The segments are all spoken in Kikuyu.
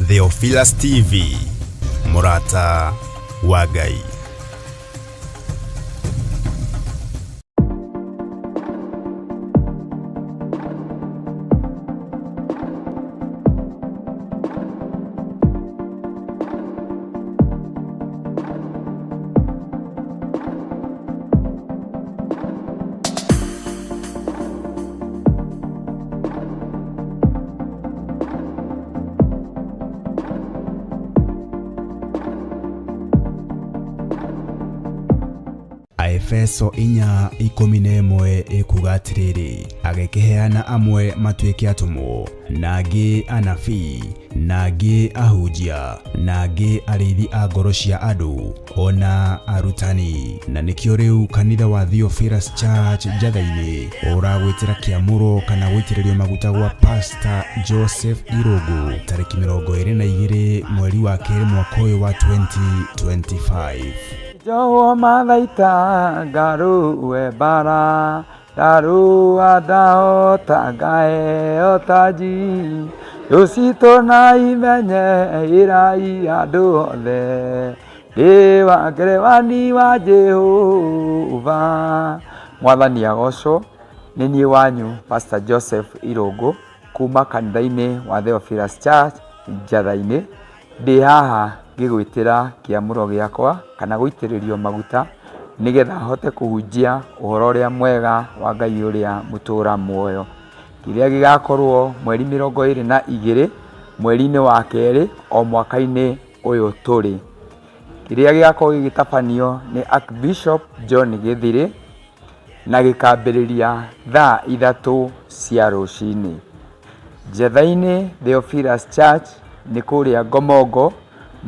Theophilus TV, mũrata wa Ngai. Aefeso 4:11 ĩkuga atĩrĩrĩ, agĩkĩheana amwe matuĩke atũmwo, na angĩ anabii, na angĩ ahunjia, na angĩ arĩithi a ngoro cia andũ, o na arutani. Na nĩkĩo rĩu kanitha wa Theophilus Church Njatha-inĩ ũragwĩtĩra kĩamũro kana gũitĩrĩrio maguta gwa Pastor Joseph Irũngũ tarĩki 22 mweri wa kerĩ mwaka ũyũ wa 2025. Njohwo mathaita ngarũe mbara ndarũa ndahota ngaheo taji thũ citũ na imenye ĩrai andũ othe ndĩ wa ngerewani wa Jehova. Mwathani agocwo. Nĩ niĩ wanyu Pastor Joseph Irũngũ kuma kanitha-inĩ wa Theophilus Church Njatha-inĩ. Ndĩ haha ngĩgwĩtĩra kĩamũro gĩakwa kana gũitĩrĩrio maguta nĩgetha hote kũhunjia ũhoro ũrĩa mwega wa Ngai ũrĩa mũtũra muoyo. Kĩrĩa gĩgakorwo mweri 22 mweri-inĩ wa kerĩ o mwaka-inĩ ũyũ tũrĩ. Kĩrĩa gĩgakorwo gĩgĩtabanio nĩ Archbishop John Gĩthirĩ na gĩkambĩrĩria thaa 3 cia rũcinĩ. Njetha-inĩ Theophilus Church nĩ kũrĩa Ngomongo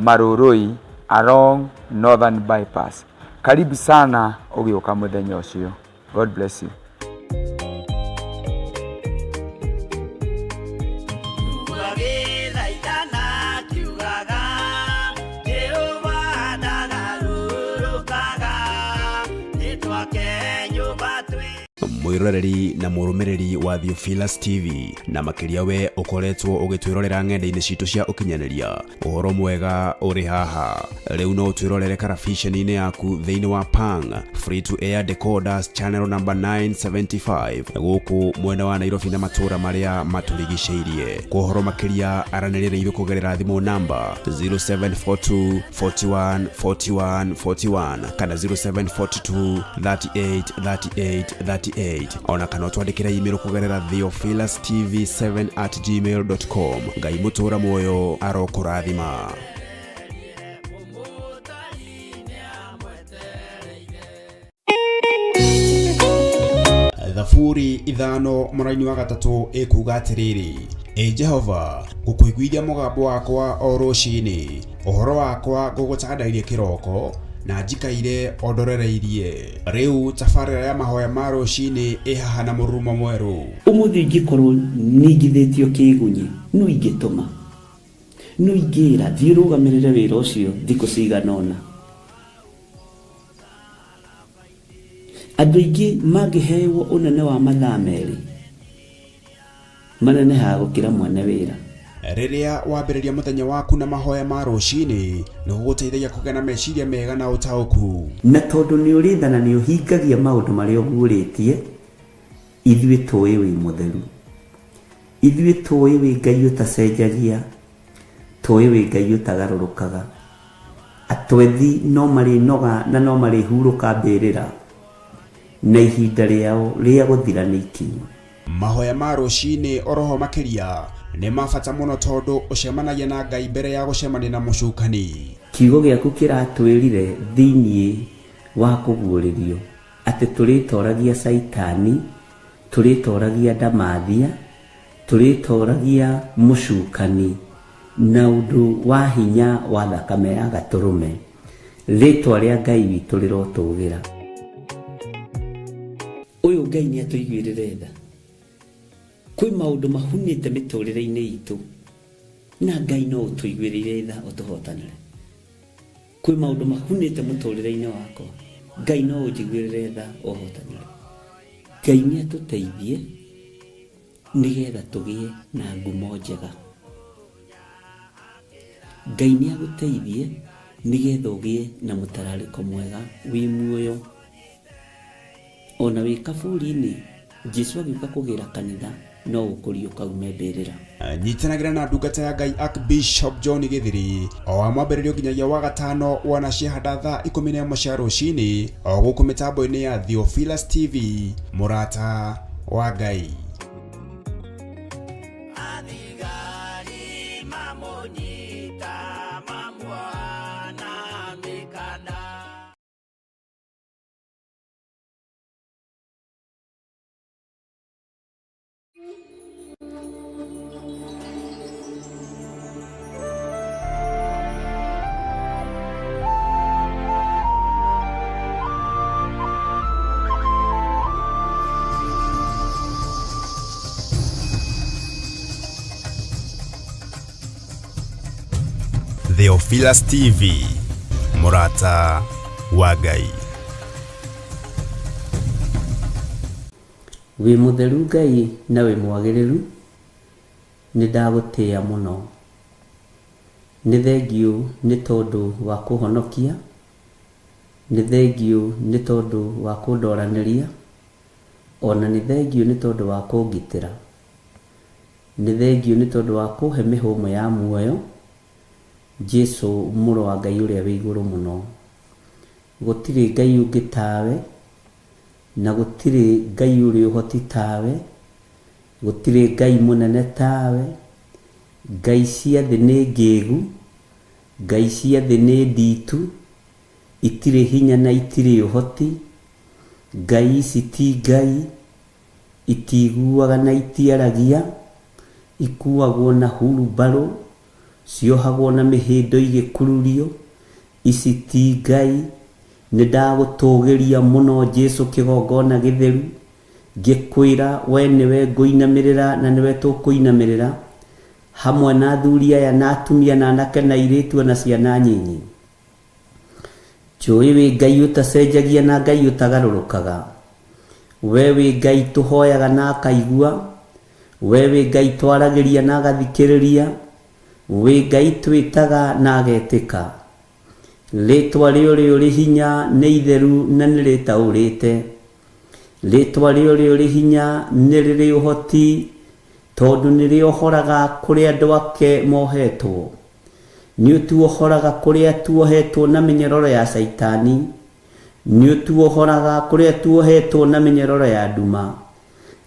Marurui along Northern Bypass. Karibu sana ũgĩũka mũthenya ũcio. God bless you. Mwĩroreri na mũrũmĩrĩri wa Theophilus TV, na makĩria we ũkoretwo ũgĩtwĩrorera ng'enda-inĩ citũ cia ũkinyanĩria, ũhoro mwega ũrĩ haha. Rĩu no ũtwĩrorere karabiceni-inĩ yaku thĩinĩ wa Pang Free to Air Decoders channel number 975 gũkũ mwena wa Nairobi na matũũra marĩa matũrigicĩirie. Kwa ũhoro makĩria aranĩria na ithuĩ kũgerera thimũ namba 0742 41 41 41 kana 0742 38 38 38, ona kana ũtwandĩkĩre email kũgerera theophilustv7@gmail.com. Ngai mũtũra muoyo arokũrathima. Thaburi 5:3 ĩkuga atĩrĩrĩ, Ĩ Jehova, ngũkũiguithia mũgambo wakwa o rũcinĩ, ũhoro wakwa ngũgũtandairie kĩroko, na njikaire o ndorereirie. Rĩu tabarĩra ya mahoya ma rũcinĩ ĩ haha na mũrurumo mwerũ. Ũmũthĩ ingĩkorwo ningithĩtio kĩgunyi, no ingĩtũma, no ingĩra thiĩ ũrũgamĩrĩre wĩra ũcio thikũ cigana ũna. Andũ aingĩ mangĩhewo ũnene wa mathaa merĩ, manenehaga gũkĩra mwene wĩra. Rĩrĩa wambĩrĩria mũthenya waku na mahoya ma rũcinĩ, nĩ gũgũteithagia kũgĩa na meciria mega na ũtaũku. Na tondũ nĩ ũrĩ tha na nĩ ũhingagia maũndũ marĩa ũguũrĩtie, ithuĩ tũĩ wĩ mũtheru. Ithuĩ tũĩ wĩ Ngai ũtacenjagia, tũĩ wĩ Ngai ũtagarũrũkaga. Atwethi no marĩnoga na no marĩhurũka mbĩrĩra, na ihinda rĩao rĩa gũthira nĩ ikinyu. Mahoya ma rũcinĩ oroho makĩria nĩ ma bata mũno tondũ ũcemanagia na Ngai mbere ya gũcemania na mũcukani. Kiugo gĩaku kĩratwĩrire thĩinĩ wa kũguũrĩrio atĩ tũrĩtoragia Caitani, tũrĩtoragia ndamathia, tũrĩtoragia mũcukani na ũndũ wa hinya wa thakame ya gatũrũme. Rĩtwa rĩa Ngai witũ rĩrotũgĩra. Ũyũ Ngai nĩ atũiguĩrĩre tha. Kwĩ maũndũ mahunĩte mĩtũrĩre-inĩ itũ na Ngai no ũtũiguĩrĩire tha ũtũhotanĩre. Kwĩ maũndũ mahunĩte mũtũrĩre-inĩ wakwa, Ngai no ũnjiguĩrĩre tha ũhotanĩre. Ngai nĩ atũteithie nĩgetha tũgĩe na ngumo njega. Ngai nĩ agũteithie nĩgetha ũgĩe na mũtararĩko mwega wĩ muoyo. Ona wĩ kaburi-inĩ, Jesu agĩũka kũgĩra kanitha no ũkũriũka ume mbĩrĩra. Nyitanagĩra na ndungata ya Ngai Archbishop John Gĩthiri o wa mwambĩrĩrio nginyagia wa gatano wanaciahanda thaa 11 cia rũcinĩ o gũkũ mĩtambo-inĩ ya Theophilus TV, mũrata wa Ngai. Athigari mamũnyita mamuoha na mĩkanda. Theophilus TV, mũrata wa Ngai. Wĩ mũtheru Ngai na wĩ mwagĩrĩru, nĩ ndagũtĩĩa mũno. Nĩ thengiũ nĩ tondũ wa kũhonokia, nĩ thengiũ nĩ tondũ wa kũndoranĩria, ona nĩ thengiũ nĩ tondũ wa kũngitĩra. Nĩ thengiũ nĩ tondũ wa kũhe mĩhũmũ ya muoyo, Jesu mũrũ wa Ngai ũrĩa wĩ igũrũ mũno. Gũtirĩ Ngai ũngĩ tawe, na gũtirĩ Ngai ũrĩ ũhoti tawe, gũtirĩ Ngai mũnene tawe. Ngai cia thĩ nĩ ngĩgu, Ngai cia thĩ nĩ nditu, itirĩ hinya na itirĩ ũhoti. Ngai ici ti Ngai, itiiguaga na itiaragia, ikuagwo na hurumbarũ, ciohagwo na mĩhĩndo igĩkururio. Ici ti Ngai. Nĩ ndagũtũgĩria mũno Jesu kĩgongona gĩtheru, ngĩkwĩra we nĩwe ngũinamĩrĩra na nĩwe tũkũinamĩrĩra, hamwe na athuri aya na atumia na anake na airĩtu ona ciana nyinyi. Njũĩ wĩ Ngai ũtacenjagia na Ngai ũtagarũrũkaga. We wĩ Ngai tũhoyaga na akaigua. We wĩ Ngai twaragĩria na agathikĩrĩria. Wĩ Ngai twĩtaga na agetĩka. Rĩtwa rĩa ũrĩa ũrĩ hinya nĩ itheru na nĩ rĩtaũrĩte. Rĩtwa rĩa ũrĩa ũrĩ hinya nĩ rĩrĩ ũhoti, tondũ nĩ rĩohoraga kũrĩa andũ ake mohetwo. Nĩ ũtuohoraga kũrĩa tuohetwo na mĩnyororo ya Caitani. Nĩ ũtuohoraga kũrĩa tuohetwo na mĩnyororo ya nduma.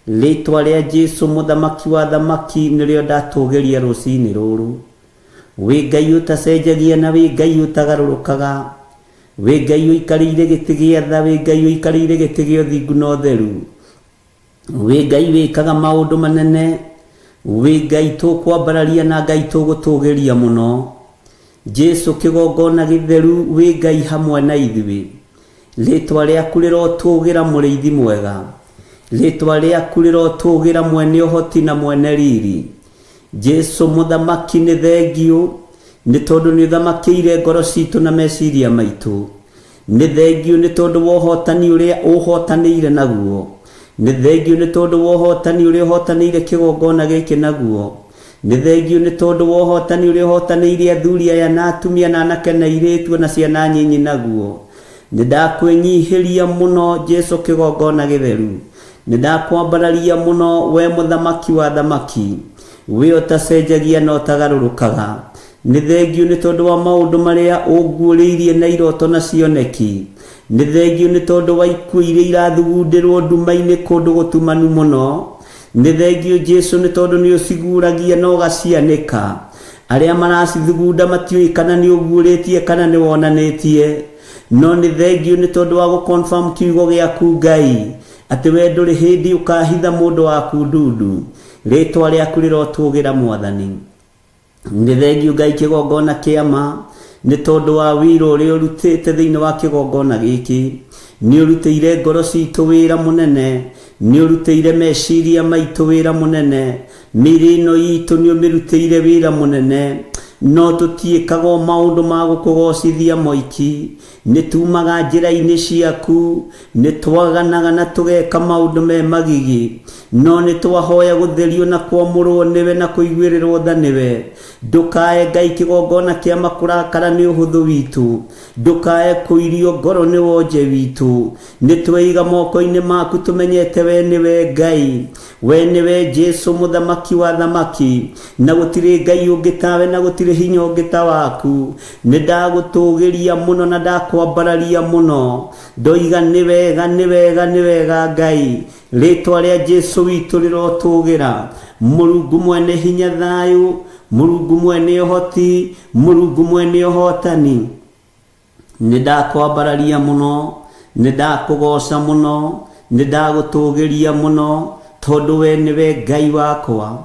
Rĩtwa rĩa Jesu mũthamaki wa athamaki nĩrĩo ndatũgĩria rũcinĩ rũrũ. Wĩ Ngai ũtacenjagia na wĩ Ngai ũtagarũrũkaga. Wĩ Ngai ũikarĩire gĩtĩ gĩa tha, wĩ Ngai ũikarĩire gĩtĩ gĩa ũthingu na ũtheru. Wĩ Ngai wĩkaga maũndũ manene. Wĩ Ngai tũkwambararia na Ngai tũgũtũgĩria mũno. Jesu kĩgongona gĩtheru, wĩ Ngai hamwe na ithuĩ. Rĩtwa rĩaku rĩrotũgĩra mũrĩithi mwega. Rĩtwa rĩaku rĩrotũgĩra mwene ũhoti na mwene riri. Jesu mũthamaki nĩ thengiũ, nĩ tondũ nĩ ũthamakĩire ngoro citũ na meciria maitũ. Nĩ thengiũ nĩ tondũ wa ũhotani ũrĩa ũhotanĩire naguo. Nĩ thengiũ nĩ tondũ wa ũhotani ũrĩa ũhotanĩire kĩgongona gĩkĩ naguo. Nĩ thengiũ nĩ tondũ wa ũhotani ũrĩa ũhotanĩire athuri aya na atumia na anake na airĩtu na ciana nyinyi naguo. Nĩ ndakwĩnyihĩria mũno Jesu kĩgongona gĩtheru. Nĩ ndakwambararia mũno we mũthamaki wa athamaki. We ũtacenjagia na ũtagarũrũkaga. Nĩ thengiũ nĩ tondũ wa maũndũ marĩa ũnguũrĩirie na iroto na cioneki. Nĩ thengiũ nĩ tondũ wa ikuũ iria irathugundĩrwo nduma-inĩ kũndũ gũtumanu mũno. Nĩ thengiũ Jesu nĩ tondũ nĩ ũciguũragia na ũgacianĩka. Arĩa maracithugunda matiũĩ kana nĩ ũguũrĩtie kana nĩ wonanĩtie. No nĩ thengiũ nĩ tondũ wa gũ-confirm kiugo gĩaku Ngai, atĩ we ndũrĩ hĩndĩ ũkahitha mũndũ waku ndundu. Rĩtwa rĩaku rĩrotũgĩra Mwathani. Nĩ thengiũ Ngai kĩgongona kĩa ma, nĩ tondũ wa wĩra ũrĩa ũrutĩte thĩinĩ wa kĩgongona gĩkĩ. Nĩ ũrutĩire ngoro citũ wĩra mũnene, nĩ ũrutĩire meciria maitũ wĩra mũnene, mĩĩrĩ ĩno itũ nĩ ũmĩrutĩire wĩra mũnene. No tũtiĩkaga o maũndũ ma gũkũgocithia moiki, nĩ tumaga njĩra-inĩ ciaku, nĩ twaganaga na tũgeka maũndũ me magigi, no nĩ twahoya gũtherio na kwamũrwo nĩwe na kũiguĩrĩrwo tha nĩwe. Ndũkae Ngai kĩgongona kĩa makũrakara nĩ ũhũthũ witũ, ndũkae kũirio ngoro nĩ wonje witũ. Nĩ tweiga moko-inĩ maku tũmenyete we nĩwe Ngai, we nĩwe Jesu mũthamaki wa thamaki, na gũtirĩ Ngai ũngĩ tawe na gũtirĩ hinya ũngĩ ta waku. Nĩ ndagũtũgĩria mũno na ndakwambararia mũno, ndoiga nĩ wega, nĩ wega, nĩ wega Ngai. Rĩtwa rĩa Jesu witũ rĩrotũgĩra. Mũrungu mwene hinya thayũ, Mũrungu mwene ũhoti, Mũrungu mwene ũhotani. Nĩ ndakwambararia mũno, nĩ ndakũgoca mũno, nĩ ndagũtũgĩria mũno, tondũ we nĩwe Ngai wakwa.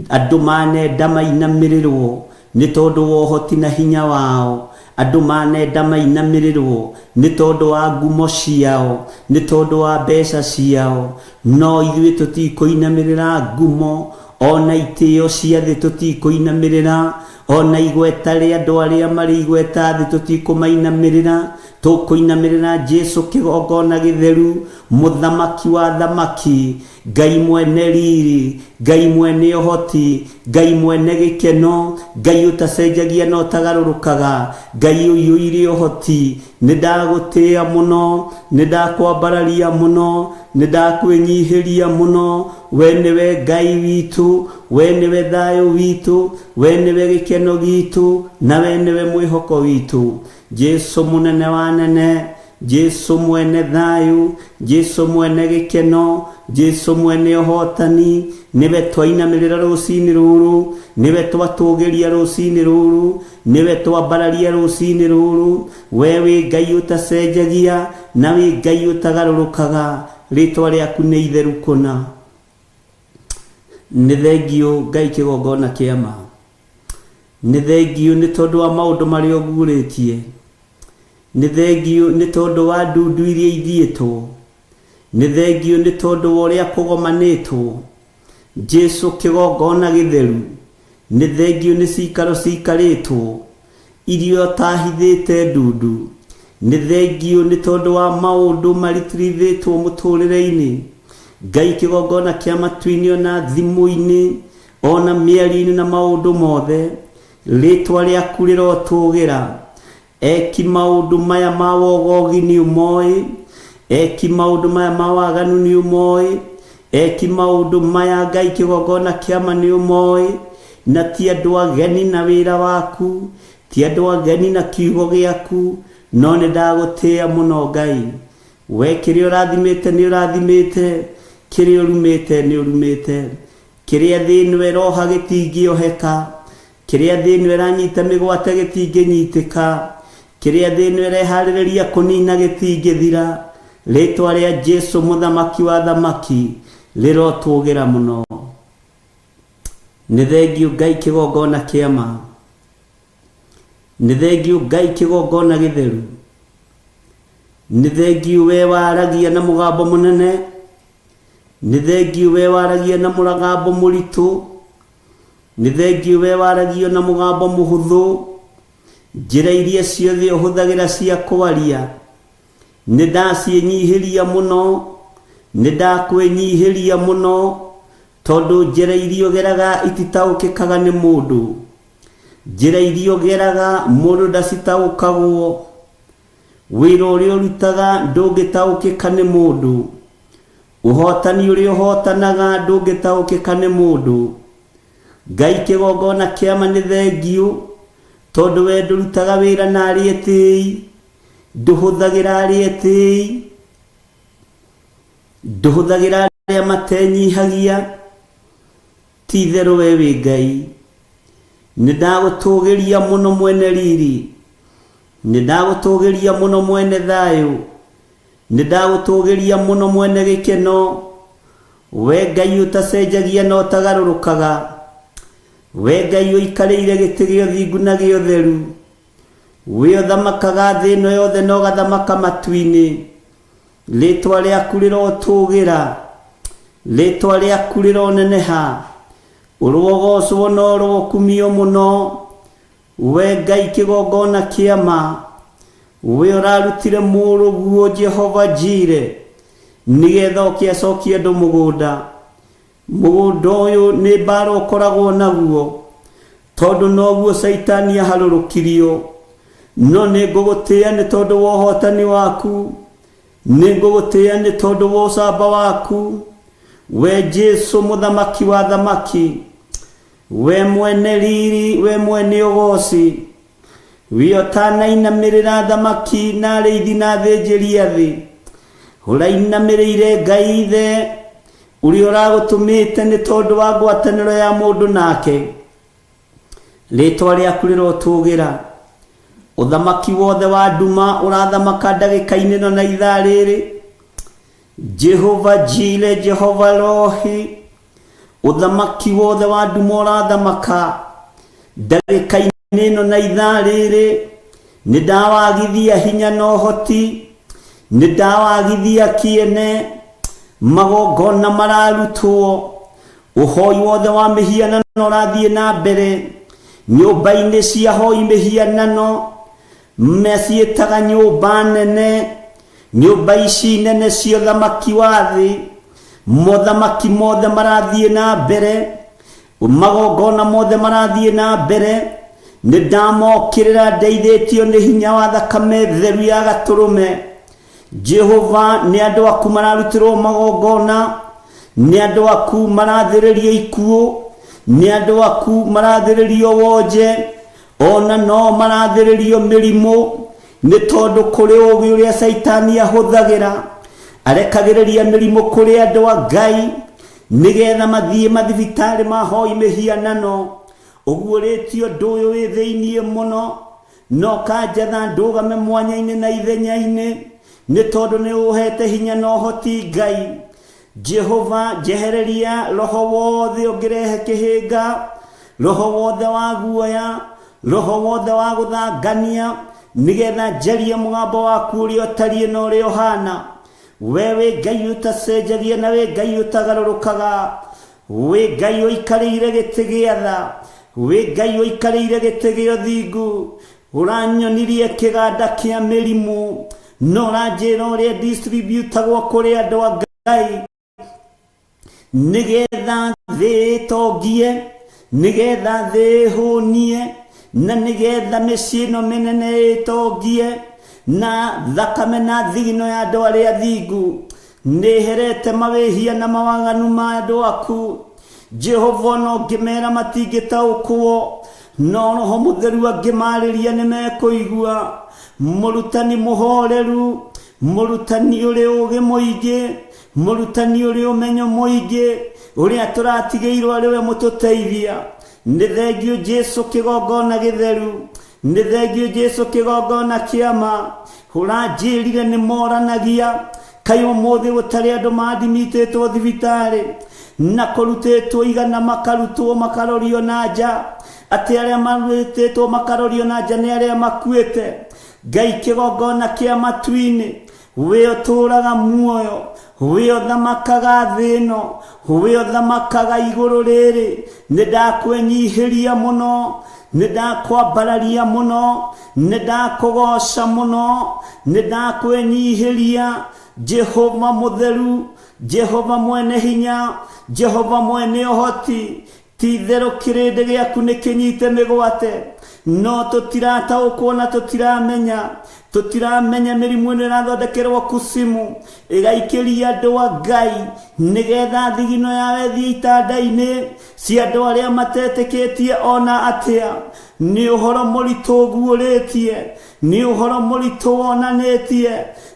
Andũ manenda mainamĩrĩrwo nĩ tondũ wa ũhoti na hinya wao, andũ manenda mainamĩrĩrwo nĩ tondũ wa ngumo ciao, nĩ tondũ wa mbeca ciao, no ithuĩ tũtikũinamĩrĩra ngumo ona itĩo cia thĩ, tũtikũinamĩrĩra ona igweta rĩa andũ arĩa marĩ igweta thĩ, tũtikũmainamĩrĩra. Tũkũinamĩrĩra Jesu kĩgongona gĩtheru, mũthamaki wa thamaki, Ngai mwene riri, Ngai mwene ũhoti, Ngai mwene gĩkeno, Ngai ũtacenjagia na ũtagarũrũkaga, Ngai ũiyũire ũhoti. Nĩ ndagũtĩĩa mũno, nĩ ndakwambararia mũno, nĩ ndakwĩnyihĩria mũno. We nĩwe Ngai witũ, we nĩwe thayũ witũ, we nĩwe gĩkeno gitũ, na we nĩwe mwĩhoko witũ. Jesu mũnene wa nene, Jesu mwene thayũ, Jesu mwene gĩkeno, Jesu mwene ũhotani, nĩwe twainamĩrĩra rũcinĩ rũrũ, nĩwe twatũgĩria rũcinĩ rũrũ, nĩwe twambararia rũcinĩ rũrũ. We wĩ Ngai ũtacenjagia na wĩ Ngai ũtagarũrũkaga, rĩtwa rĩaku nĩ itheru kũna. Nĩ thengiũ Ngai kĩgongona kĩa ma, nĩ thengiũ nĩ tondũ wa maũndũ marĩa ũguũrĩtie, nĩ thengiũ nĩ tondũ wa ndundu iria ithiĩtwo, nĩ thengiũ nĩ tondũ wa ũrĩa kũgomanĩtwo. Jesu kĩgongona gĩtheru, nĩ thengiũ nĩ cikaro cikarĩtwo iria ũtahithĩte ndundu, nĩ thengiũ nĩ tondũ wa maũndũ maritirithĩtwo mũtũrĩre-inĩ. Ngai kĩgongona kĩa matu-inĩ ona thimũ-inĩ ona mĩario-inĩ na maũndũ mothe, rĩtwa rĩaku rĩrotũgĩra. Eki maũndũ maya ma wogogi nĩ ũmoĩ, eki maũndũ maya ma waganu nĩ ũmoĩ, eki maũndũ maya Ngai kĩgongona kĩa ma nĩ ũmoĩ, na ti andũ ageni na wĩra waku, ti andũ ageni na kiugo gĩaku, no nĩ ndagũtĩĩa mũno Ngai. We kĩrĩa ũrathimĩte nĩ ũrathimĩte, kĩrĩa ũrumĩte nĩ ũrumĩte, kĩrĩa thĩ ĩno ĩroha gĩtingĩoheka, kĩrĩa thĩ ĩno ĩranyita mĩgwate gĩtingĩnyitĩka, kĩrĩa thĩ ĩno ĩreharĩrĩria kũnina gĩtingĩthira. Rĩtwa rĩa Jesu mũthamaki wa thamaki rĩrotũgĩra mũno. Nĩ thengiũ Ngai kĩgongona kĩa ma, nĩ thengiũ Ngai kĩgongona gĩtheru, nĩ thengiũ we waragia na mũgambo mũnene, nĩ thengiũ we waragia na mũgambo mũritũ, nĩ thengiũ we waragia na mũgambo mũhũthũ. Njĩra iria ciothe ũhũthagĩra cia kwaria nĩ ndaciĩnyihĩria mũno, nĩ ndakwĩnyihĩria mũno, tondũ njĩra iria ũgeraga ititaũkĩkaga nĩ mũndũ, njĩra iria ũgeraga mũndũ ndacitaũkagwo, wĩra ũrĩa ũrutaga ndũngĩtaũkĩka nĩ mũndũ, ũhotani ũrĩa ũhotanaga ndũngĩtaũkĩka nĩ mũndũ. Ngai kĩgongona kĩa ma nĩ thengiũ, tondũ we ndũrutaga wĩra na arĩa etĩĩi, ndũhũthagĩra arĩa etĩĩi, ndũhũthagĩra arĩa matenyihagia. Ti itherũ we wĩ Ngai. Nĩ ndagũtũgĩria mũno mwene riri, nĩ ndagũtũgĩria mũno mwene thayũ, nĩ ndagũtũgĩria mũno mwene gĩkeno. We Ngai ũtacenjagia na ũtagarũrũkaga, we Ngai ũikarĩire gĩtĩ gĩa ũthingu na gĩa ũtheru, we ũthamakaga thĩ ĩno yothe na ũgathamaka matu-inĩ, rĩtwa rĩaku rĩrotũgĩra, rĩtwa rĩaku rĩroneneha, ũrogocwo na ũrokumio mũno. We Ngai kĩgongona kĩa ma, we ũrarutire mũrũguo Jehova Jire, nĩgetha oke acokie andũ mũgũnda. Mũgũnda ũyũ nĩ mbara ũkoragwo naguo, tondũ noguo Caitani aharũrũkirio. No nĩ ngũgũtĩĩa nĩ tondũ wa ũhotani waku, nĩ ngũgũtĩĩa nĩ tondũ wa ũcamba waku. We Jesu mũthamaki wa thamaki, we mwene riri, we mwene ũgoci, we ũtanainamĩrĩra thamaki na arĩithi na athĩnjĩri a thĩ, ũrainamĩrĩire Ngai Ithe ũrĩa ũragũtũmĩte nĩ tondũ wa ngwatanĩro ya mũndũ nake. Rĩtwa rĩaku rĩrotũgĩra. Ũthamaki wothe wa nduma ũrathamaka ndagĩka-inĩ ĩno na ithaa rĩrĩ. Jehova Jire, Jehova Rohi, ũthamaki wothe wa nduma ũrathamaka ndagĩka-inĩ ĩno na ithaa rĩrĩ. Nĩ ndawagithia hinya na ũhoti, nĩ ndawagithia kĩene, magongona mararutwo, ũhoi wothe wa mĩhianano ũrathiĩ na mbere nyũmba-inĩ cia hoi mĩhianano, meciĩtaga nyũmba nene, nyũmba ici nene cia ũthamaki wa thĩ, mothamaki mothe marathiĩ na mbere, magongona mothe marathiĩ na mbere. Nĩ ndamokĩrĩra ndeithĩtio nĩ hinya wa thakame theru ya gatũrũme. Jehova, nĩ andũ aku mararutĩrwo magongona, nĩ andũ aku marathĩrĩrio ikuũ, nĩ andũ aku marathĩrĩrio wonje, ona no marathĩrĩrio mĩrimũ, nĩ tondũ kũrĩ ũũgĩ ũrĩa Caitani ahũthagĩra, arekagĩrĩria mĩrimũ kũrĩ andũ a Ngai nĩgetha mathiĩ mathibitarĩ mahoi mĩhianano. Ũguũrĩtie ũndũ ũyũ wĩ thĩiniĩ mũno, no kanjatha ndũgame mwanya-inĩ na ithenya-inĩ, nĩ tondũ nĩ ũhete hinya na ũhoti Ngai. Jehova, njehereria roho wothe ũngĩrehe kĩhĩnga, roho wothe wa guoya, roho wothe wa gũthangania, nĩgetha njarie mũgambo waku ũrĩa ũtariĩ na ũrĩa ũhana. We wĩ Ngai ũtacenjagia na wĩ Ngai ũtagarũrũkaga, wĩ Ngai ũikarĩire gĩtĩ gĩa tha, wĩ Ngai ũikarĩire gĩtĩ gĩa ũthingu. Ũranyonirie kĩganda kĩa mĩrimũ, no ũranjĩra ũrĩa distributagwo kũrĩ andũ a Ngai, nĩgetha thĩ ĩtongie, nĩgetha thĩ ĩhũnie, na nĩgetha mĩciĩ ĩno mĩnene ĩtongie, na thakame na thigino ya andũ arĩa thingu. Nĩherete mawĩhia na mawaganu ma andũ aku. Jehova, ona ũngĩmera matingĩtaũkwo, no Roho Mũtheru angĩmarĩria nĩ mekũigua. Mũrutani mũhoreru, mũrutani ũrĩ ũũgĩ mũingĩ, mũrutani ũrĩ ũmenyo mũingĩ, ũrĩa tũratigĩirwo arĩ we mũtũteithia. Nĩ thengiũ Jesu kĩgongona gĩtheru, nĩ thengiũ Jesu kĩgongona kĩama. Ũranjĩrire nĩ moranagia, kaĩ ũmũthĩ gũtarĩ andũ mandimitĩtwo thibitarĩ na kũrutĩtwo igana makarutwo makarorio na nja, atĩ arĩa marutĩtwo makarorio na nja nĩ arĩa makuĩte. Ngai kĩgongona kĩa matu-inĩ, we ũtũũraga muoyo, we ũthamakaga thĩ ĩno, we ũthamakaga igũrũ rĩrĩ, nĩ ndakwenyihĩria mũno, nĩ ndakwambararia mũno, nĩ ndakũgoca mũno, nĩ ndakwenyihĩria. Jehova mũtheru, Jehova mwene hinya, Jehova mwene ũhoti, ti itherũ kĩrĩndĩ gĩaku nĩ kĩnyite mĩgwate, no tũtirataũkwo na tũtiramenya, tũtiramenya mĩrimũ ĩno ĩrathondekerwo kusimu ĩgaikĩria andũ a Ngai, nĩgetha thigino yao ĩthiĩ itanda-inĩ cia andũ arĩa matetĩkĩtie ona atĩa. Nĩ ũhoro mũritũ ũguũrĩtie, nĩ ũhoro mũritũ wonanĩtie,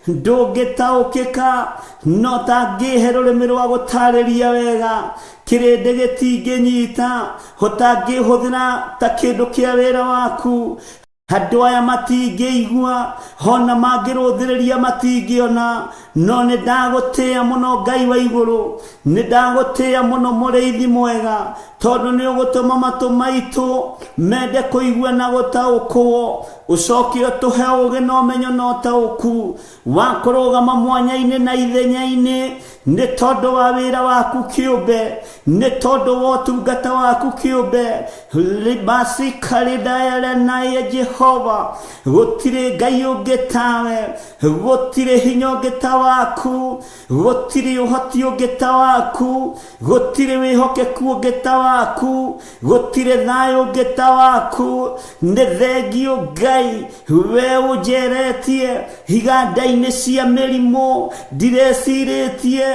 ndũngĩtaũkĩka, no tangĩhe rũrĩmĩ rwa gũtarĩria wega, kĩrĩndĩ gĩtingĩnyita, ũtangĩhũthĩra ta kĩndũ kĩa wĩra waku. Andũ aya matingĩigua, ona mangĩrũthĩrĩria matingĩona, no nĩ ndagũtĩĩa mũno Ngai wa igũrũ, nĩ ndagũtĩĩa mũno mũrĩithi mwega, tondũ nĩ ũgũtũma matũ maitũ mende kũigua na gũtaũkwo, ũcoke ũtũhe ũũgĩ na ũmenyo na ũtaũku wa kũrũgama mwanya-inĩ na ithenya-inĩ nĩ tondũ wa wĩra waku kĩũmbe, nĩ tondũ wa ũtungata waku kĩũmbe. Libasi karidayalenaye Jehova, gũtirĩ Ngai ũngĩ tawe, gũtirĩ hinya ũngĩ ta waku, gũtirĩ ũhoti ũngĩ ta waku, gũtirĩ wĩhokeku ũngĩ ta waku, gũtirĩ thayũ ũngĩ ta waku. Nĩ thengio Ngai, we ũnjeretie iganda-inĩ cia mĩrimũ, ndirecirĩtie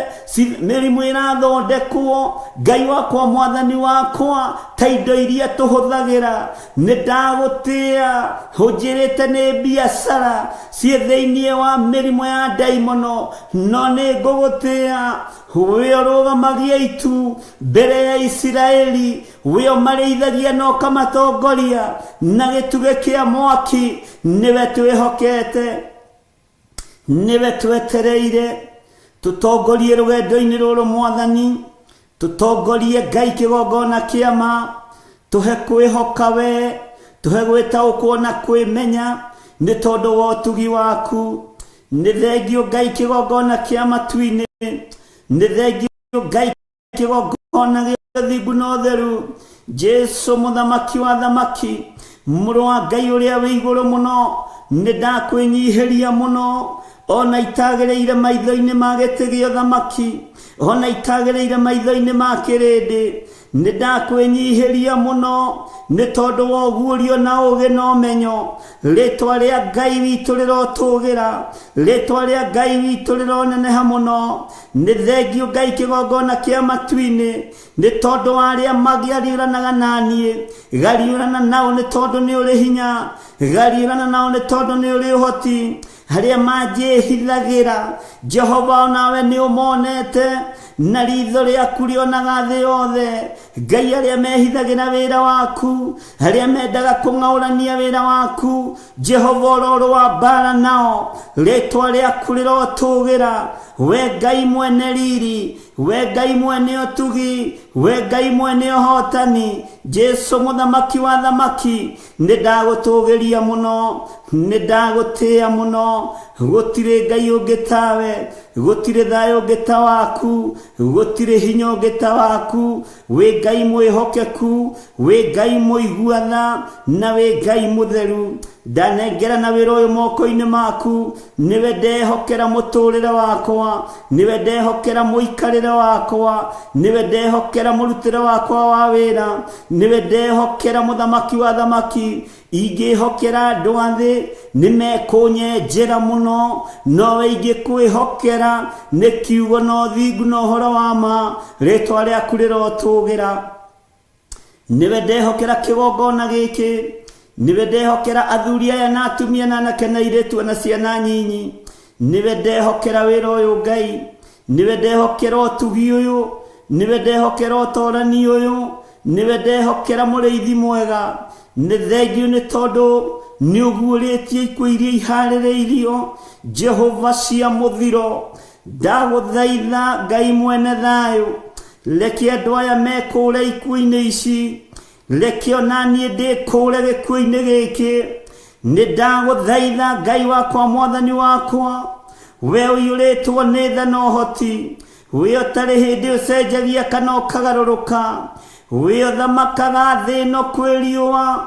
mĩrimũ ĩrathondekwo. Ngai wakwa, mwathani wakwa, ta indo iria tũhũthagĩra, nĩ ndagũtĩĩa. Ũnjĩrĩte nĩ biacara ciĩ thĩinĩ wa mĩrimũ ya ndaimono, no nĩ ngũgũtĩĩa. We ũrũgamagia itu mbere ya Isiraeli, we ũmarĩithagia na ũkamatongoria na gĩtugĩ kĩa mwaki, nĩwe twĩhokete, nĩwe twetereire. Tũtongorie rũgendo-inĩ rũrũ mwathani, tũtongorie Ngai kĩgongona kĩa ma, tũhe kwĩhoka we, tũhe gwĩtaũkwo na kwĩmenya nĩ tondũ wa ũtugi waku. Nĩ thengio Ngai kĩgongona kĩa matu-inĩ, nĩ thengio Ngai kĩgongona gĩa ũthingu na ũtheru. Jesu mũthamaki wa thamaki, mũrũ wa Ngai ũrĩa wĩ igũrũ mũno, nĩ ndakwĩnyihĩria mũno, ona itagĩrĩire maitho-inĩ ma gĩtĩ gĩa ũthamaki, ona itagĩrĩire maitho-inĩ ma kĩrĩndĩ, nĩ ndakwĩnyihĩria mũno nĩ tondũ wa ũguũrio na ũũgĩ na ũmenyo. Rĩtwa rĩa Ngai witũ rĩrotũgĩra, rĩtwa rĩa Ngai witũ rĩroneneha mũno. Nĩ thengio Ngai kĩgongona kĩa matu-inĩ nĩ tondũ wa arĩa magĩariũranaga na niĩ. Gariũrana nao nĩ tondũ nĩ ũrĩ hinya, gariũrana nao nĩ tondũ nĩ ũrĩ ũhoti. Arĩa manjĩhithagĩra, Jehova, onawe nĩ ũmonete, na ritho rĩaku rĩonaga thĩ yothe. Ngai, arĩa mehithagĩra wĩra waku, arĩa mendaga kũng'aũrania wĩra waku, Jehova, ũrorũ wa mbara nao, rĩtwa rĩaku rĩrotũgĩra. We Ngai mwene riri, we Ngai mwene ũtugi, we Ngai mwene ũhotani, Jesu mũthamaki wa thamaki, nĩ ndagũtũgĩria mũno, nĩ ndagũtĩĩa mũno. Gũtirĩ Ngai ũngĩ tawe, gũtirĩ thayũ ũngĩ ta waku, gũtirĩ hinya ũngĩ ta waku. Wĩ Ngai mwĩhokeku, wĩ Ngai mũigua tha, na wĩ Ngai mũtheru. Ndanengera na wĩra ũyũ moko-inĩ maku, nĩwe ndehokera mũtũrĩre wakwa, nĩwe ndehokera mũikarĩre wakwa, nĩwe ndehokera mũrutĩre wakwa wa wĩra, nĩwe ndehokera mũthamaki wa thamaki. Ingĩhokera andũ a thĩ nĩ mekũnyenjera mũno, nowe ingĩkwĩhokera nĩ kiugo na ũthingu na ũhoro wa ma, rĩtwa rĩaku rĩrotũgĩra. Nĩwe ndehokera kĩgongona gĩkĩ, nĩwe ndehokera athuri aya na atumia na anake na airĩtu na ciana nyinyi, nĩwe ndehokera wĩra ũyũ Ngai, nĩwe ndehokera ũtugi ũyũ, nĩwe ndehokera ũtorani ũyũ, nĩwe ndehokera mũrĩithi mwega. Nĩ thengio nĩ tondũ nĩ ũguũrĩtie ikuũ iria iharĩrĩirio Jehova cia mũthiro. Ndagũthaitha Ngai mwene thayũ, reke andũ aya mekũũre ikuũ-inĩ ici, reke ona niĩ ndĩkũũre gĩkuũ-inĩ gĩkĩ. Nĩ ndagũthaitha Ngai wakwa, mwathani wakwa, we ũiyũrĩtwo nĩ tha na ũhoti, we ũtarĩ hĩndĩ ũcenjagia kana ũkagarũrũka, we ũthamakaga thĩ ĩno kwĩ riũa,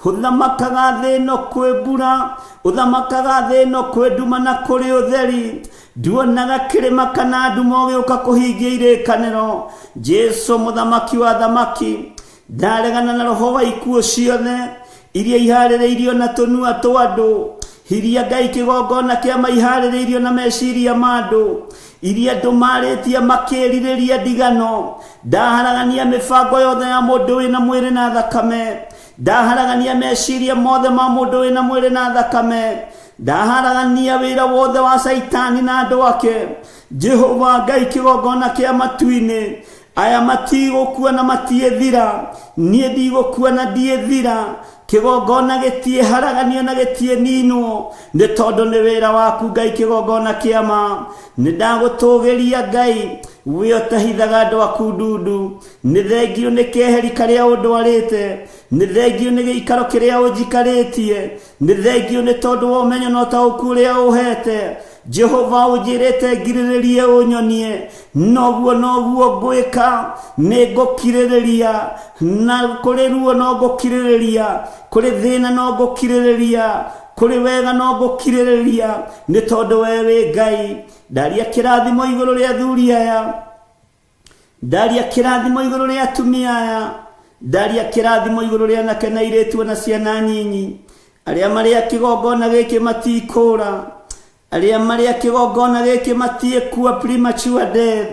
ũthamakaga thĩ ĩno kwĩ mbura, ũthamakaga thĩ ĩno kwĩ nduma na kũrĩ ũtheri. Nduonaga kĩrĩma kana nduma ũgĩũka kũhingia irĩkanĩro. Jesu mũthamaki wa thamaki, ndaregana na roho wa ikuũ ciothe iria iharĩrĩirio na tũnua twa andũ, iria Ngai kĩgongona kĩa maiharĩrĩirio na meciria ma andũ, iria andũ marĩtie makĩrirĩria ndigano. Ndaharagania mĩbango yothe ya mũndũ wĩna mwĩrĩ na thakame, ndaharagania meciria mothe ma mũndũ wĩna mwĩrĩ na thakame, ndaharagania wĩra wothe wa Caitani na andũ ake. Jehova Ngai kĩgongona kĩa matu-inĩ, aya matigũkua na matiĩthira, niĩ ndigũkua na ndiĩthira. Kĩgongona gĩtiĩ haraganio na gĩtiĩ ninwo, nĩ tondũ nĩ wĩra waku Ngai kĩgongona kĩa ma. Nĩ ndagũtũgĩria Ngai, we ũtahithaga andũ aku ndundu. Nĩ thengio nĩ keheri karĩa ũndwarĩte, nĩ thengio nĩ gĩikaro kĩrĩa ũnjikarĩtie, nĩ thengio nĩ tondũ wa ũmenyo na ũtaũku ũrĩa ũhete. Jehova ũnjĩrĩte ngirĩrĩrie ũnyonie, noguo noguo ngwĩka, nĩ ngũkirĩrĩria, na kũrĩ ruo no ngũkirĩrĩria, kũrĩ thĩna no ngũkirĩrĩria, kũrĩ wega no ngũkirĩrĩria, nĩ tondũ we wĩ Ngai. Ndaria kĩrathimo igũrũ rĩa athuri aya, ndaria kĩrathimo igũrũ rĩa atumia aya, ndaria kĩrathimo igũrũ rĩa anake na airĩtu na ciana nyinyi, arĩa marĩ a kĩgongona gĩkĩ matikũra, arĩa marĩ a kĩgongona gĩkĩ matiĩkua premature death,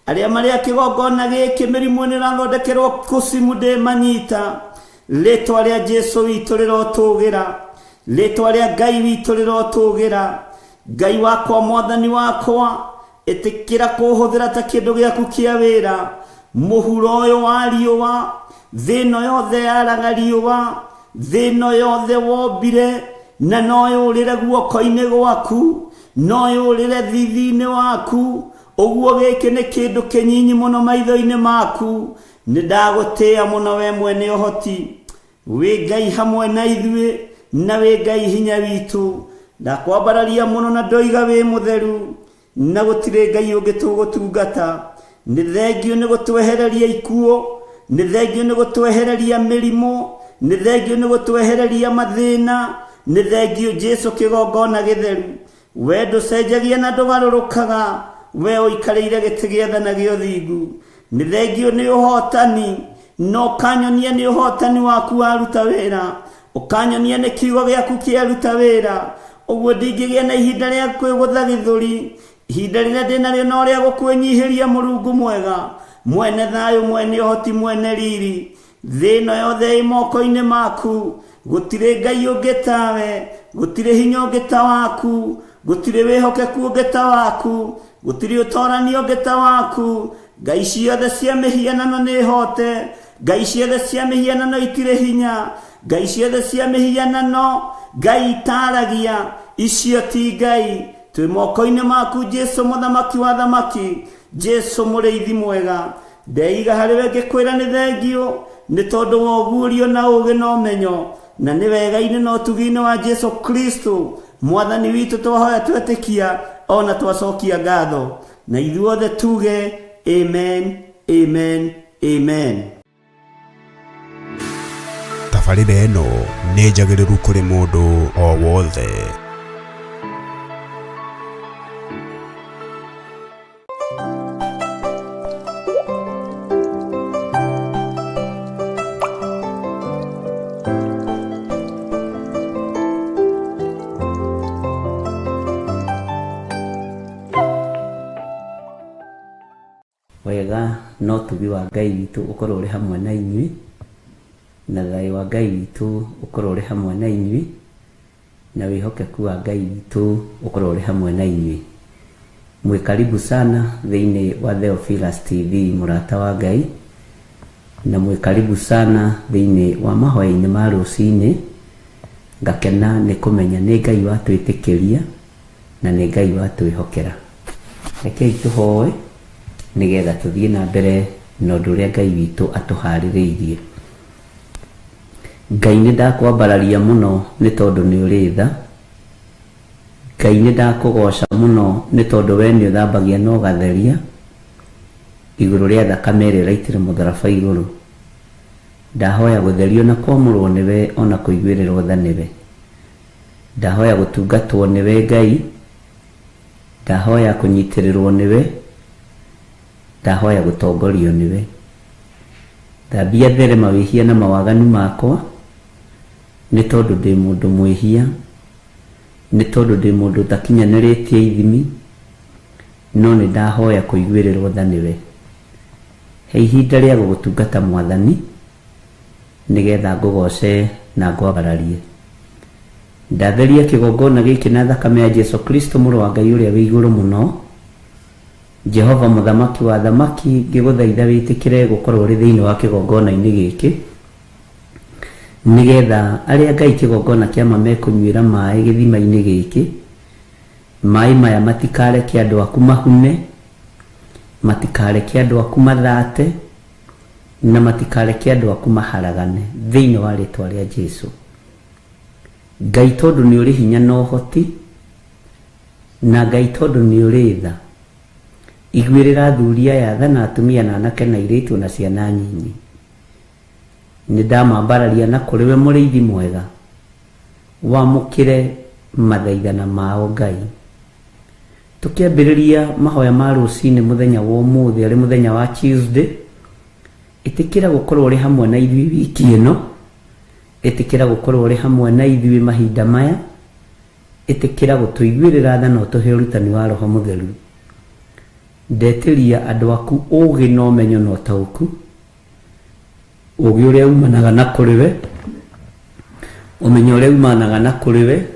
arĩa marĩ a kĩgongona gĩkĩ mĩrimũ nĩ ĩrathondekerwo kũcimu ndĩmanyita. Rĩtwa rĩa Jesu witũ rĩrotũgĩra, rĩtwa rĩa Ngai witũ rĩrotũgĩra. Ngai wakwa, mwathani wakwa, ĩtĩkĩra kũhũthĩra ta kĩndũ gĩaku kĩa wĩra. Mũhuro ũyũ wa riũa, thĩ ĩno yothe yaraga riũa, thĩ ĩno yothe wombire, na no yũrĩre guoko-inĩ gwaku, no yũrĩre thithi-inĩ waku. Ũguo gĩkĩ nĩ kĩndũ kĩnyinyi mũno maitho-inĩ maku. Nĩ ndagũtĩĩa mũno we mwene ũhoti, wĩ Ngai hamwe na ithuĩ, na wĩ Ngai hinya witũ. Ndakwambararia mũno na ndoiga wĩ mũtheru, na gũtirĩ Ngai ũngĩ tũgũtungata. Nĩ thengio nĩ gũtwehereria ikuũ, nĩ thengio nĩ gũtwehereria mĩrimũ, nĩ thengio nĩ gũtwehereria mathĩna, nĩ thengio Jesu kĩgongona gĩtheru. We ndũcenjagia na ndũgarũrũkaga, we ũikarĩire gĩtĩ gĩa tha na gĩa ũthingu. Nĩ thengio nĩ ũhotani, na ũkanyonia nĩ ũhotani waku waruta wĩra, ũkanyonia nĩ kiugo gĩaku kĩaruta wĩra. Ũguo ndingĩgĩa na ihinda rĩa kwĩgũtha gĩthũri, ihinda rĩrĩa ndĩnarĩo no rĩa gũkwĩnyihĩria Mũrungu mwega, mwene thayũ, mwene ũhoti, mwene riri. Thĩ ĩno yothe ĩ moko-inĩ maku, gũtirĩ Ngai ũngĩ tawe, gũtirĩ hinya ũngĩ ta waku, gũtirĩ wĩhokeku ũngĩ ta waku, gũtirĩ ũtorani ũngĩ ta waku. Ngai ciothe cia mĩhianano nĩ hote, Ngai ciothe cia mĩhianano itirĩ hinya, Ngai ciothe cia mĩhianano Ngai itaragia, icio ti Ngai. Twĩ moko-inĩ maku Jesu mũthamaki wa thamaki, Jesu mũrĩithi mwega. Ndeiga harĩ we ngĩkwĩra nĩ thengio, nĩ tondũ wa ũguũrio na ũũgĩ na ũmenyo, na nĩ wega-inĩ na ũtugi-inĩ wa Jesu Kristo mwathani witũ twahoya twetĩkia ona twacokia ngatho, na ithuothe tuge amen, amen, amen. Tabarĩra ĩno nĩ njagĩrĩru kũrĩ mũndũ o wothe. Wega no tugi wa Ngai witũ ũkorwo ũrĩ hamwe na inyuĩ, na thayũ wa Ngai witũ ũkorwo ũrĩ hamwe na inyuĩ, na wĩhokeku wa Ngai witũ ũkorwo ũrĩ hamwe na inyuĩ. Mwĩ karibu sana thĩinĩ wa Theophilus TV, mũrata wa Ngai, na mwĩ karibu sana thĩinĩ wa mahoya-inĩ ma rũcinĩ. Ngakena nĩ kũmenya nĩ Ngai watwĩtĩkĩria na nĩ Ngai watwĩhokera. Rekei tũhoe nĩgetha tũthiĩ na mbere na ũndũ ũrĩa Ngai witũ atũharĩrĩirie. Ngai nĩ ndakwambararia mũno nĩ tondũ nĩ ũrĩ tha. Ngai nĩ ndakũgoca mũno nĩ tondũ we nĩ ũthambagia na ũgatheria igũrũ rĩa thakame ĩrĩa ĩraitire mũtharaba igũrũ. Ndahoya gũtherio na kwamũrwo nĩwe ona kũiguĩrĩrwo tha nĩwe. Ndahoya gũtungatwo nĩwe Ngai, ndahoya kũnyitĩrĩrwo nĩwe, ndahoya gũtongorio nĩwe. Thambia there mawĩhia na mawaganu makwa, nĩ tondũ ndĩ mũndũ mwĩhia, nĩ tondũ ndĩ mũndũ ũtakinyanĩrĩtie ithimi, no nĩ ndahoya kũiguĩrĩrwo tha nĩwe. He ihinda rĩa gũgũtungata Mwathani, nĩgetha ngũgoce na ngwambararie. Ndatheria kĩgongona gĩkĩ na thakame ya Jesu Kristo mũrũ wa Ngai ũrĩa wĩ igũrũ mũno. Jehova mũthamaki wa thamaki, ngĩgũthaitha wĩtĩkĩre gũkorwo ũrĩ thĩinĩ wa kĩgongona-inĩ gĩkĩ. Nĩgetha arĩa Ngai kĩgongona kĩa ma mekũnyuĩra maĩ gĩthima-inĩ gĩkĩ, maĩ maya matikareke andũ aku mahune, matikareke andũ aku mathate, na matikareke andũ aku maharagane thĩinĩ wa rĩtwa rĩa Jesu. Ngai tondũ nĩ ũrĩ hinya na ũhoti, na Ngai tondũ nĩ ũrĩ tha, iguĩrĩra athuri aya tha na atumia na anake na airĩtu na ciana nyinyi. Nĩ ndamambararia na kũrĩ we mũrĩithi mwega, wamũkĩre mathaithana mao Ngai. Tũkĩambĩrĩria mahoya ma rũcinĩ mũthenya wa ũmũthĩ arĩ mũthenya wa Tuesday, ĩtĩkĩra gũkorwo ũrĩ hamwe na ithuĩ wiki ĩno, ĩtĩkĩra gũkorwo ũrĩ hamwe na ithuĩ mahinda maya, ĩtĩkĩra gũtũiguĩrĩra tha na ũtũhe ũrutani wa Roho Mũtheru. Ndetĩria andũ aku ũũgĩ na ũmenyo na ũtaũku, ũũgĩ ũrĩa umanaga na kũrĩ we, ũmenyo ũrĩa umanaga na kũrĩ we,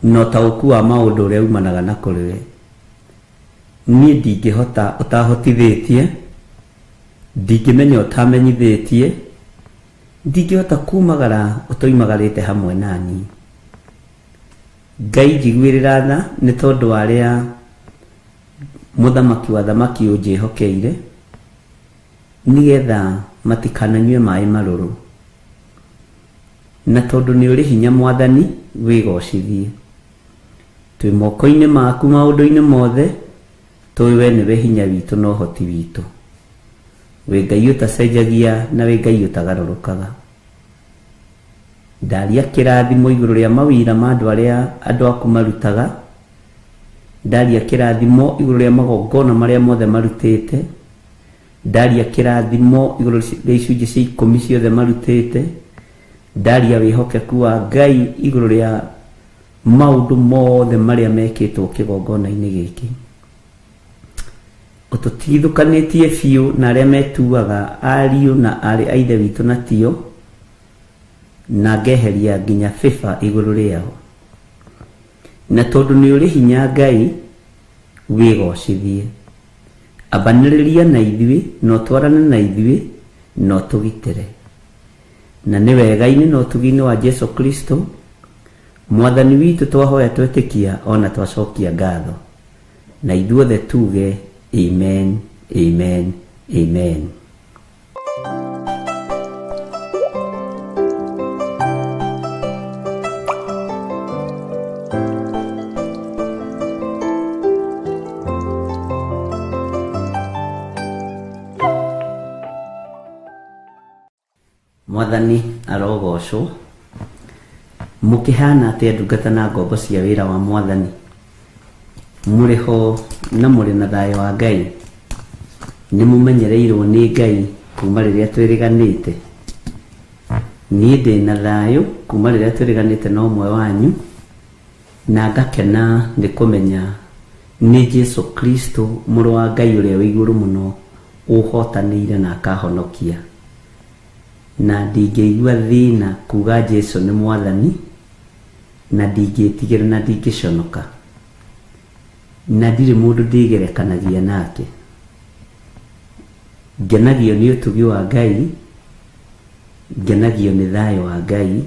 na ũtaũku wa maũndũ ũrĩa umanaga na kũrĩ we. Niĩ ndingĩhota ũtahotithĩtie, ndingĩmenya ũtamenyithĩtie, ndingĩhota kumagara ũtoimagarĩte hamwe na niĩ. Ngai njiguĩrĩra tha nĩ tondũ wa arĩa mũthamaki wa thamaki ũnjĩhokeire, nĩgetha matikananyue maĩ marũrũ. Na tondũ nĩ ũrĩ hinya Mwathani, wĩgocithie. Twĩ moko-inĩ maku maũndũ-inĩ mothe, tũĩ we nĩwe hinya witũ na ũhoti witũ. Wĩ Ngai ũtacenjagia na wĩ Ngai ũtagarũrũkaga. Ndaria kĩrathimo igũrũ rĩa mawira ma andũ arĩa andũ aku marutaga, ndaria kĩrathimo igũrũ rĩa magongona marĩa mothe marutĩte, ndaria kĩrathimo igũrũ rĩa icunjĩ cia ikũmi ciothe marutĩte, ndaria wĩhokeku wa Ngai igũrũ rĩa maũndũ mothe marĩa mekĩtwo kĩgongona-inĩ gĩkĩ. Ũtũtigithũkanĩtie biũ na arĩa metuaga ariũ na aarĩ a Ithe witũ na tio, na ngeheria nginya bĩba igũrũ rĩao. Na tondũ nĩ ũrĩ hinya Ngai, wĩgocithie. Ambanĩrĩria na ithuĩ, na ũtwarane na ithuĩ, na ũtũgitĩre. Na nĩ wega-inĩ na ũtugi-inĩ wa Jesu Kristo, Mwathani witũ twahoya twetĩkia ona twacokia ngatho. Na ithuothe tuge amen, amen, amen. Mwathani arogocwo. Mũkĩhana atĩa ndungata na ngombo cia wĩra wa Mwathani? Mũrĩ ho na mũrĩ na thayũ wa Ngai? Nĩ mũmenyereirwo nĩ Ngai kuma rĩrĩa twĩrĩganĩte? Niĩ ndĩ na thayũ kuma rĩrĩa twĩrĩganĩte na ũmwe wanyu, na ngakena nĩ kũmenya nĩ Jesu Kristo mũrũ wa Ngai ũrĩa wĩ igũrũ mũno ũhotanĩire na akahonokia. Na ndingĩigua thĩna kuga Jesu nĩ Mwathani, na ndingĩtigĩra na ndingĩconoka. Na ndirĩ mũndũ ndĩgerekanagia nake. Ngenagio nĩ ũtugi wa Ngai, ngenagio nĩ thayũ wa Ngai,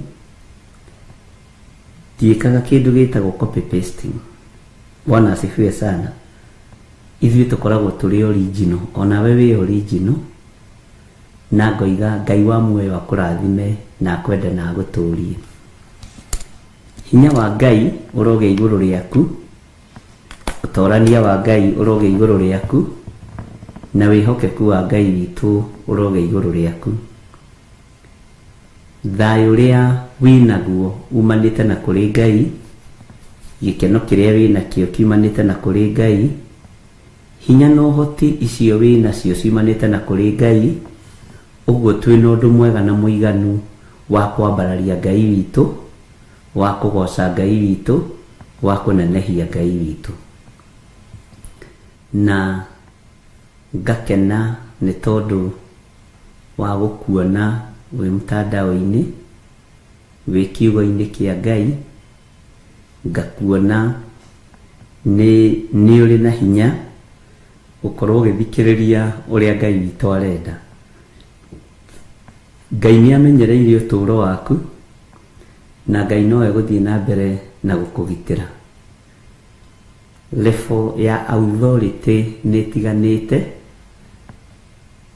ndiĩkaga kĩndũ gĩtagwo copy pasting. Bwana asifiwe sana. Ithuĩ tũkoragwo tũrĩ original, onawe wĩ original, na ngoiga Ngai wa muoyo akũrathime na akwende na agũtũrie. Hinya wa Ngai ũrogĩa igũrũ rĩaku, ũtorania wa Ngai ũrogĩa igũrũ rĩaku, na wĩhokeku wa Ngai witũ ũrogĩa igũrũ rĩaku. Thayũ ũrĩa wĩnaguo umanĩte na kũrĩ Ngai, gĩkeno kĩrĩa wĩnakĩo kiumanĩte na kũrĩ Ngai, hinya na ũhoti icio wĩnacio ciumanĩte na kũrĩ Ngai, ũguo twĩna ũndũ mwega na mũiganu wa kwambararia Ngai witũ, wa kũgoca Ngai witũ, wa kũnenehia Ngai witũ. Na ngakena nĩ tondũ wa gũkuona wĩ mtandao-inĩ, wĩ kiugo-inĩ kĩa Ngai, ngakuona nĩ nĩ ũrĩ na hinya gũkorwo ũgĩthikĩrĩria ũrĩa Ngai witũ arenda. Ngai nĩ amenyereire ũtũũro waku na Ngai no egũthiĩ na mbere na gũkũgitĩra. Level ya authority nĩ ĩtiganĩte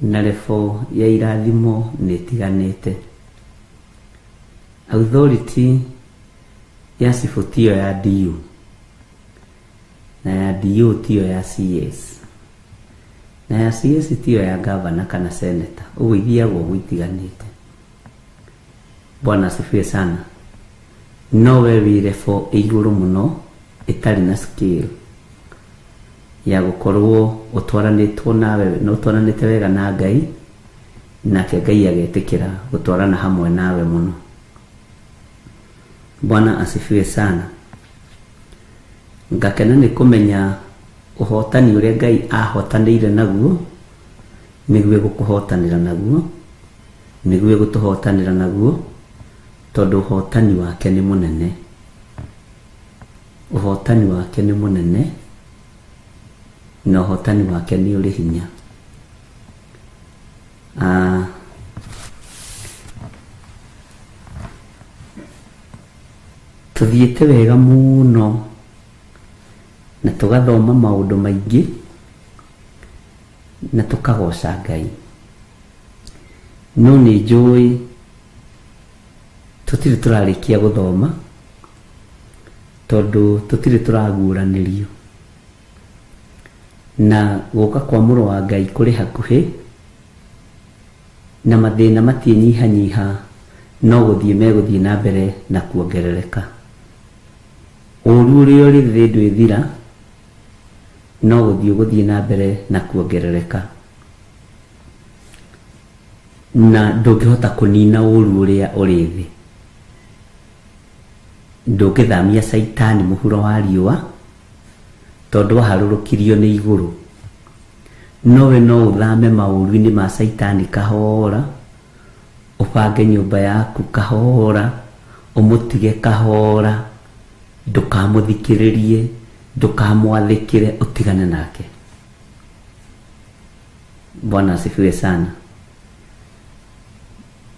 na level ya irathimo nĩ ĩtiganĩte. Authority ya cibũ tiyo ya DU na ya DU tiyo ya CS na ya CS tiyo ya gavana kana senator. Ũguo ithiagwo ũguo itiganĩte. Bwana asifiwe sana. No we wĩ level ĩ igũrũ mũno ĩtarĩ na scale ya gũkorwo ũtwaranĩtwo nawe na ũtwaranĩte wega na Ngai, nake Ngai agetĩkĩra gũtwarana hamwe nawe mũno. Bwana asifiwe sana. Ngakena nĩ kũmenya ũhotani ũrĩa Ngai ahotanĩire naguo nĩguo egũkũhotanĩra naguo, nĩguo egũtũhotanĩra naguo, tondũ ũhotani wake nĩ mũnene. Ũhotani wake nĩ mũnene na ũhotani wake nĩ ũrĩ hinya. Tũthiĩte wega mũno na tũgathoma maũndũ maingĩ na tũkagoca Ngai. No nĩ njũĩ tũtirĩ tũrarĩkia gũthoma tondũ tũtirĩ tũraguũranĩrio, na gũka kwa mũrũ wa Ngai kũrĩ hakuhĩ na mathĩna matiĩnyihanyiha, no gũthiĩ megũthiĩ na mbere na kuongerereka. Ũru ũrĩa ũrĩ thĩ ndwĩthira, no gũthiĩ ũgũthiĩ na mbere na kuongerereka, na ndũngĩhota kũnina ũru ũrĩa ũrĩ thĩ. Ndũngĩthamia Caitani mũhuro wa riũa tondũ aharũrũkirio nĩ igũrũ, nowe no ũthame maũru-inĩ ma Caitani kahora, ũbange nyũmba yaku kahora, ũmũtige kahora, ndũkamũthikĩrĩrie, ndũkamwathĩkĩre, ũtigane nake. Bwana asifiwe sana.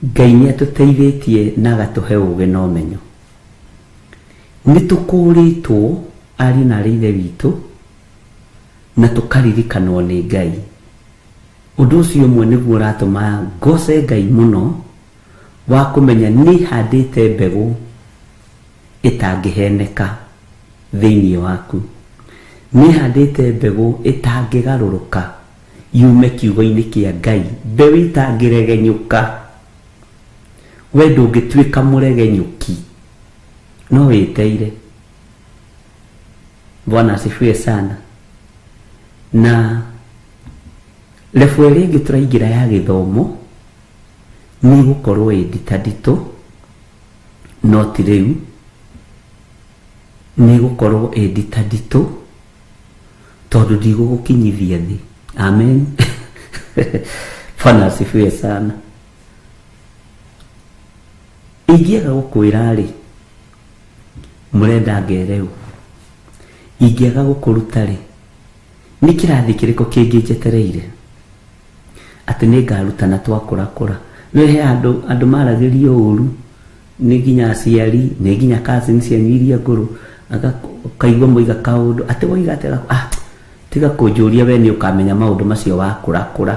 Ngai nĩ atũteithĩtie na agatũhe ũũgĩ na ũmenyo. Nĩ tũkũrĩtwo ariũ na arĩ ithe witũ na tũkaririkanwo nĩ Ngai. Ũndũ ũcio ũmwe nĩguo ũratũma ngoce Ngai mũno wa kũmenya nĩ handĩte mbegũ ĩtangĩheneka thĩinĩ waku, nĩ handĩte mbegũ ĩtangĩgarũrũka yume kiugo-inĩ kĩa Ngai, mbeũ ĩtangĩregenyũka. We ndũngĩtuĩka mũregenyũki, no wĩteire. Bwana asifiwe sana. Na level ĩrĩa ĩngĩ tũraingĩra ya gĩthomo nĩ ĩgũkorwo ĩ nditanditũ, no ti rĩu, nĩ ĩgũkorwo ĩ nditanditũ tondũ ndigũgũkinyithia thĩ. Amen. Bwana asifiwe sana. Ingĩaga gũkwĩra rĩ, mũrenda ngere ũ? Ingĩaga gũkũruta rĩ, nĩ kĩrathi kĩrĩkũ kĩngĩ njetereire atĩ nĩ ngarutana twakũrakũra? No he andũ maragĩrio ũru nĩ nginya aciari, nĩ nginya cousins cianyu iria ngũrũ, ũkaigua moiga kaũndũ atĩ woiga atĩ tiga kũnjũria we nĩ ũkamenya maũndũ macio wakũrakũra.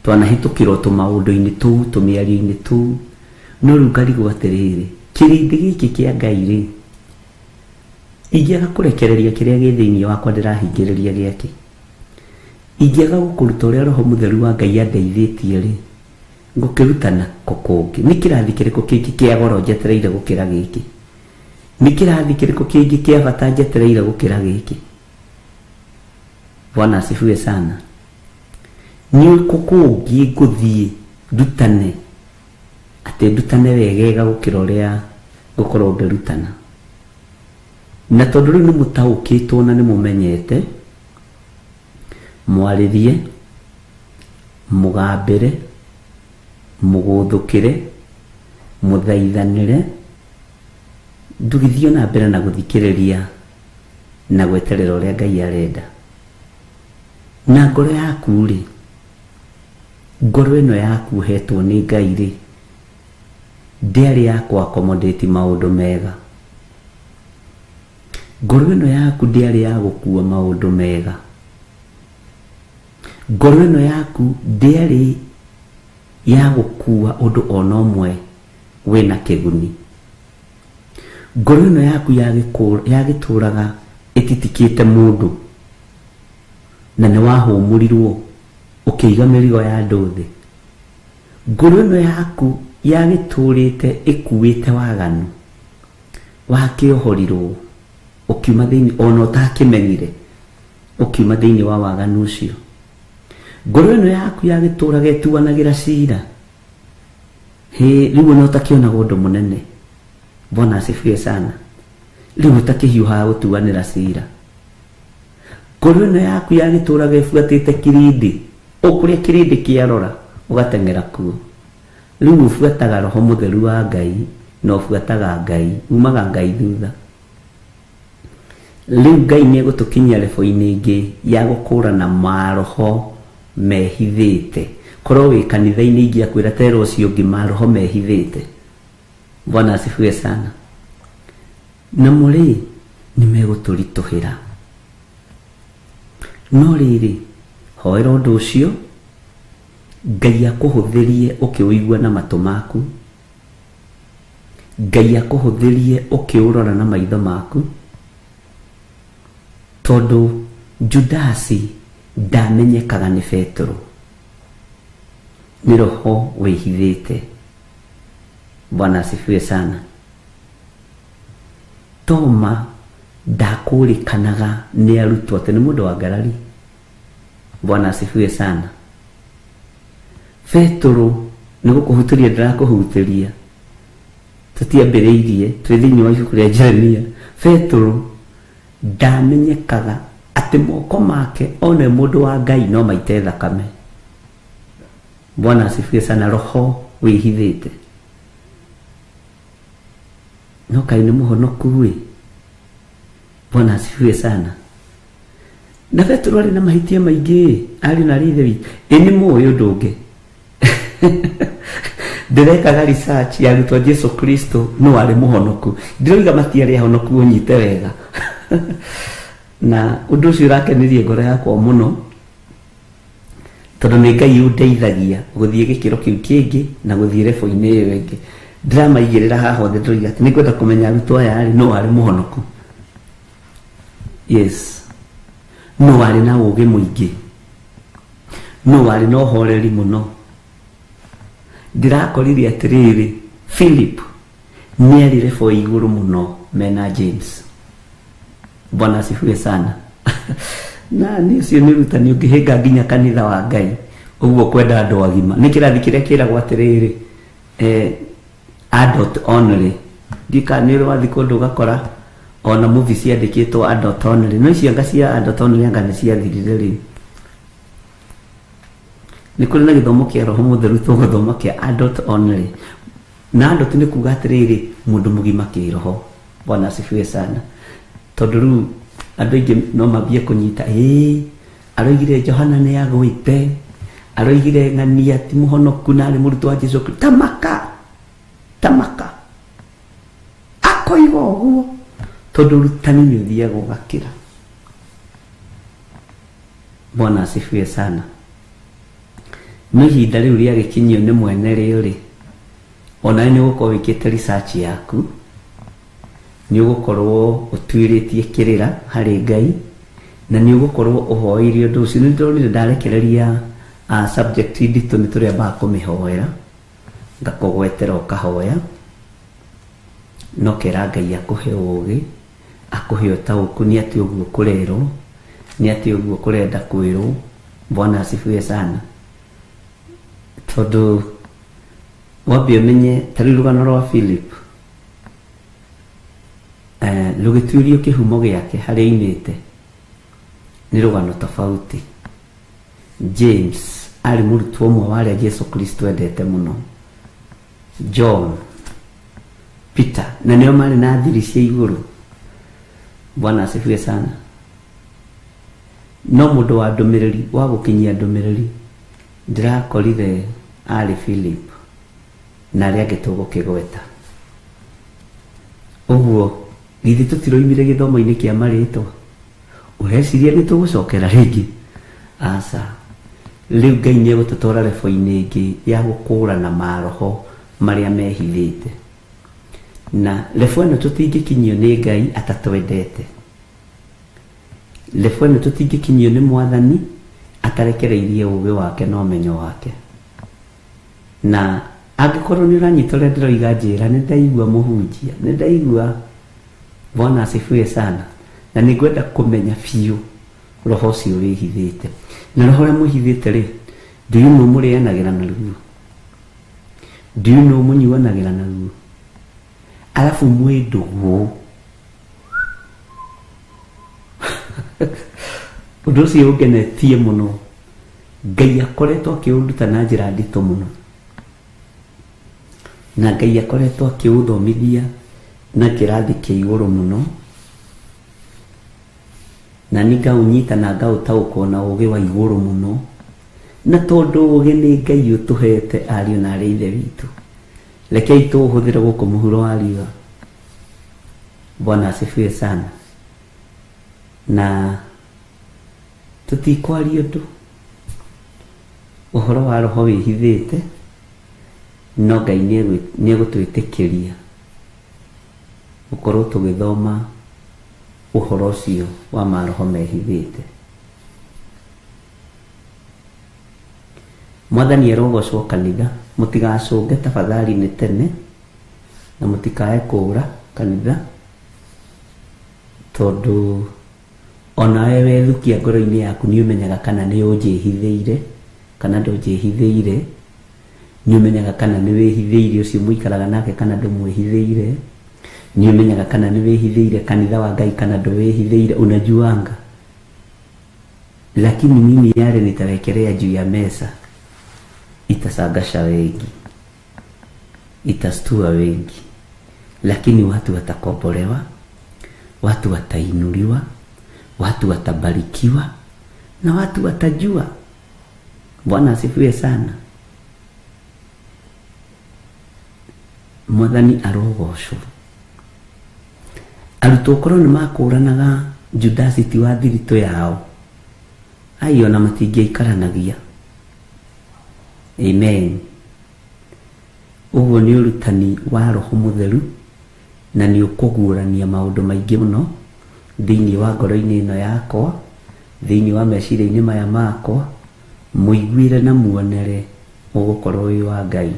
Twanahĩtũkĩrwo tũmaũndũ-inĩ tũu, tũmĩario-inĩ tũu. No rĩu ngarigwo atĩrĩrĩ, kĩrĩndĩ gĩkĩ kĩa Ngai rĩ, ingĩaga kũrekereria kĩrĩa gĩ thĩinĩ wakwa ndĩrahingĩrĩria gĩake, ingĩaga gũkũruta ũrĩa Roho Mũtheru wa Ngai andeithĩtie rĩ, ngũkĩrutana kũ kũngĩ? Nĩ kĩrathi kĩrĩkũ kĩngĩ kĩa goro njetereire gũkĩra gĩkĩ? Nĩ kĩrathi kĩrĩkũ kĩngĩ kĩa bata njetereire gũkĩra gĩkĩ? Bwana asifiwe sana. Nĩ kũ kũngĩ ngũthiĩ ndutane, atĩ ndutane wegega gũkĩra ũrĩa ngũkorwo ngĩrutana? Na tondũ rĩu nĩ mũtaũkĩtwo na nĩ mũmenyete, mwarĩrie, mũgambĩre, mũgũthũkĩre, mũthaithanĩre, ndũgĩthiĩ na mbere na gũthikĩrĩria na gweterera ũrĩa Ngai arenda. Na ngoro yaku rĩ, Ngoro ĩno yaku ũhetwo nĩ Ngai rĩ, ndĩarĩ ya kũ accommodate maũndũ mega. Ngoro ĩno yaku ndĩarĩ ya gũkua maũndũ mega. Ngoro ĩno yaku ndĩarĩ ya gũkua ũndũ ona ũmwe wĩna kĩguni. Ngoro ĩno yaku yagĩtũraga ĩtitikĩte mũndũ, na nĩ wahũmũrirwo ũkĩiga mĩrigo ya andũ thĩ. Ngoro ĩno yaku yagĩtũrĩte ĩkuĩte waganu, wakĩohorirwo ũkiuma thĩinĩ, ona ũtakĩmenyire ũkiuma thĩinĩ wa waganu ũcio. Ngoro ĩno yaku yagĩtũraga ĩtuanagĩra cira, hĩ rĩu ona ũtakĩonaga ũndũ mũnene. Bwana asifiwe sana. Rĩu ũtakĩhiũhaga gũtuanĩra cira. Ngoro ĩno yaku yagĩtũraga ĩbuatĩte kirindi, o kũrĩa kirindi kĩarora ũgateng'era kuo. Rĩu ũbuataga roho mũtheru wa Ngai, na ũbuataga Ngai, umaga Ngai thutha. Rĩu Ngai nĩ egũtũkinyia lebo-inĩ ĩngĩ ya gũkũrana maroho mehithĩte. Korwo wĩ kanitha-inĩ ingĩakwĩra tera ũcio ũngĩ maroho mehithĩte. Bwana asifiwe sana. Namo rĩ nĩ megũtũritũhĩra. No rĩrĩ, hoera ũndũ ũcio, Ngai akũhũthĩrie ũkĩũigua na matũ maku, Ngai akũhũthĩrie ũkĩũrora na maitho maku, tondũ Judasi ndamenyekaga nĩ Petero, nĩ roho wĩhithĩte. Bwana asifiwe sana. Toma ndakũrĩkanaga nĩ arutwo atĩ nĩ mũndũ wa ngarari. Bwana asifiwe sana. Petero nĩ gũkũhutĩria ndĩrakũhutĩria, tũtiambĩrĩirie, twĩ thĩinĩ wa ibuku rĩa Jeremia. Petero ndamenyekaga atĩ moko make one mũndũ wa Ngai no maite thakame. Bwana asifiwe sana. Roho wĩhithĩte. No kaĩ nĩ mũhonoku ĩ. Bwana asifiwe sana. Na Petero arĩ na mahĩtia maingĩ, arĩ na ithe witũ. Ĩ nĩ mũĩ ũndũ ũngĩ. Ndĩrekaga research ya arutwo Jesu Kristo no arĩ mũhonoku. Ndĩroiga matiarĩ ahonoku, ũnyite wega. Na ũndũ ũcio ũrakenirie ngoro yakwa mũno, tondũ nĩ Ngai ũndeithagia gũthiĩ gĩkĩro kĩu kĩngĩ na gũthiĩ lebo-inĩ ĩyo ĩngĩ. Ndĩramaigĩrĩra haha othe, ndĩroiga atĩ nĩngwenda kũmenya arutwo aya rĩ, no arĩ mũhonoku. Yes. No arĩ na ũũgĩ mũingĩ, no arĩ na ũhoreri mũno. Ndĩrakorire atĩrĩrĩ, Philip nĩ arĩ lebo igũrũ mũno mena James. Bwana asifiwe sana. Na nĩ ũcio nĩ ũrutani ũngĩhĩnga nginya kanitha wa Ngai, ũguo kwenda andũ agima. Nĩ kĩrathi kĩrĩa kĩragwo atĩrĩrĩ, adult only. Ndiũĩ kana nĩ ũrĩ wathiĩ kũndũ ũgakora ona movie ciandĩkĩtwo adult only. No icio anga cia adult only anga nĩ ciathirire rĩu. Nĩ kũrĩ na gĩthomo kĩa roho mũtheru tũgũthoma kĩa adult only. Na adult nĩ kuga atĩrĩrĩ, mũndũ mũgima kĩroho. Bwana asifiwe sana. Tondũ rĩu andũ aingĩ no mambie kũnyita, ĩĩ aroigire Johana nĩ agwĩte, aroigire ng'ania ti mũhonoku na arĩ mũrutwo wa Jesu Kristo. Tamaka, tamaka akoiga ũguo, tondũ ũrutani nĩ ũthiaga ũgakĩra. Bwana asifiwe sana. No ihinda rĩu rĩagĩkinyio nĩ mwene rĩo rĩ, onawe nĩ ũgũkorwo wĩkĩte research yaku, nĩ ũgũkorwo ũtuĩrĩtie kĩrĩra harĩ Ngai, na nĩ ũgũkorwo ũhoeire ũndũ ũcio. Nĩ ndĩronire ndarekereria subject nditũ nĩ tũrĩambaga kũmĩhoera, ngakũgwetera ũkahoya, no kera Ngai akũhe ũũgĩ, akũhe ũtaũku nĩ atĩ ũguo kũrerwo, nĩ atĩ ũguo kũrenda kwĩrwo. Bwana asifiwe sana. Tondũ wambe ũmenye ta rĩu rũgano rwa Philip, rũgĩtuĩrio kĩhumo gĩake harĩa aimĩte nĩ rũgano tofauti. James arĩ mũrutwo ũmwe wa arĩa Jesu Kristo endete mũno. John, Peter, na nĩo marĩ na thiri cia igũrũ. Bwana asifiwe sana. No mũndũ wa ndũmĩrĩri, wa gũkinyia ndũmĩrĩri, Ndĩrakorire arĩ Philip na arĩa angĩ tũgũkĩgweta. Ũguo githĩ tũtiroimire gĩthomo-inĩ kĩa marĩtwa? Ũreciria nĩ tũgũcokera rĩngĩ? Aca. Rĩu Ngai nĩ egũtũtwara rebo-inĩ ĩngĩ ya gũkũrana maroho marĩa mehithĩte. Na rebo ĩno tũtingĩkinyio nĩ Ngai atatwendete. Rebo ĩno tũtingĩkinyio nĩ Mwathani atarekereirie ũgĩ wake na ũmenyo wake. Na angĩkorwo nĩ ũranyita ũrĩa ndĩroiga njĩra, nĩ ndaigua mũhunjia, nĩ ndaigua. Bwana asifiwe sana. Na nĩ ngwenda kũmenya biũ roho ũcio wĩhithĩte. Na roho ũrĩa mwĩhithĩte rĩ, do you know mũrĩanagĩra naruo? Do you know mũnyuanagĩra naruo? Arabu mwĩ ndũgũ. Ũndũ ũcio ũngenetie mũno. Ngai akoretwo akĩũnduta na njĩra nditũ mũno. Na Ngai akoretwo akĩũthomithia na kĩrathi kĩa igũrũ mũno. Na niĩ ngaũnyita na ngaũtaũkwo na ũgĩ wa igũrũ mũno. Na tondũ ũgĩ nĩ Ngai ũtũhete ariũ na arĩ ithe witũ, rekei tũũhũthĩre gũkũ mũhuro wa riũa. Bwana asifiwe sana. Na tũtikwaria ũndũ ũhoro wa roho wĩhithĩte, no Ngai nĩegũtwĩtĩkĩria gũkorwo tũgĩthoma ũhoro ũcio wa maroho mehithĩte. Mwathani arogocwo kanitha, mũtigacũnge tafadhali nĩ tene, na mũtikae kũũra kanitha, tondũ onawe wethukia ngoro-inĩ yaku nĩ ũmenyaga kana nĩ ũnjĩhithĩire kana ndũnjĩhithĩire, nĩ ũmenyaga kana nĩ wĩhithĩire ũcio mũikaraga nake kana ndũmwĩhithĩire, nĩ ũmenyaga kana nĩ wĩhithĩire kanitha wa Ngai kana ndũwĩhithĩire, unajuanga. Lakini mimi yale nitawekelea juu ya meza itasangasha wengi, itastua wengi, lakini watu watakombolewa, watu watainuliwa, watu watabarikiwa na watu watajua. Bwana asifiwe sana. Mwathani arogocwo. Arutwo korwo nĩ makũranaga Judasi ti wa thiritũ yao, ai ona matingĩaikaranagia. Amen. Ũguo nĩ ũrutani wa Roho Mũtheru, na nĩ ũkũguũrania maũndũ maingĩ mũno thĩinĩ wa ngoro-inĩ ĩno yakwa, thĩinĩ wa meciria-inĩ maya makwa, mũiguĩre na muonere ũgũkorwo wĩ wa Ngai.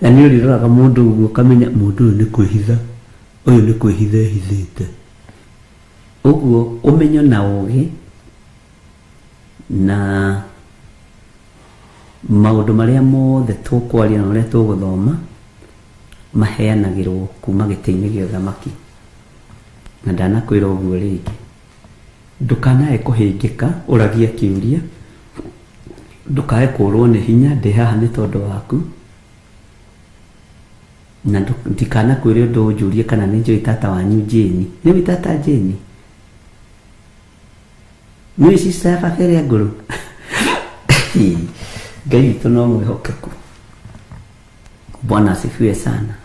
Na nĩ ũrĩroraga mũndũ ũguo ũkamenya mũndũ ũyũ nĩ kwĩhitha, ũyũ nĩ kwĩhitha ehithĩte. Ũguo ũmenyo na ũgĩ na maũndũ marĩa mothe tũkwaria na marĩa tũgũthoma maheanagĩrwo kuma gĩtĩ-inĩ gĩa ũthamaki. Na ndanakwĩra ũguo rĩngĩ, ndũkanae kũhĩngĩka ũragie kĩũria, ndũkae kũrwo nĩ hinya, ndĩ haha nĩ tondũ waku. Na ndikanakwĩre ũndũ ũnjũrie kana nĩ njũĩ tata wanyu Jane. Nĩ ũĩ tata Jane? Nĩ ũĩ sister ya baba ĩrĩa ngũrũ? Ngai witũ no mwĩhokeku. Bwana asifiwe sana.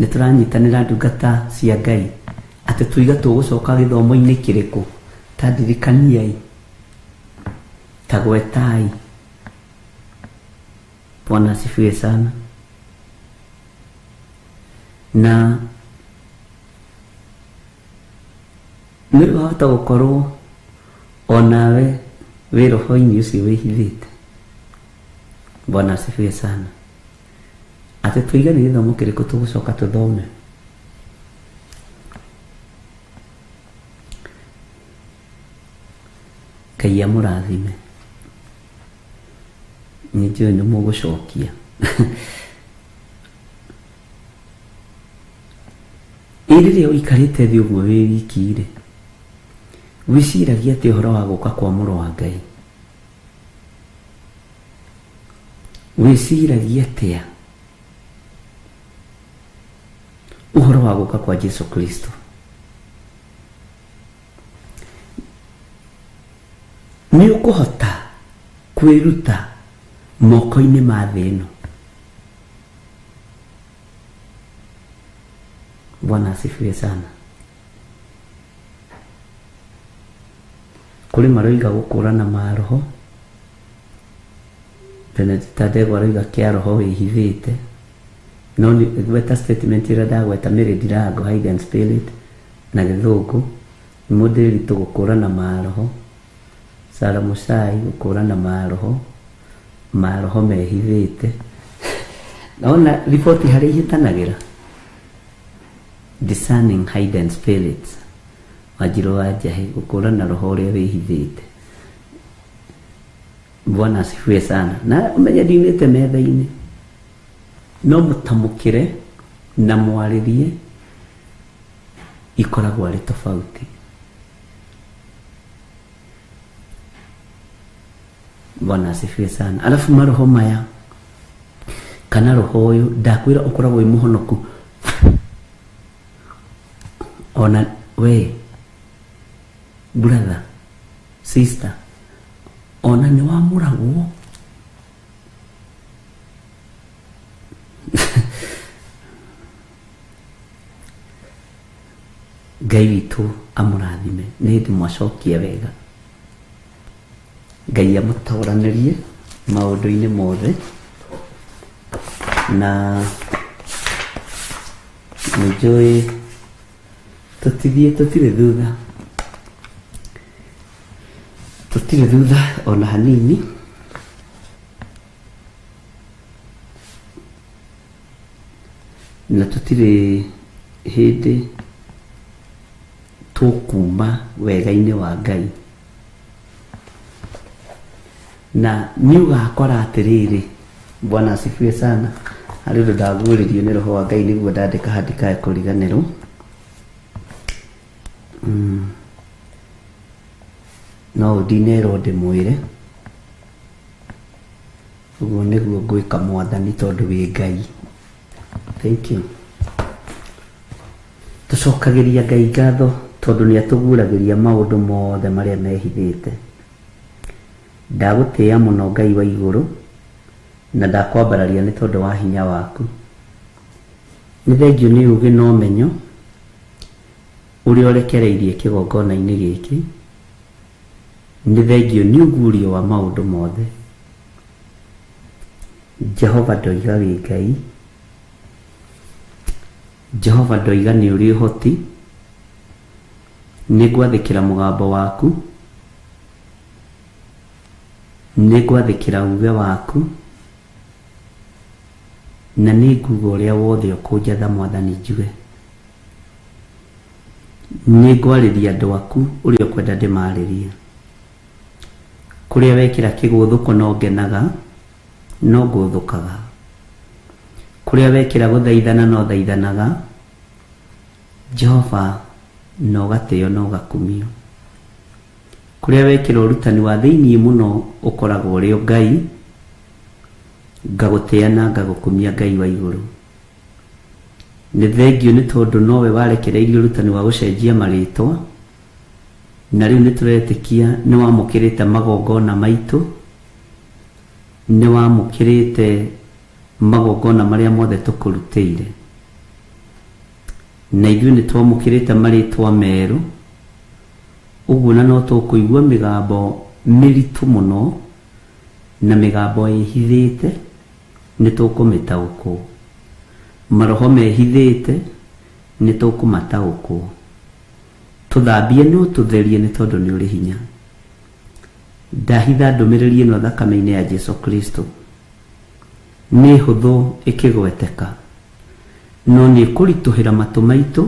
Nĩ tũranyitanĩra ndungata cia Ngai atĩ tuiga tũgũcoka gĩthomo-inĩ kĩrĩkũ, ta ndirikaniai, ta gwetai. Bwana asifiwe sana. Na nĩ wahota gũkorwo onawe wĩ roho-inĩ ũcio wĩhithĩte. Bwana asifiwe sana. Atĩ tuiga nĩ gĩthomo kĩrĩkũ tũgũcoka tũthome. Ngai amũrathime. Nĩ njũĩ nĩ mũgũcokia. Ĩ rĩrĩa ũikarĩte thĩ ũguo wĩ wiki rĩ, wĩciragia atĩ ũhoro wa gũka kwa mũrũ wa Ngai? Wĩciragia atĩa ũhoro wa gũka kwa Jesu Kristo? Nĩ ũkũhota kwĩruta moko-inĩ ma thĩ ĩno. Bwana asifiwe sana. Kũrĩ maroiga gũkũrana maroho, Benedicta Ndegwa aroiga kĩa roho wĩhithĩte, no nĩ gweta statement ĩrĩa ndagweta Mary Ndirango hide and spirit na gĩthũngũ, nĩ mũndĩritũ gũkũrana maroho, Sara Mũcai gũkũrana maroho, maroho mehithĩte. Naona riboti harĩa ihĩtanagĩra, discerning hidden spirits, Wanjirũ wa Njahĩ gũkũrana roho ũrĩa wĩhithĩte. Bwana asifiwe sana. Na ũmenye ndiumĩte metha-inĩ, no mũtamũkĩre na mwarĩrie ikoragwo arĩ tofauti. Bwana asifiwe sana. Alafu maroho maya kana roho ũyũ ndakwĩra ũkoragwo wĩ mũhonoku ona we brother sister, ona nĩ wamũragwo. Ngai witũ amũrathime, nĩ hĩndĩ mwacokia wega. Ngai amũtoranĩrie maũndũ-inĩ mothe, na nĩ njũĩ tũtithiĩ, tũtirĩ thutha, tũtirĩ thutha ona hanini. Na tũtirĩ hĩndĩ tũkuma wega-inĩ wa Ngai. Na nĩ ũgakora atĩrĩrĩ, Bwana asifiwe sana, harĩ ũndũ ndaguũrĩrio nĩ roho wa Ngai nĩguo ndandĩka handikae kũriganĩrwo. No ndinerwo ndĩmwĩre ũguo nĩguo ngwĩka Mwathani tondũ wĩ Ngai. Thank you. Tũcokagĩria Ngai ngatho tondũ nĩ atũguũragĩria maũndũ mothe marĩa mehithĩte. Ndagũtĩĩa mũno Ngai wa igũrũ, na ndakwambararia nĩ tondũ wa hinya waku. Nĩ thengiũ nĩ ũũgĩ na ũmenyo ũrĩa ũrekereirie kĩgongona-inĩ gĩkĩ. Nĩ thengiũ nĩ ũguũrio wa maũndũ mothe. Jehova ndoiga wĩ Ngai, Jehova ndoiga nĩ ũrĩ ũhoti. Nĩ ngwathĩkĩra mũgambo waku, nĩ ngwathĩkĩra uge waku, na nĩ nguga ũrĩa wothe ũkũnjatha Mwathani njuge. Nĩ ngwarĩria andũ aku ũrĩa ũkwenda ndĩmarĩrie. Kũrĩa wekĩra kĩgũthũko no ngenaga, no ngũthũkaga. Kũrĩa wekĩra gũthaithana no thaithanaga. Jehova no gatĩo no gakumio. Kũrĩa wekĩra ũrutani wa thĩiniĩ mũno ũkoragwo ũrĩ o Ngai, ngagũtĩa na ngagũkumia Ngai wa igũrũ. Nĩ thengiũ nĩ tondũ nowe warekereirie ũrutani wa gũcenjia marĩtwa, na rĩu nĩ tũretĩkia nĩ wamũkĩrĩte magongona maitũ, nĩ wamũkĩrĩte magongona marĩa mothe tũkũrutĩire, na ithuĩ nĩ twamũkĩrĩte marĩtwa merũ. Ũguo na no tũkũigua mĩgambo mĩritũ mũno na mĩgambo ĩhithĩte, nĩ tũkũmĩtaũkwo. Maroho mehithĩte nĩ tũkũmataũkwo. Tũthambie no tũtherie nĩ tondũ nĩ ũrĩ hinya. Ndahitha ndũmĩrĩri ĩno thakame-inĩ ya Jesu Kristo. Nĩ hũthũ ĩkĩgweteka, no nĩ ĩkũritũhĩra matũ maitũ,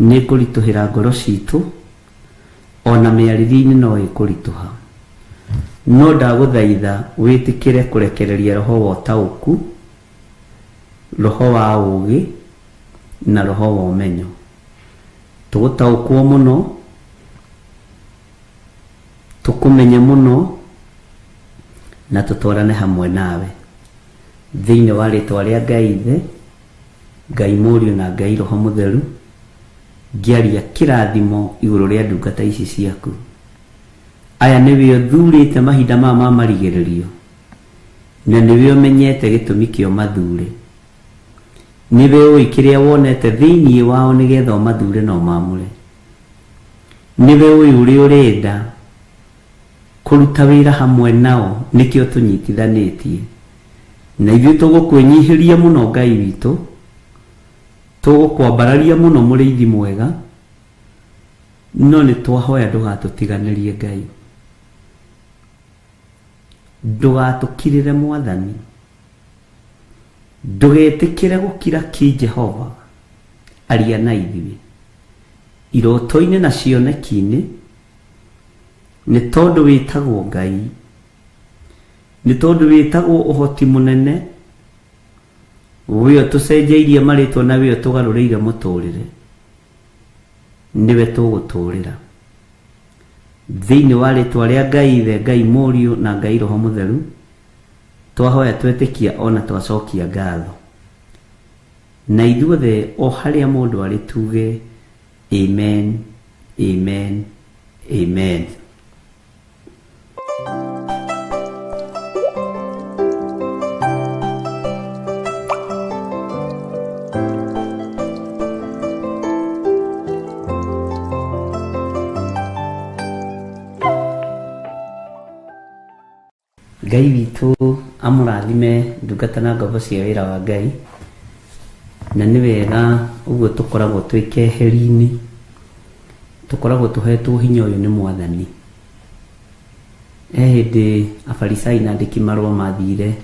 nĩ ĩkũritũhĩra ngoro citũ, ona mĩarĩrie-inĩ no ĩkũritũha. No ndagũthaitha wĩtĩkĩre kũrekereria roho wa ũtaũku, roho wa ũũgĩ, na roho wa ũmenyo. Tũgũtaũkwo mũno, tũkũmenye mũno, na tũtwarane hamwe nawe. Thĩinĩ wa rĩtwa rĩa Ngai Ithe, Ngai Mũriũ na Ngai Roho Mũtheru, ngĩaria kĩrathimo igũrũ rĩa ndungata ici ciaku. Aya nĩwe ũthurĩte mahinda maya ma marigĩrĩrio, na nĩwe ũmenyete gĩtũmi kĩo mathure. Nĩwe ũĩ kĩrĩa wonete thĩinĩ wao nĩgetha ũmathure na ũmamũre. Nĩwe ũĩ ũrĩa ũrenda kũruta wĩra hamwe nao, nĩkĩo tũnyitithanĩtie. Na ithuĩ tũgũkwĩnyihĩria mũno Ngai witũ, tũgũkwambararia mũno mũrĩithi mwega, no nĩ twahoya ndũgatũtiganĩrie Ngai. Ndũgatũkirĩre Mwathani. Ndũgetĩkĩre gũkira ki Jehova, aria na ithuĩ iroto-inĩ na cioneki-inĩ, nĩ tondũ wĩtagwo Ngai, nĩ tondũ wĩtagwo ũhoti mũnene, we ũtũcenjeirie marĩtwa na we ũtũgarũrĩire mũtũrĩre, nĩwe tũgũtũrĩra. Thĩinĩ wa rĩtwa rĩa Ngai Ithe, Ngai Mũriũ na Ngai Roho Mũtheru, twahoya twetĩkia ona twacokia ngatho. Na ithuothe o harĩa mũndũ arĩ tuge amen, amen, amen. Ngai witũ amũrathime ndungata na ngombo cia wĩra wa Ngai. Na nĩ wega ũguo tũkoragwo twĩ keheri-inĩ, tũkoragwo tũhetwo hinya ũyũ nĩ Mwathani. He hĩndĩ Afarisai na andĩki marũa mathire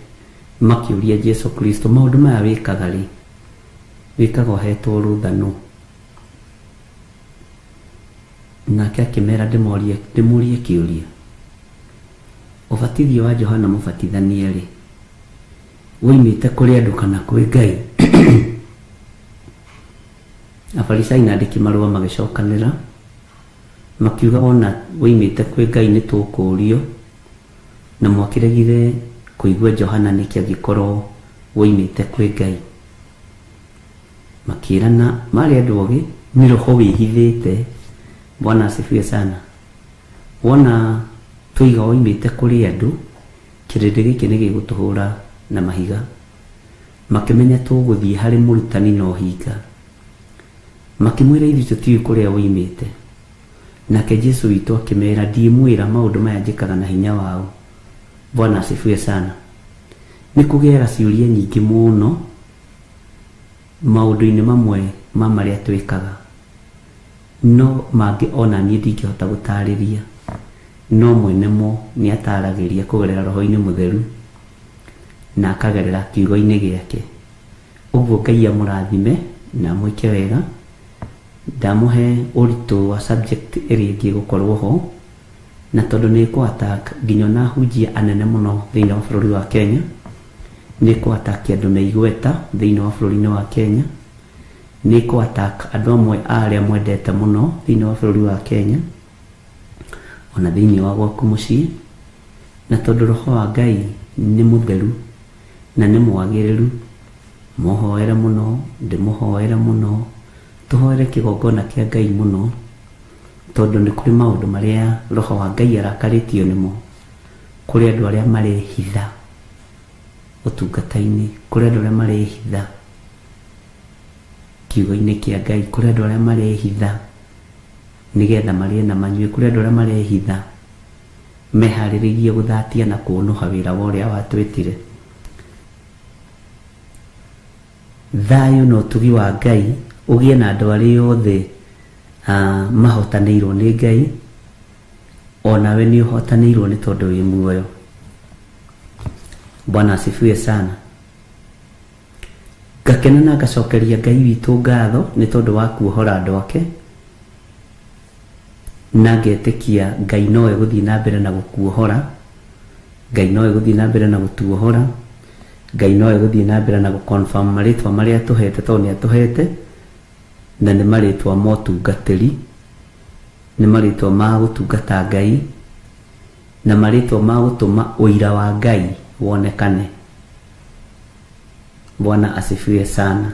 makĩũria Jesu Kristo, maũndũ maya wĩkaga rĩ, wĩkaga ũhetwo rũtha nũ? Nake akĩmera ndĩmũrie kĩũria. Ũbatithio wa Johana Mũbatithania rĩ, woimĩte kũrĩ andũ kana kwĩ Ngai? Afarisai na andĩki marũa magĩcokanĩra makiuga ona woimĩte kwĩ Ngai nĩ tũkũũrio, na mwakĩregire kũigua Johana nĩkĩ angĩkorwo woimĩte kwĩ Ngai? Makĩrana marĩ andũ ogĩ, nĩ roho wĩhithĩte. Bwana asifiwe sana. Wona tũiga woimĩte kũrĩ andũ, kĩrĩndĩ gĩkĩ nĩ gĩgũtũhũra na mahiga. Makĩmenya tũgũthiĩ harĩ mũrutani na ũhinga. Makĩmwĩra ithuĩ tũtiũĩ kũrĩa woimĩte. Nake Jesu witũ akĩmera ndiĩmwĩra maũndũ maya njĩkaga na hinya wao. Bwana asifiwe sana. Nĩ kũgĩaga ciũria nyingĩ mũno maũndũ-inĩ mamwe ma marĩa twĩkaga, no mangĩ ona niĩ ndingĩhota gũtarĩria, no mwene mo nĩ ataragĩria kũgerera roho-inĩ mũtheru na akagerera kiugo-inĩ gĩake. Ũguo Ngai amũrathime na amwĩke wega. Ndamũhe ũritũ wa subject ĩrĩa ĩngĩ ĩgũkorwo ho, na tondũ nĩ ĩkũ attack nginya ona ahunjia anene mũno thĩinĩ wa bũrũri wa Kenya, nĩ ĩkũ attack andũ me igweta thĩinĩ wa bũrũri-inĩ wa Kenya, nĩ ĩkũ attack andũ amwe a arĩa mwendete mũno thĩinĩ wa bũrũri wa Kenya, ona thĩinĩ wa gwaku mũciĩ. Na tondũ roho wa Ngai nĩ mũtheru na nĩ mwagĩrĩru, mũhoere mũno, ndĩmũhoere mũno, tũhoere kĩgongona kĩa Ngai mũno, tondũ nĩ kũrĩ maũndũ marĩa roho wa Ngai arakarĩtio nĩmo. Kũrĩ andũ arĩa marehitha ũtungata-inĩ, kũrĩ andũ arĩa marehitha kiugo-inĩ kĩa Ngai, kũrĩ andũ arĩa marehitha nĩgetha marĩe na manyue, kũrĩ andũ arĩa marehitha meharĩrĩirie gũthatia na kũũnũha wĩra wa ũrĩa watwĩtire. Thayũ na ũtugi wa Ngai ũgĩe na andũ arĩa othe mahotanĩirwo nĩ Ngai, onawe nĩ ũhotanĩirwo nĩ tondũ wĩ muoyo. Bwana asifiwe sana. Ngakena na ngacokeria Ngai witũ ngatho nĩ tondũ wa kuohora andũ ake, na ngetĩkia Ngai no egũthiĩ na mbere na gũkuohora, Ngai no egũthiĩ na mbere na gũtuohora, Ngai no egũthiĩ na mbere na gũconfirm marĩtwa marĩa atũhete, tondũ nĩ atũhete, na nĩ marĩtwa ma ũtungatĩri, nĩ marĩtwa ma gũtungata Ngai, na marĩtwa ma gũtũma ũira wa Ngai wonekane. Bwana asifiwe sana.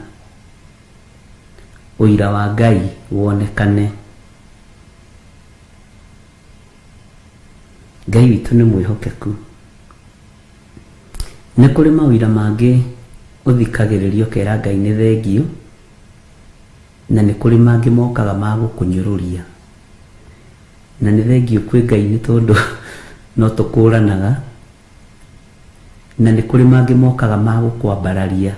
Ũira wa Ngai wonekane. Ngai witũ nĩ mwĩhokeku. Nĩ kũrĩ mawĩra mangĩ ũthikagĩrĩria ũkera Ngai nĩ thengiũ, na nĩ kũrĩ mangĩ mokaga ma gũkũnyũrũria. Na nĩ thengiũ kwĩ Ngai nĩ tondũ no tũkũranaga, na nĩ kũrĩ mangĩ mokaga ma gũkwambararia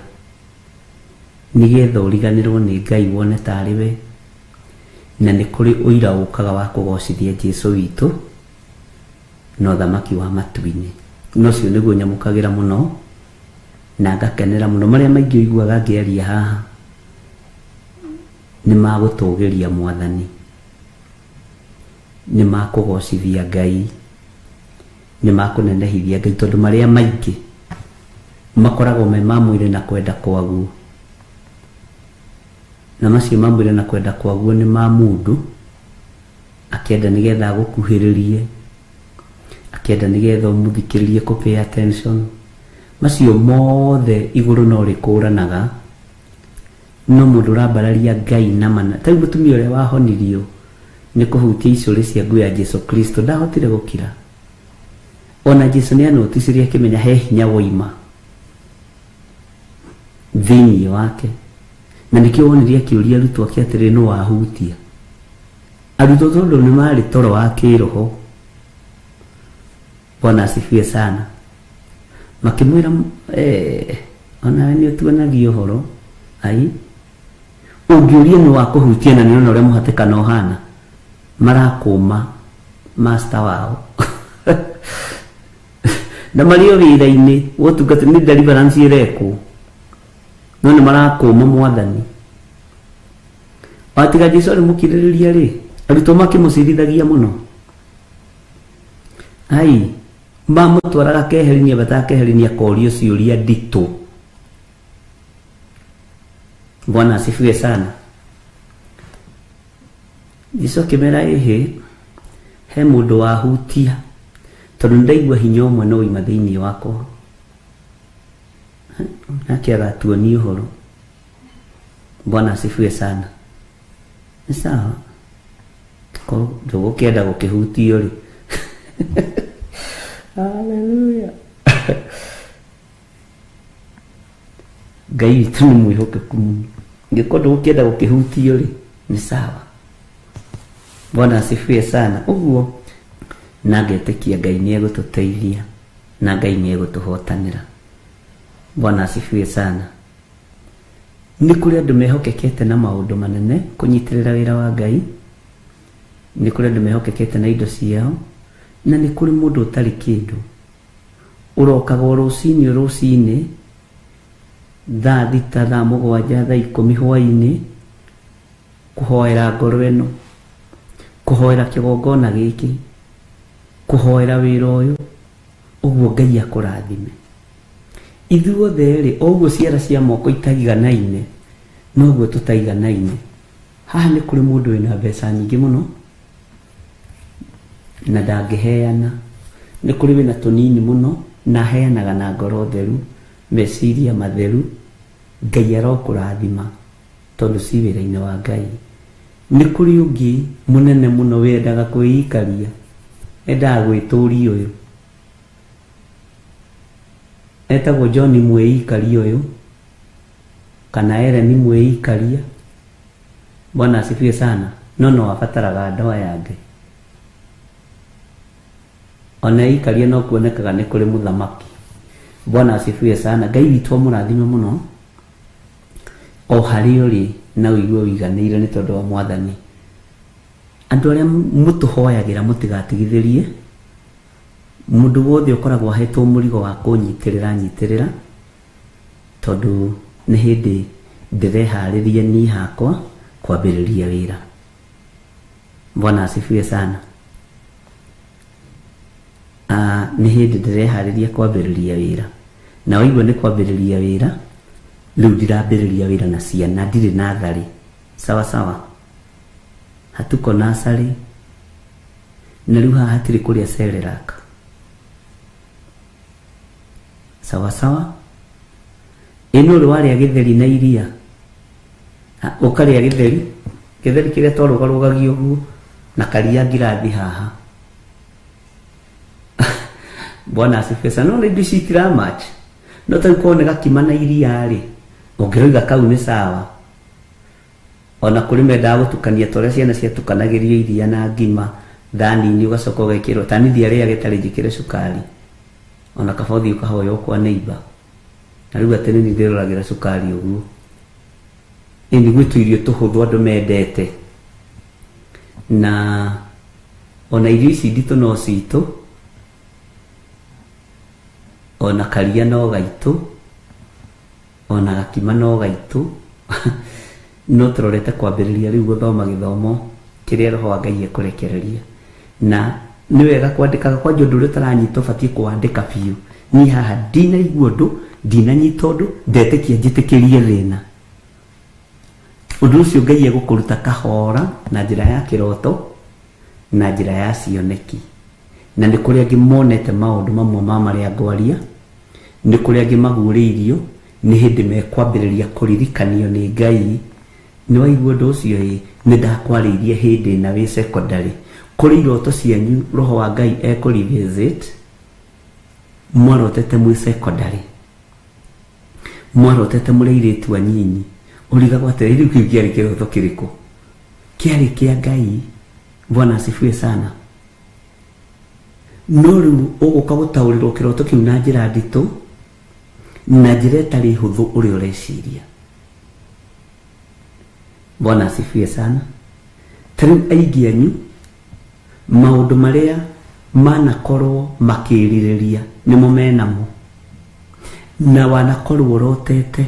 nĩgetha ũriganĩrwo nĩ Ngai wone tarĩ we, na nĩ kũrĩ ũira ũkaga wa kũgocithia Jesu witũ na ũthamaki wa matu-inĩ. Na ũcio nĩguo nyamũkagĩra mũno na ngakenera mũno. Marĩa maingĩ ũiguaga ngĩaria haha nĩ ma gũtũgĩria Mwathani, nĩ ma kũgocithia Ngai, nĩ ma kũnenehithia Ngai, tondũ marĩa maingĩ makoragwo me ma mwĩrĩ na kwenda kwaguo, na macio ma mwĩrĩ na kwenda kwaguo nĩ ma mũndũ akĩenda nĩgetha agũkuhĩrĩrie, akĩenda nĩgetha ũmũthikĩrĩrie, kũ pay attention. Macio mothe igũrũ no rĩkũranaga, no mũndũ ũrambararia Ngai na mana. Ta rĩu mũtumia ũrĩa wahonirio nĩ kũhutia icũrĩ cia nguo ya Jesu Kristo ndahotire gũkira. Ona Jesu nĩ anoticirie akĩmenya he hinya woima thĩinĩ wake, na nĩkĩo wonire akĩũria arutwo ake atĩrĩ, nũ wahutia? Arutwo tondũ nĩ marĩ toro wa kĩroho. Bwana asifiwe sana. Makĩmwĩra, onawe nĩ ũtuonagia ũhoro. Ai, ũngĩũria nĩ wa kũhutia na nĩona ũrĩa mũhatĩkano ũhana, marakũma master wao na marĩ o wĩra-inĩ wa ũtungata, nĩ deliverance ĩrekwo, no nĩ marakũma Mwathani. Watiga Jesu arĩ mũkirĩrĩria rĩ, arutwo makĩmũcirithagia mũno. Ai, mamũtwaraga keheri-inĩ, ambataga keheri-inĩ akorio ciũria nditũ. Bwana asifiwe sana. Jesu akĩmera, ĩhĩ, he mũndũ wahutia, tondũ nĩndaigua hinya ũmwe no waima thĩinĩ wakwa. Nake agatuonia ũhoro. Bwana asifiwe sana. Nĩ sawa, korwo ndũgũkĩenda gũkĩhutio rĩ. Hallelujah. Ngai witũ nĩ mwĩhokeku mũno. Ngĩkorwo ndũgũkĩenda gũkĩhutio rĩ, nĩ sawa. Bwana asifiwe sana. Ũguo na ngetĩkia Ngai nĩ egũtũteithia na Ngai nĩ egũtũhotanĩra. Bwana asifiwe sana. Nĩ kũrĩ andũ mehokekete na maũndũ manene kũnyitĩrĩra wĩra wa Ngai, nĩ kũrĩ andũ mehokekete na indo ciao, na nĩ kũrĩ mũndũ ũtarĩ kĩndũ ũrokaga o rũcinĩ rũcinĩ thaa 6, thaa 7, thaa 10 hwaĩ-inĩ kũhoera ngoro ĩno, kũhoera kĩgongona gĩkĩ, kũhoera wĩra ũyũ, ũguo Ngai akũrathime. Ithuothe rĩ, o ũguo ciara cia moko itaiganaine, noguo tũtaiganaine. Haha nĩ kũrĩ mũndũ wĩna mbeca nyingĩ mũno na ndangĩheana. Nĩ kũrĩ wĩna tũnini mũno na aheanaga na ngoro theru, meciria matheru. Ngai arokũrathima tondũ ci wĩra-inĩ wa Ngai. Nĩ kũrĩ ũngĩ mũnene mũno wendaga kwĩikaria, endaga gwĩtũria ũyũ, etagwo John mwĩikaria ũyũ, kana Ellen mwĩikaria. Bwana asifiwe sana. No no abataraga andũ aya angĩ. Ona ikaria no kuonekaga nĩ kũrĩ mũthamaki. Bwana asifiwe sana. Ngai witũ amũrathime mũno o harĩa ũrĩ, na ũigue ũiganĩire nĩ tondũ wa Mwathani. Andũ arĩa mũtũhoyagĩra mũtigatigithĩrie. Mũndũ wothe ũkoragwo ahetwo mũrigo wa kũnyitĩrĩra, nyitĩrĩra, tondũ nĩ hĩndĩ ndĩreharĩria niĩ hakwa kwambĩrĩria wĩra. Bwana asifiwe sana. Nĩ hĩndĩ ndĩreharĩria kwambĩrĩria wĩra, na waigua nĩ kwambĩrĩria wĩra, rĩu ndirambĩrĩria wĩra na ciana, ndirĩ natharĩ. Sawa sawa, hatuko nasarĩ, na rĩu haha hatirĩ kũrĩa Cerelac. Sawa sawa. Ĩno ũrĩ warĩa gĩtheri na iria, ũkarĩa gĩtheri, gĩtheri kĩrĩa twarũgarũgagia ũguo na karia ngirathi haha. Bwana asifiwe sana. No indo ici itira match. No ta korwo nĩ gakima na iria rĩ, ũngĩroiga kau nĩ sawa. Ona kũrĩ mendaga gũtukania ta ũrĩa ciana ciatukanagĩrio iria na ngima thani-inĩ, ũgacoka ũgekĩrwo tani thiarĩaga ĩtarĩ njĩkĩre cukari. Ona kaba ũthiĩ ũkahoya kwa neighbor. Na rĩu atĩ nĩ ndĩroragĩra cukari ũguo. Ĩni gwĩ tũirio tũhũthũ andũ mendete. Na ona irio ici nditũ no citũ, ona karia no gaitũ, ona gakima no gaitũ. No tũrorete kwambĩrĩria rĩu gũthoma gĩthomo kĩrĩa roho wa Ngai ekũrekereria. Na nĩ wega kwandĩkaga, kwanja ũndũ ũrĩa ũtaranyita ũbatiĩ kũwandĩka biũ. Niĩ haha ndinaigua ũndũ, ndinanyita ũndũ, ndetĩkia njĩtĩkĩrie thĩna. Ũndũ ũcio Ngai egũkũruta kahora na njĩra ya kĩroto na njĩra ya cioneki. Na nĩ kũrĩ angĩ monete maũndũ mamwe ma marĩa ngwaria, nĩ kũrĩ angĩ maguũrĩirio, nĩ hĩndĩ mekwambĩrĩria kũririkanio nĩ Ngai. Nĩ waigua ũndũ ũcio ĩ, nĩ ndakwarĩirie hĩndĩ na wĩ secondary. Kũrĩ iroto cianyu roho wa Ngai ekũ revisit, mwarotete mwĩ secondary, mwarotete mũrĩ airĩtu anyinyi, ũrigagwo atĩrĩ, rĩu kĩu kĩarĩ kĩroto kĩrĩkũ? Kĩarĩ kĩa Ngai. Bwana asifiwe sana. No rĩu ũgũka gũtaũrĩrwo kĩroto kĩu na njĩra nditũ, na njĩra ĩtarĩ hũthũ ũrĩa ũreciria. Bwana asifiwe sana. Ta rĩu aingĩ anyu maũndũ marĩa manakorwo makĩrirĩria nĩmo menamo, na wanakorwo ũrotete,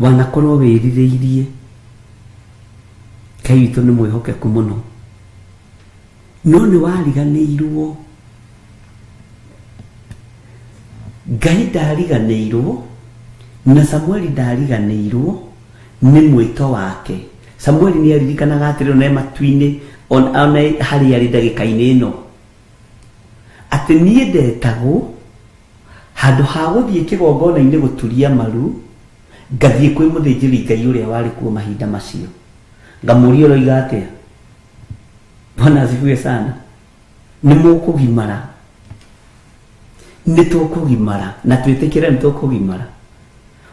wanakorwo wĩrirĩirie. Ngai witũ nĩ mwĩhokeku mũno, no nĩ wariganĩirwo. Ngai ndariganĩirwo na Samueli ndariganĩirwo nĩ mwĩto wake. Samueli nĩ aririkanaga atĩrĩ, ona e matu-inĩ, ona harĩa arĩ ndagĩka-inĩ ĩno, atĩ niĩ ndetagwo handũ ha gũthiĩ kĩgongona-inĩ gũturia maru, ngathiĩ kwĩ mũthĩnjĩri Ngai ũrĩa warĩ kuo mahinda macio, ngamũria ũroiga atĩa. Bwana asifiwe sana. Nĩ mũkũgimara, nĩ tũkũgimara, na twĩtĩkĩre nĩ tũkũgimara.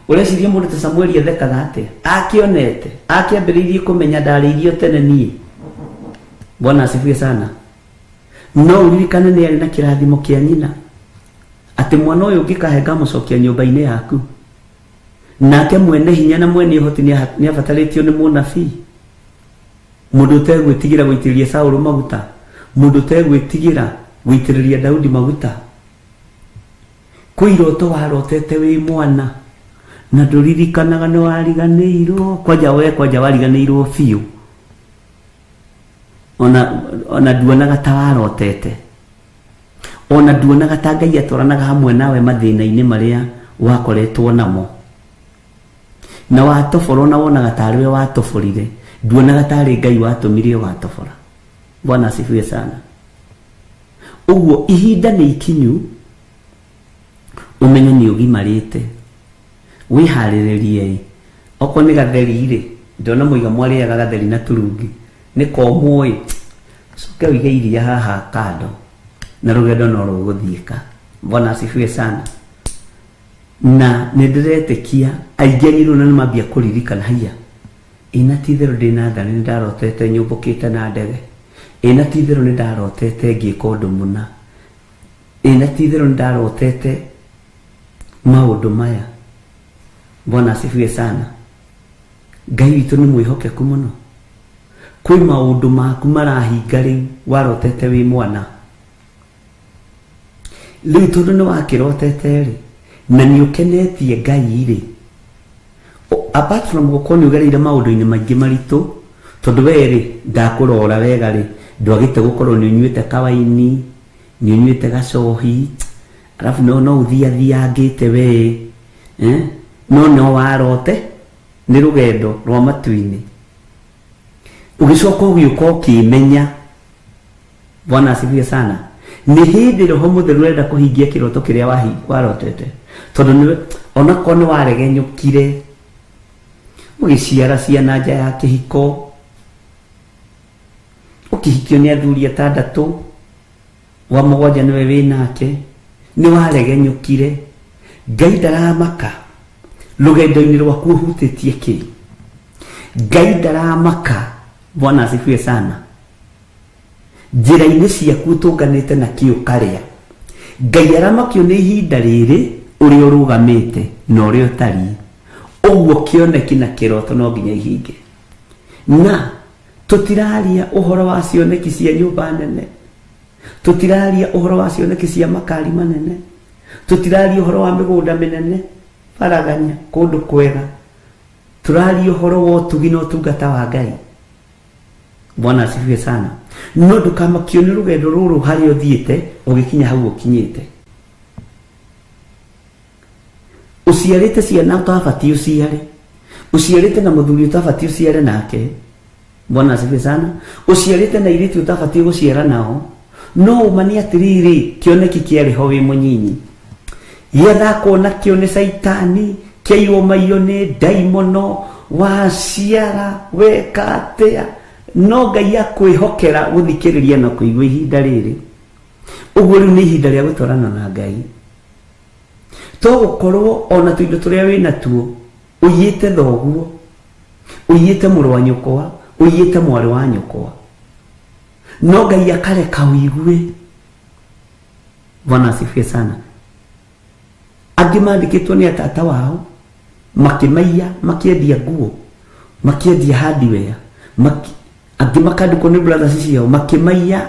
Ũreciria mũndũ ta Samueli athekaga atĩa? Akĩonete, akĩambĩrĩirie kũmenya ndarĩirio tene niĩ. Bwana asifiwe sana. No ũririkane nĩ arĩ na kĩrathimo kĩa nyina, atĩ mwana ũyũ ũngĩkahe ngamũcokia nyũmba-inĩ yaku. Nake mwene hinya na mwene ũhoti nĩ abatarĩtio nĩ mũnabii. Mũndũ ũtegwĩtigĩra gũitĩrĩria Saũlũ maguta, mũndũ ũtegwĩtigĩra gũitĩrĩria Daudi maguta. Kwĩ iroto warotete wĩ mwana na ndũririkanaga nĩ wariganĩirwo, kwanja we kwanja wariganĩirwo biũ, ona nduonaga ta warotete, ona nduonaga ta Ngai atwaranaga hamwe nawe mathĩna-inĩ marĩa wakoretwo namo, na watobora ona wonaga tarĩ we watoborire, nduonaga tarĩ Ngai watũmire ũgatobora. Bwana asifiwe sana. Ũguo ihinda nĩ ikinyu ũmenye nĩ ũgimarĩte, wĩharĩrĩrie. Okorwo nĩ gatheri rĩ, ndona mũiga mwarĩaga gatheri na turungi, nĩ komũ ĩ, ũcoke ũige iria haha kando, na rũgendo no rũgũthiĩka. Bwana asifiwe sana. Na nĩ ndĩretĩkia aingĩ anyu rĩu nĩ mambia kũririkana, haiya, ĩna ti itherũ ndĩ natharĩ nĩ ndarotete nyũmbũkĩte na ndege, ĩna ti itherũ nĩ ndarotete ngĩka ũndũ mũna, ĩna ti itherũ nĩ ndarotete maũndũ maya. Bwana asifiwe sana. Ngai witũ nĩ mwĩhokeku mũno. Kwĩ maũndũ maku marahinga rĩu warotete wĩ mwana, rĩu tondũ nĩ wakĩrotete rĩ, na nĩ ũkenetie Ngai rĩ, apart from gũkorwo nĩ ũgereire maũndũ-inĩ maingĩ maritũ, tondũ we rĩ ndakũrora wega rĩ, ndwagĩte gũkorwo nĩ ũnyuĩte kawaini, nĩ ũnyuĩte gacohi, alafu no ũthiathiangĩte we, no warote nĩ rũgendo rwa matu-inĩ, ũgĩcoka ũgĩũka ũkĩmenya. Bwana asifiwe sana. Nĩ hĩndĩ roho mũtheru arenda kũhingia kĩroto kĩrĩa warotete, tondũ nĩwe onakorwo nĩ waregenyũkire ũgĩciara ciana nja ya kĩhiko, ũkĩhikio nĩ athuri atandatũ, Wa mũgwanja nĩwe wĩ nake, nĩ waregenyũkire. Ngai ndaramaka rũgendo-inĩ rwaku ũhutĩtie kĩ. Ngai ndaramaka. Bwana asifiwe sana. Njĩra-inĩ ciaku ũtũnganĩte na kĩ ũkarĩa. Ngai aramakio nĩ ihinda rĩrĩ ũrĩa ũrũgamĩte na ũrĩa ũtariĩ. Ũguo kĩoneki na kĩroto no nginya ihinge. Na tũtiraria ũhoro wa cioneki cia nyũmba nene, tũtiraria ũhoro wa cioneki cia makari manene, tũtiraria ũhoro wa mĩgũnda mĩnene baraganya kũndũ kwega, tũraria ũhoro wa ũtugi na ũtungata wa Ngai. Bwana asifiwe sana. No ndũkamakio nĩ rũgendo rũrũ harĩa ũthiĩte ũgĩkinya hau ũkinyĩte. Ũciarĩte ciana ũtabatiĩ ũciare, ũciarĩte na mũthuri ũtabatiĩ ũciare nake. Bwana asifiwe sana. Ũciarĩte na airĩtu ũtabatiĩ gũciara nao. No ũma nĩ atĩrĩrĩ, kĩoneki kĩarĩ ho wĩ mũnyinyi, gĩathakwo nakĩo nĩ caitani, kĩaiywo maiyo nĩ ndaimono, waciara weka atĩa, no Ngai akwĩhokera gũthikĩrĩria na kũigua ihinda rĩrĩ. Ũguo rĩu nĩ ihinda rĩa gũtwarana na Ngai. To gũkorwo ona tũindo tũrĩa wĩ natuo ũiyĩte thoguo, ũiyĩte mũrũ wa nyũkwa, ũiyĩte mwarĩ wa nyũkwa, no Ngai akareka ũigue. Bwana asifiwe sana. Angĩ mandĩkĩtwo nĩ atata wao makĩmaiya, makĩendia nguo, makĩendia hardware, angĩ makandĩkwo nĩ brothers ciao makĩmaiya,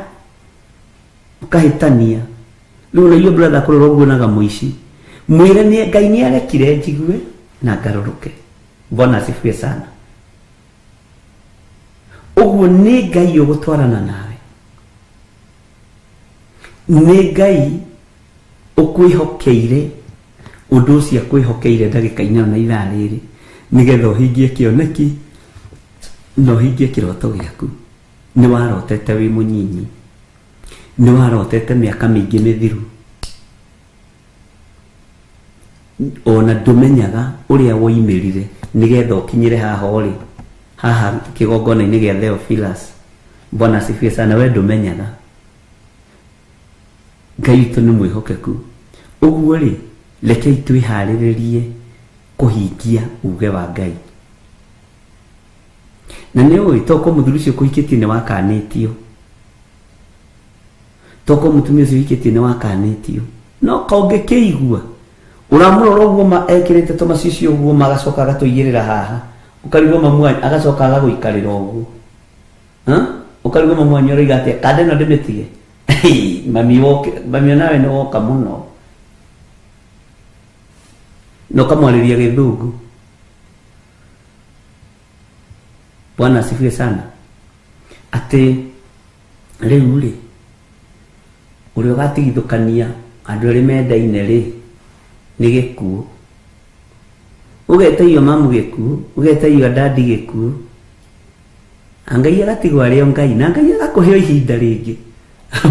makahĩtania. Rĩu ona irio brother kũrora ũguo onaga mũici, mwĩre nĩ Ngai nĩ arekire njigue na ngarũrũke. Bwana asifiwe sana. Ũguo nĩ Ngai ũgũtwarana nawe, nĩ Ngai ũkwĩhokeire ũndũ ũcio akwĩhokeire ndagĩka-inĩ ĩno na ithaa rĩrĩ, nĩgetha ũhingie kĩoneki na ũhingie kĩroto gĩaku. Nĩ warotete wĩ mũnyinyi, nĩ warotete mĩaka mĩingĩ mĩthiru, ona ndũmenyaga ũrĩa woimĩrire nĩgetha ũkinyĩre haha ũrĩ, haha kĩgongona-inĩ gĩa Theophilus. Bwana asifiwe sana. We ndũmenyaga. Ngai witũ nĩ mwĩhokeku. Ũguo rĩ, rekei twĩharĩrĩrie kũhingia uge wa Ngai. Na nĩ ũĩ toko mũthuri ũcio ũkũhikĩtie nĩ wakanĩtio, toko mũtumia ũcio ũhikĩtie nĩ wakanĩtio, no kongĩkĩigua ũramũrora ũguo ma ekĩrĩte tũmacicio ũguo, magacoka agatũigĩrĩra haha, ũkarigwo mamu wanyu agacoka agagũikarĩra ũguo. Ũkarigwo mamu wanyu aroiga atĩa, kanda ĩno ndĩmĩtige. Mami woke, mami onawe nĩ woka mũno, na ũkamwarĩria gĩthũngũ. Bwana asifiwe sana. Atĩ rĩu rĩ, ũrĩa ũgatigithũkania andũ erĩ mendaine rĩ, nĩ gĩkuũ. Ũgetaio mamu gĩkuũ, ũgetaio dadi gĩkuũ, Ngai agatigwo arĩ o Ngai, na Ngai agakũhe ihinda rĩngĩ.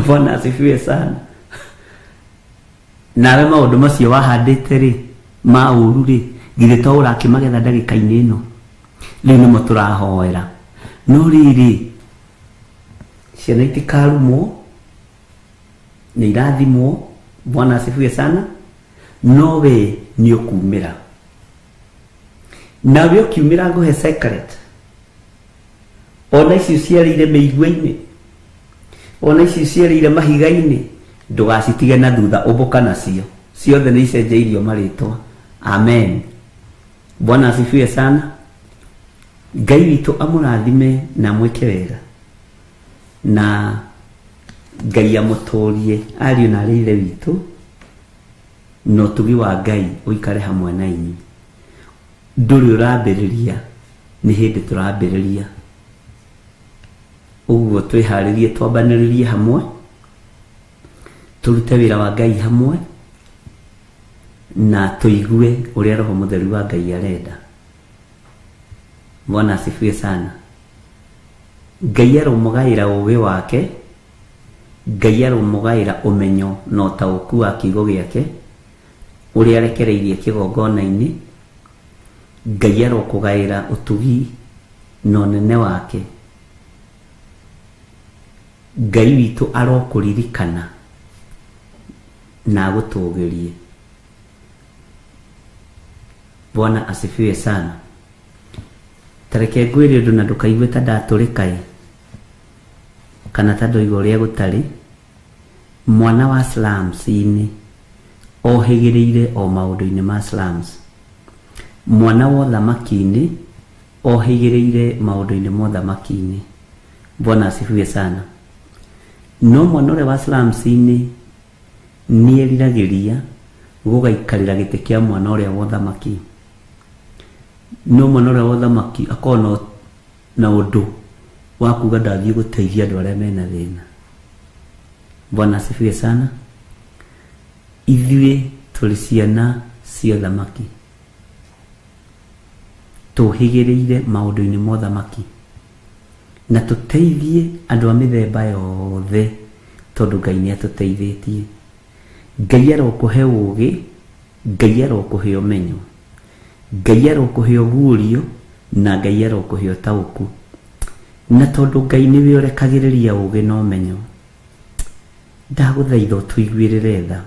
Bwana asifiwe sana. Nawe maũndũ macio wahandĩte rĩ, ma ũru rĩ, githĩ to ũrakĩmagetha ndagĩka-inĩ ĩno? Rĩu nĩmo tũrahoera. No rĩrĩ, ciana itikarumwo, nĩ irathimwo. Bwana asifiwe sana. No we nĩ ũkumĩra, nawe ũkiumĩra ngũhe secret. Ona icio ciarĩire mĩigua-inĩ, ona icio ciarĩire mahiga-inĩ, ndũgacitige na thutha, ũmbũka nacio ciothe nĩ icenjeirio marĩtwa. Amen. Bwana asifiwe sana. Ngai witũ amũrathime na amwĩke wega, na Ngai amũtũrie ariũ na arĩ ithe witũ, na ũtugi wa Ngai ũikare hamwe na inyuĩ. Ndũrĩ ũrambĩrĩria, nĩ hĩndĩ tũrambĩrĩria. Ũguo twĩharĩrie, twambanĩrĩrie hamwe, tũrute wĩra wa Ngai hamwe, na tũigue ũrĩa Roho Mũtheru wa Ngai arenda. Bwana asifiwe sana. Ngai aromũgaĩra ũũgĩ wake, Ngai aromũgaĩra ũmenyo na ũtaũku wa kiugo gĩake ũrĩa arekereirie kĩgongona-inĩ. Ngai arokũgaĩra ũtugi na ũnene wake. Ngai witũ arokũririkana. Na agũtũgĩrie. Bwana asifiwe sana. Ta reke ngwĩre ũndũ na ndũkaigue ta ndatũrĩka ĩ, kana ta ndoiga ũrĩa gũtarĩ. Mwana wa slums-inĩ ohĩgĩrĩire o maũndũ-inĩ ma slums. Mwana wa ũthamaki-inĩ ohĩgĩrĩire maũndũ-inĩ ma ũthamaki-inĩ. Bwana asifiwe sana. No mwana ũrĩa wa slums-inĩ nĩeriragĩria gũgaikarĩra gĩtĩ kĩa mwana ũrĩa wa ũthamaki. No mwana ũrĩa wa ũthamaki akoragwo na ũndũ wa kuga ndathiĩ gũteithia andũ arĩa mena thĩna. Bwana asifiwe sana. Ithuĩ tũrĩ ciana cia ũthamaki, tũhĩgĩrĩire maũndũ-inĩ ma ũthamaki, na tũteithie andũ a mĩthemba yothe, tondũ Ngai nĩ atũteithĩtie. Ngai arokũhe ũũgĩ, Ngai arokũhe ũmenyo, Ngai arokũhe ũguũrio, na Ngai arokũhe ũtaũku. Na tondũ Ngai nĩwe ũrekagĩrĩria ũũgĩ na ũmenyo, ndagũthaitha ũtũiguĩrĩre tha.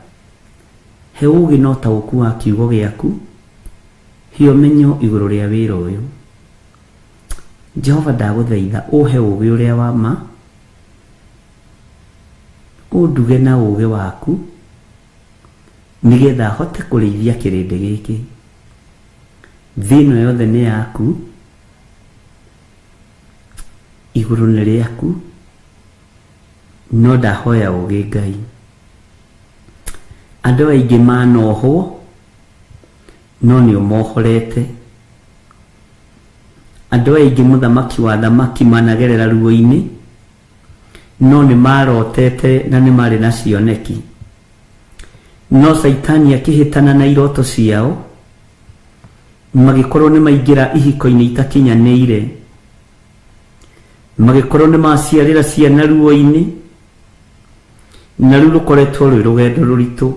He ũũgĩ na ũtaũku wa kiugo gĩaku, he ũmenyo igũrũ rĩa wĩra ũyũ. Jehova ndagũthaitha ũhe ũũgĩ ũrĩa wa ma, ũnduge na ũũgĩ waku, nĩgetha hote kũrĩithia kĩrĩndĩ gĩkĩ. Thĩ ĩno yothe nĩ yaku, igũrũ nĩ rĩaku, no ndahoya ũũgĩ Ngai. Andũ aingĩ manohwo, no nĩ ũmohorete. Andũ aingĩ mũthamaki wa thamaki managerera ruo-inĩ, no nĩ marotete na nĩ marĩ na cioneki. No Caitani akĩhĩtana na iroto ciao, magĩkorwo nĩ maingĩra ihiko-inĩ itakinyanĩire, magĩkorwo nĩ maciarĩra ciana ruo-inĩ, na rĩu rũkoretwo rwĩ rũgendo rũritũ.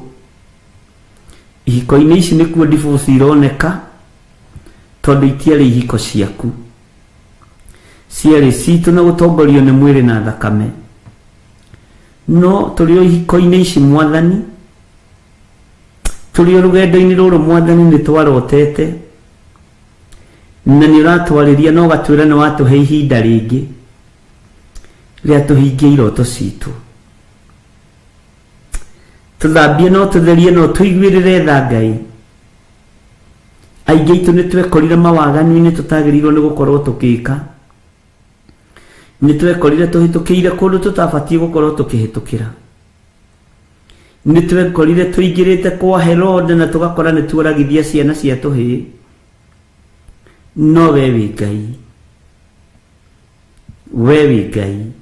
Ihiko-inĩ ici nĩkuo divorce ironeka, tondũ itiarĩ ihiko ciaku, ciarĩ citũ na gũtongorio nĩ mwĩrĩ na thakame. No tũrĩ o ihiko-inĩ ici Mwathani, tũrĩ o rũgendo-inĩ rũrũ Mwathani nĩ twarotete, na nĩ ũratwarĩria na ũgatwĩra nĩ watũhe ihinda rĩngĩ rĩa tũhingie iroto citũ. Tũthambie no tũtherie no tũiguĩrĩre tha Ngai. Aingĩ aitũ nĩ twekorire mawaganu-inĩ tũtagĩrĩirwo nĩ gũkorwo tũgĩka. Nĩ twekorire tũhĩtũkĩire kũndũ tũtabatiĩ gũkorwo tũkĩhĩtũkĩra. Nĩ twekorire tũingĩrĩte kwa Herode na tũgakora nĩ tuoragithia ciana cia tũhĩĩ. No we wĩ Ngai, we wĩ Ngai.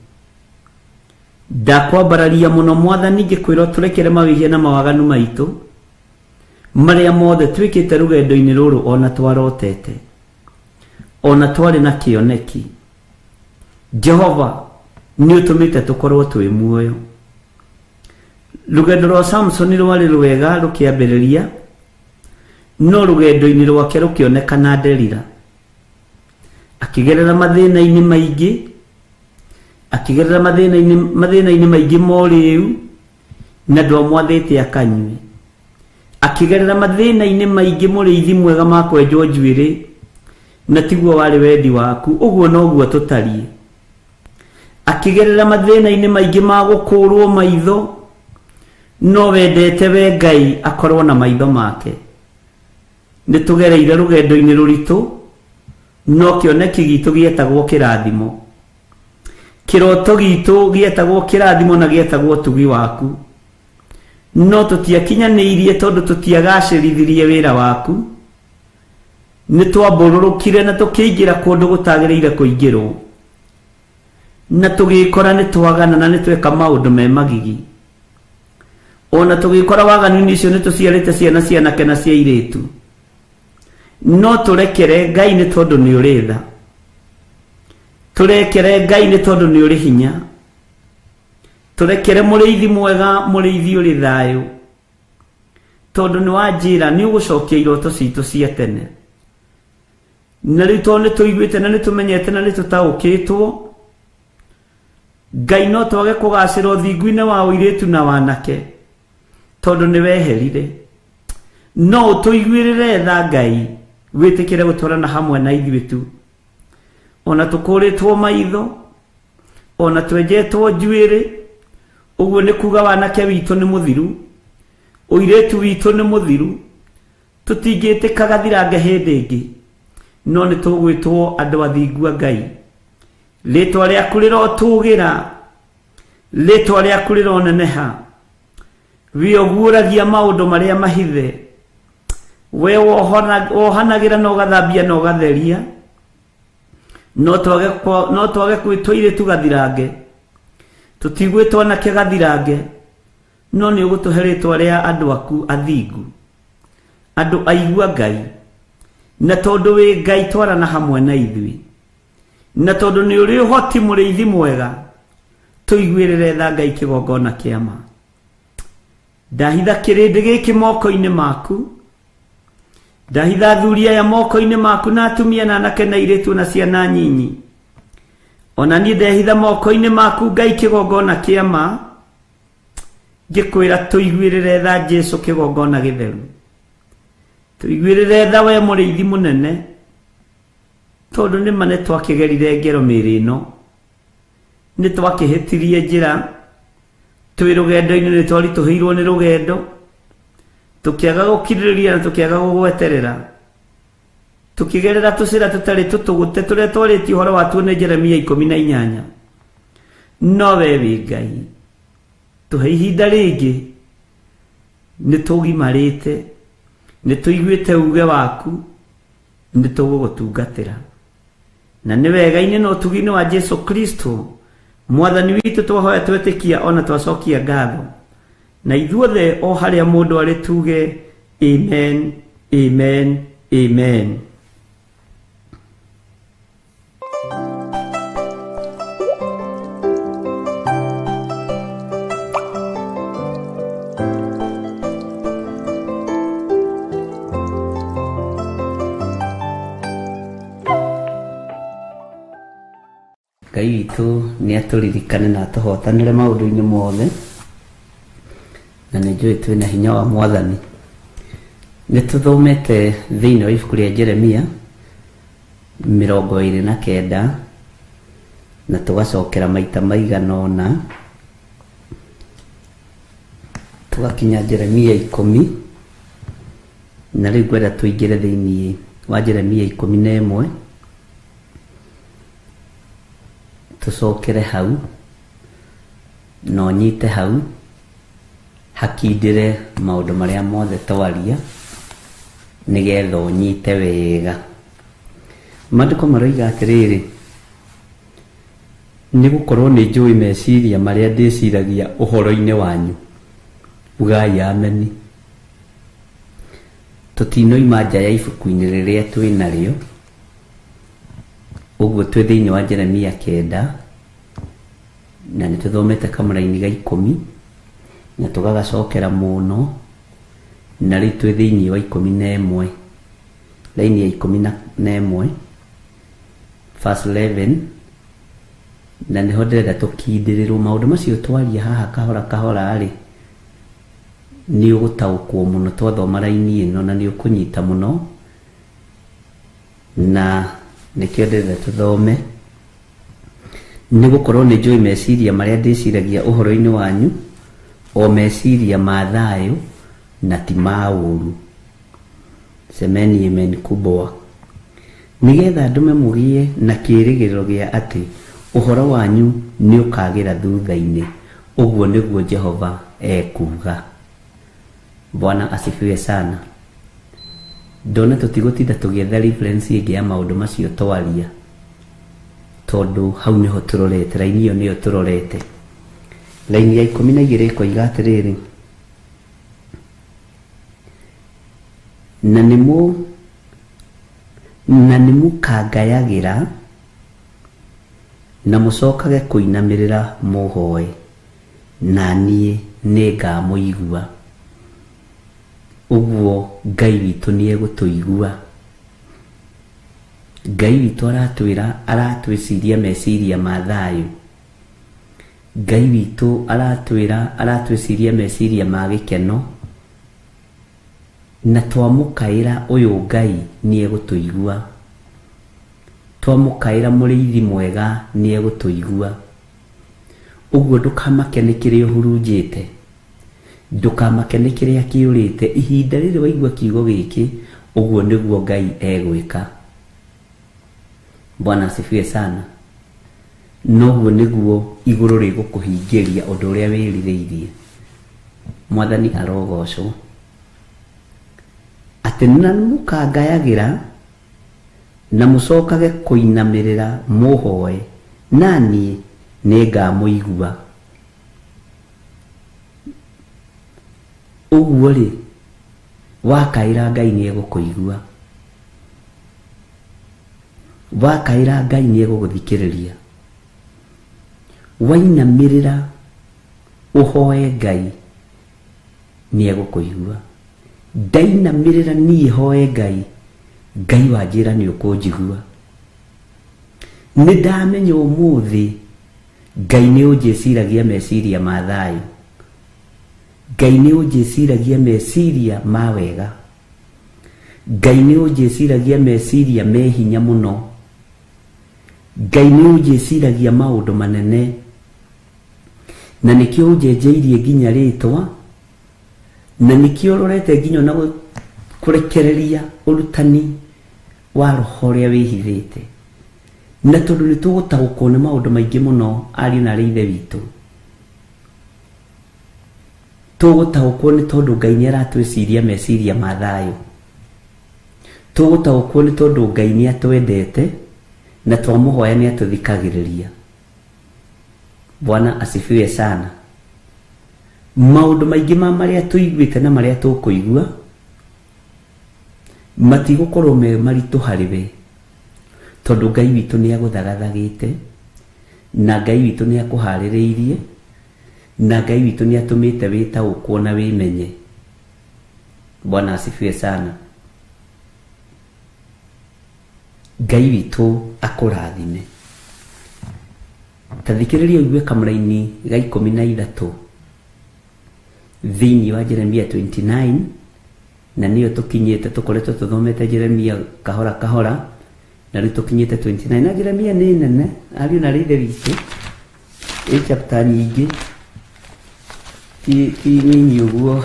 Ndakwambararia mũno Mwathani, ngĩkwĩra ũtũrekere mawĩhia na mawaganu maitũ marĩa mothe twĩkĩte rũgendo-inĩ rũrũ, ona twarotete, ona twarĩ na kĩoneki. Jehova nĩ ũtũmĩte tũkorwo twĩ muoyo. Rũgendo rwa Samsoni rwarĩ rwega rũkĩambĩrĩria, no rũgendo-inĩ rwake rũkĩonekana Delila. Akĩgerera mathĩna-inĩ maingĩ, akĩgerera mathĩna-inĩ maingĩ ma ũrĩu, na ndwamwathĩte akanyue. Akĩgerera mathĩna-inĩ maingĩ mũrĩithi mwega ma kwenjwo njuĩrĩ, na tiguo warĩ wendi waku, ũguo noguo tũtariĩ. Akĩgerera mathĩna-inĩ maingĩ ma gũkũrwo maitho, no wendete we Ngai akorwo na maitho make. Nĩ tũgereire rũgendo-inĩ rũritũ, no kĩoneki gitũ gĩetagwo kĩrathimo. Kĩroto gitũ gĩetagwo kĩrathimo na gĩetagwo ũtugi waku. No tũtiakinyanĩirie tondũ tũtiagacĩrithirie wĩra waku. Nĩ twambũrũrũkire na tũkĩingĩra kũndũ gũtagĩrĩire kũingĩrwo, na tũgĩkora nĩ twagana na nĩ tweka maũndũ me magigi. Ona tũgĩkora waganu-inĩ ũcio nĩ tũciarĩte ciana cia anake na cia airĩtu. No tũrekere Ngai nĩ tondũ nĩ ũrĩ tha. Tũrekere Ngai nĩ tondũ nĩ ũrĩ hinya. Tũrekere mũrĩithi mwega, mũrĩithi ũrĩ thayũ, tondũ nĩ wanjĩra nĩ ũgũcokia iroto citũ cia tene. Na rĩu tondũ nĩ tũiguĩte na nĩ tũmenyete na nĩ tũtaũkĩtwo, Ngai no twage kũgacĩra ũthingu-inĩ wa ũirĩtu na wanake. Tondũ nĩ weherire. No ũtũiguĩrĩre tha Ngai, wĩtĩkĩre gũtwarana hamwe na ithuĩ tu. Ona tũkũrĩtwo maitho, ona twenjetwo njuĩrĩ, ũguo nĩ kuga wanake witũ nĩ mũthiru, ũirĩtu witũ nĩ mũthiru, tũtingĩtĩka gathirange hĩndĩ ĩngĩ, no nĩ tũgwĩtwo andũ athingu a Ngai. Rĩtwa rĩaku rĩrotũgĩra, rĩtwa rĩaku rĩroneneha. We ũguũragia maũndũ marĩa mahithe, we wohanagĩra na ũgathambia na ũgatheria. No twage kwĩtwo airĩtu gathirange, tũtigwĩtwo anake gathirange, no nĩ ũgũtũhe rĩtwa rĩa andũ aku athingu, andũ aigua Ngai. Na tondũ wĩ Ngai twarana hamwe na ithuĩ, na tondũ nĩ ũrĩ ũhoti mũrĩithi mwega, tũiguĩrĩre tha Ngai kĩgongona kĩa ma. Ndahitha kĩrĩndĩ gĩkĩ moko-inĩ maku, ndahitha athuri aya moko-inĩ maku, na atumia na anake na airĩtu na ciana nyinyi. Ona niĩ ndehitha moko-inĩ maku Ngai kĩgongona kĩa ma, ngĩkwĩra tũiguĩrĩre tha Jesũ kĩgongona gĩtheru. Tũiguĩrĩre tha we mũrĩithi mũnene, tondũ nĩ ma nĩ twakĩgerire ngero mĩĩrĩ ĩno, nĩ twakĩhĩtirie njĩra, twĩ rũgendo-inĩ nĩ twaritũhĩirwo nĩ rũgendo, tũkĩaga gũkirĩrĩria na tũkĩaga gũgweterera, tũkĩgerera tũcĩra tũtarĩ tũtũgũte tũrĩa twarĩtie ũhoro watuo nĩ Jeremia 18. No we wĩ Ngai, tũhe ihinda rĩngĩ, nĩ tũgimarĩte, nĩ tũiguĩte uge waku, nĩ tũgũgũtungatĩra. Na nĩ wega-inĩ na ũtugi-inĩ wa Jesu Kristo mwathani witũ twahoya twetĩkia ona twacokia ngatho. Na ithuothe o harĩa mũndũ arĩ tuge amen, amen, amen. Ngai witũ nĩ atũririkane na atũhotanĩre maũndũ-inĩ mothe, na nĩ njũĩ twĩna hinya wa mwathani. Nĩ tũthomete thĩinĩ wa ibuku rĩa Jeremia 29 na tũgacokera maita maigana ũna, tũgakinya Jeremia 10, na rĩu ngwenda tũingĩre thĩinĩ wa Jeremia 11, tũcokere hau na ũnyite hau hakindĩre maũndũ marĩa mothe twaria nĩgetha ũnyite wega. Maandĩko maroiga atĩrĩrĩ, nĩ gũkorwo nĩ njũĩ meciria marĩa ndĩciragia ũhoro-inĩ wanyu. Ugai ameni. Tũtinoima nja ya ibuku-inĩ rĩrĩa twĩ narĩo, ũguo twĩ thĩinĩ wa Jeremia 9, na nĩ tũthomete kamũraini ga 10 na tũgagacokera mũno, na rĩu twĩ thĩinĩ wa 11, laini ya 11 verse 11, na nĩho ndĩrenda tũkindĩrĩrwo maũndũ macio twaria haha kahora kahora rĩ, nĩ ũgũtaũkwo mũno twathoma raini ĩno, na nĩ ũkũnyita mũno, na nĩkĩo ndĩrenda tũthome. Nĩ gũkorwo nĩ njũĩ meciria marĩa ndĩciragia ũhoro-inĩ wanyu, o meciria ma thayũ na ti ma ũũru. Semeni amen kubwa. Nĩgetha ndũme mũgĩe na kĩĩrĩgĩrĩro gĩa atĩ ũhoro wanyu nĩ ũkagĩra thutha-inĩ, ũguo nĩguo Jehova ekuuga. Bwana asifiwe sana. Ndona tũtigũtinda tũgĩetha reference ĩngĩ ya maũndũ macio twaria, tondũ hau nĩho tũrorete, raini ĩyo nĩyo tũrorete. Raini ya 12 ĩkoiga atĩrĩrĩ, na nĩ mũkangayagĩra na mũcokage kũinamĩrĩra mũhoe, na niĩ nĩngamũigua. Ũguo Ngai witũ nĩ egũtũigua. Ngai witũ aratwĩra, aratwĩciria meciria ma thayũ. Ngai witũ aratwĩra, aratwĩciria meciria ma gĩkeno, na twamũkaĩra ũyũ Ngai nĩ egũtũigua. Twamũkaĩra mũrĩithi mwega nĩ egũtũigua. Ũguo ndũkamake nĩ kĩrĩa ũhurunjĩte, ndũkamake nĩ kĩrĩa kĩũrĩte. Ihinda rĩrĩ waigua kiugo gĩkĩ, ũguo nĩguo Ngai egwĩka. Bwana asifiwe sana. Noguo nĩguo igũrũ rĩgũkũhingĩria ũndũ ũrĩa wĩrirĩirie. Mwathani arogocwo. Atĩ na mũkangayagĩra na mũcokage kũinamĩrĩra mũhoe, na niĩ nĩngamũigua. Ũguo-rĩ, wakaĩra Ngai nĩegũkũigua. Wakaĩra Ngai nĩegũgũthikĩrĩria. Wainamĩrĩra ũhoe Ngai nĩegũkũigua. Ndainamĩrĩra niĩ hoe Ngai, Ngai wanjĩra nĩ ũkũnjigua. Nĩ ndamenya ũmũthĩ Ngai nĩ ũnjĩciragia meciria ma thayũ. Ngai nĩ ũnjĩciragia meciria ma wega. Ngai nĩ ũnjĩciragia meciria me hinya mũno. Ngai nĩ ũnjĩciragia maũndũ manene. Na nĩkĩo ũnjenjeirie nginya rĩtwa, na nĩkĩo ũrorete nginya ona kũrekereria ũrutani wa roho ũrĩa wĩhithĩte. Na tondũ nĩ tũgũtaũkwo nĩ maũndũ maingĩ mũno, ariũ na arĩ ithe witũ, tũgũtaũkwo nĩ tondũ Ngai nĩ aratwĩciria meciria ma thayũ. Tũgũtaũkwo nĩ tondũ Ngai nĩ atwendete na twamũhoya nĩ atũthikagĩrĩria. Bwana asifiwe sana. Maũndũ maingĩ ma marĩa tũiguĩte na marĩa tũkũigua matigũkorwo me maritũ harĩ we, tondũ Ngai witũ nĩ agũthagathagĩte, na Ngai witũ nĩ akũharĩrĩirie, na Ngai witũ nĩ atũmĩte wĩtaũkwo na wĩmenye. Bwana asifiwe sana. Ngai witũ akũrathime. Ta thikĩrĩria ũigue kamũraini ga 13 thĩinĩ wa Jeremia 29, na nĩyo tũkinyĩte, tũkoretwo tũthomete Jeremia kahora kahora, na rĩu tũkinyĩte 29. Na Jeremia nĩ nene, ariũ na arĩ ithe witũ, ĩ chapter nyingĩ, ti nini ũguo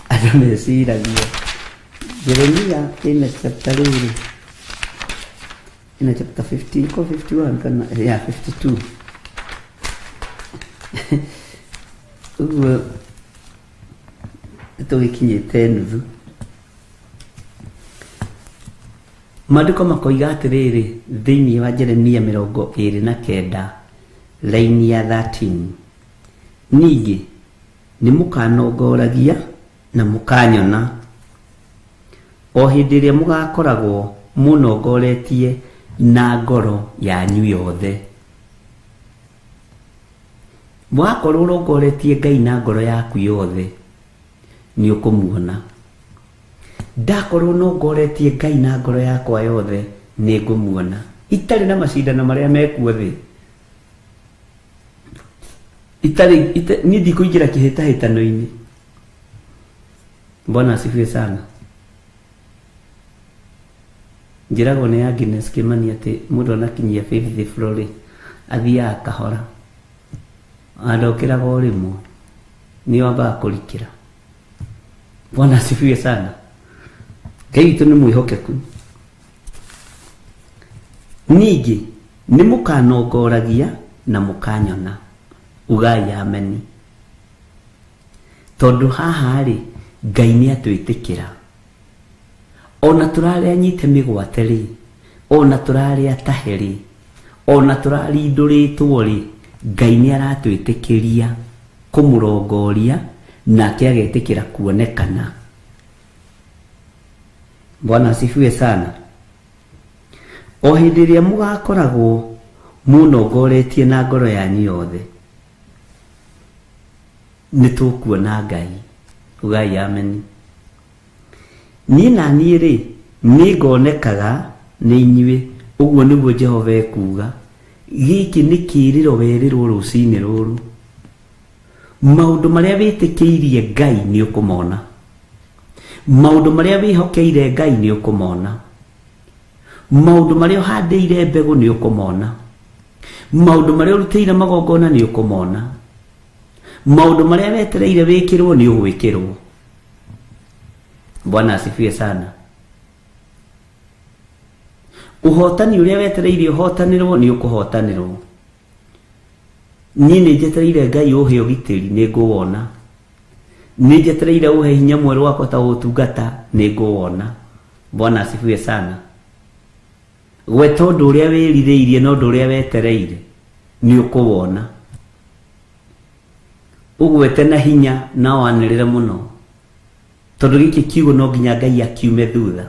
andũ meciragia. Jeremia ĩna chapter rĩrĩ, ĩna chapter 50, ko 51 kana ya 52. Ũguo tũgĩkinyĩte nuthu. Maandĩko makoiga atĩrĩrĩ thĩinĩ wa Jeremia 29 laini ya 13, ningĩ nĩ mũkanongoragia na mũkanyona o hĩndĩ ĩrĩa mũgakoragwo mũnongoretie na ngoro yanyu yothe. Wakorwo ũrongoretie Ngai na ngoro yaku yothe, nĩ ũkũmuona. Ndakorwo nongoretie Ngai na ngoro yakwa yothe, nĩ ngũmuona. Itarĩ na macindano marĩa mekuo thĩ. Itarĩ, niĩ ndikũingĩra kĩhĩtahĩtano-inĩ. Bwana asifiwe sana. Njĩragwo nĩ Agnes Kimani atĩ mũndũ anakinyia fifth floor rĩ, athiaga kahora. Andokĩraga o rĩmwe, nĩ wambaga kũrikĩra. Bwana asifiwe sana. Ngai witũ nĩ mwĩhokeku. Ningĩ nĩ mũkanongoragia na mũkanyona. Ugai ameni. Tondũ haha rĩ, Ngai nĩ atwĩtĩkĩra. Ona tũrarĩa nyite mĩgwate rĩ, ona tũrarĩa tahe rĩ, ona tũrarindũrĩtwo rĩ, Ngai nĩ aratwĩtĩkĩria kũmũrongoria nake agetĩkĩra kuonekana. Bwana asifiwe sana. O hĩndĩ ĩrĩa mũgakoragwo mũnongoretie na ngoro yanyu yothe, nĩ tũkuona Ngai. Ugai ameni. Niĩ na niĩ rĩ, nĩ ngonekaga nĩ inyuĩ, ũguo nĩguo Jehova ekuuga. Gĩkĩ nĩ kĩĩrĩro werĩrwo rũcinĩ rũrũ. Maũndũ marĩa wĩtĩkĩirie Ngai nĩ ũkũmona. Maũndũ marĩa wĩhokeire Ngai nĩ ũkũmona. Maũndũ marĩa ũhandĩire mbegũ nĩ ũkũmona. Maũndũ marĩa ũrutĩire magongona nĩ ũkũmona. Maũndũ marĩa wetereire wĩkĩrwo nĩ ũgwĩkĩrwo. Bwana asifiwe sana. Ũhotani ũrĩa wetereire ũhotanĩrwo nĩ ũkũhotanĩrwo. Niĩ nĩ njetereire Ngai ũhe ũgitĩri nĩ ngũwona. Nĩ njetereire ũhe hinya mwerũ wa kũhota gũtungata nĩ ngũwona. Bwana asifiwe sana. Gweta ũndũ ũrĩa wĩrirĩirie na ũndũ ũrĩa wetereire nĩ ũkũwona. Ũgwete na hinya na wanĩrĩre mũno, tondũ gĩkĩ kiugo no nginya Ngai akiume thutha.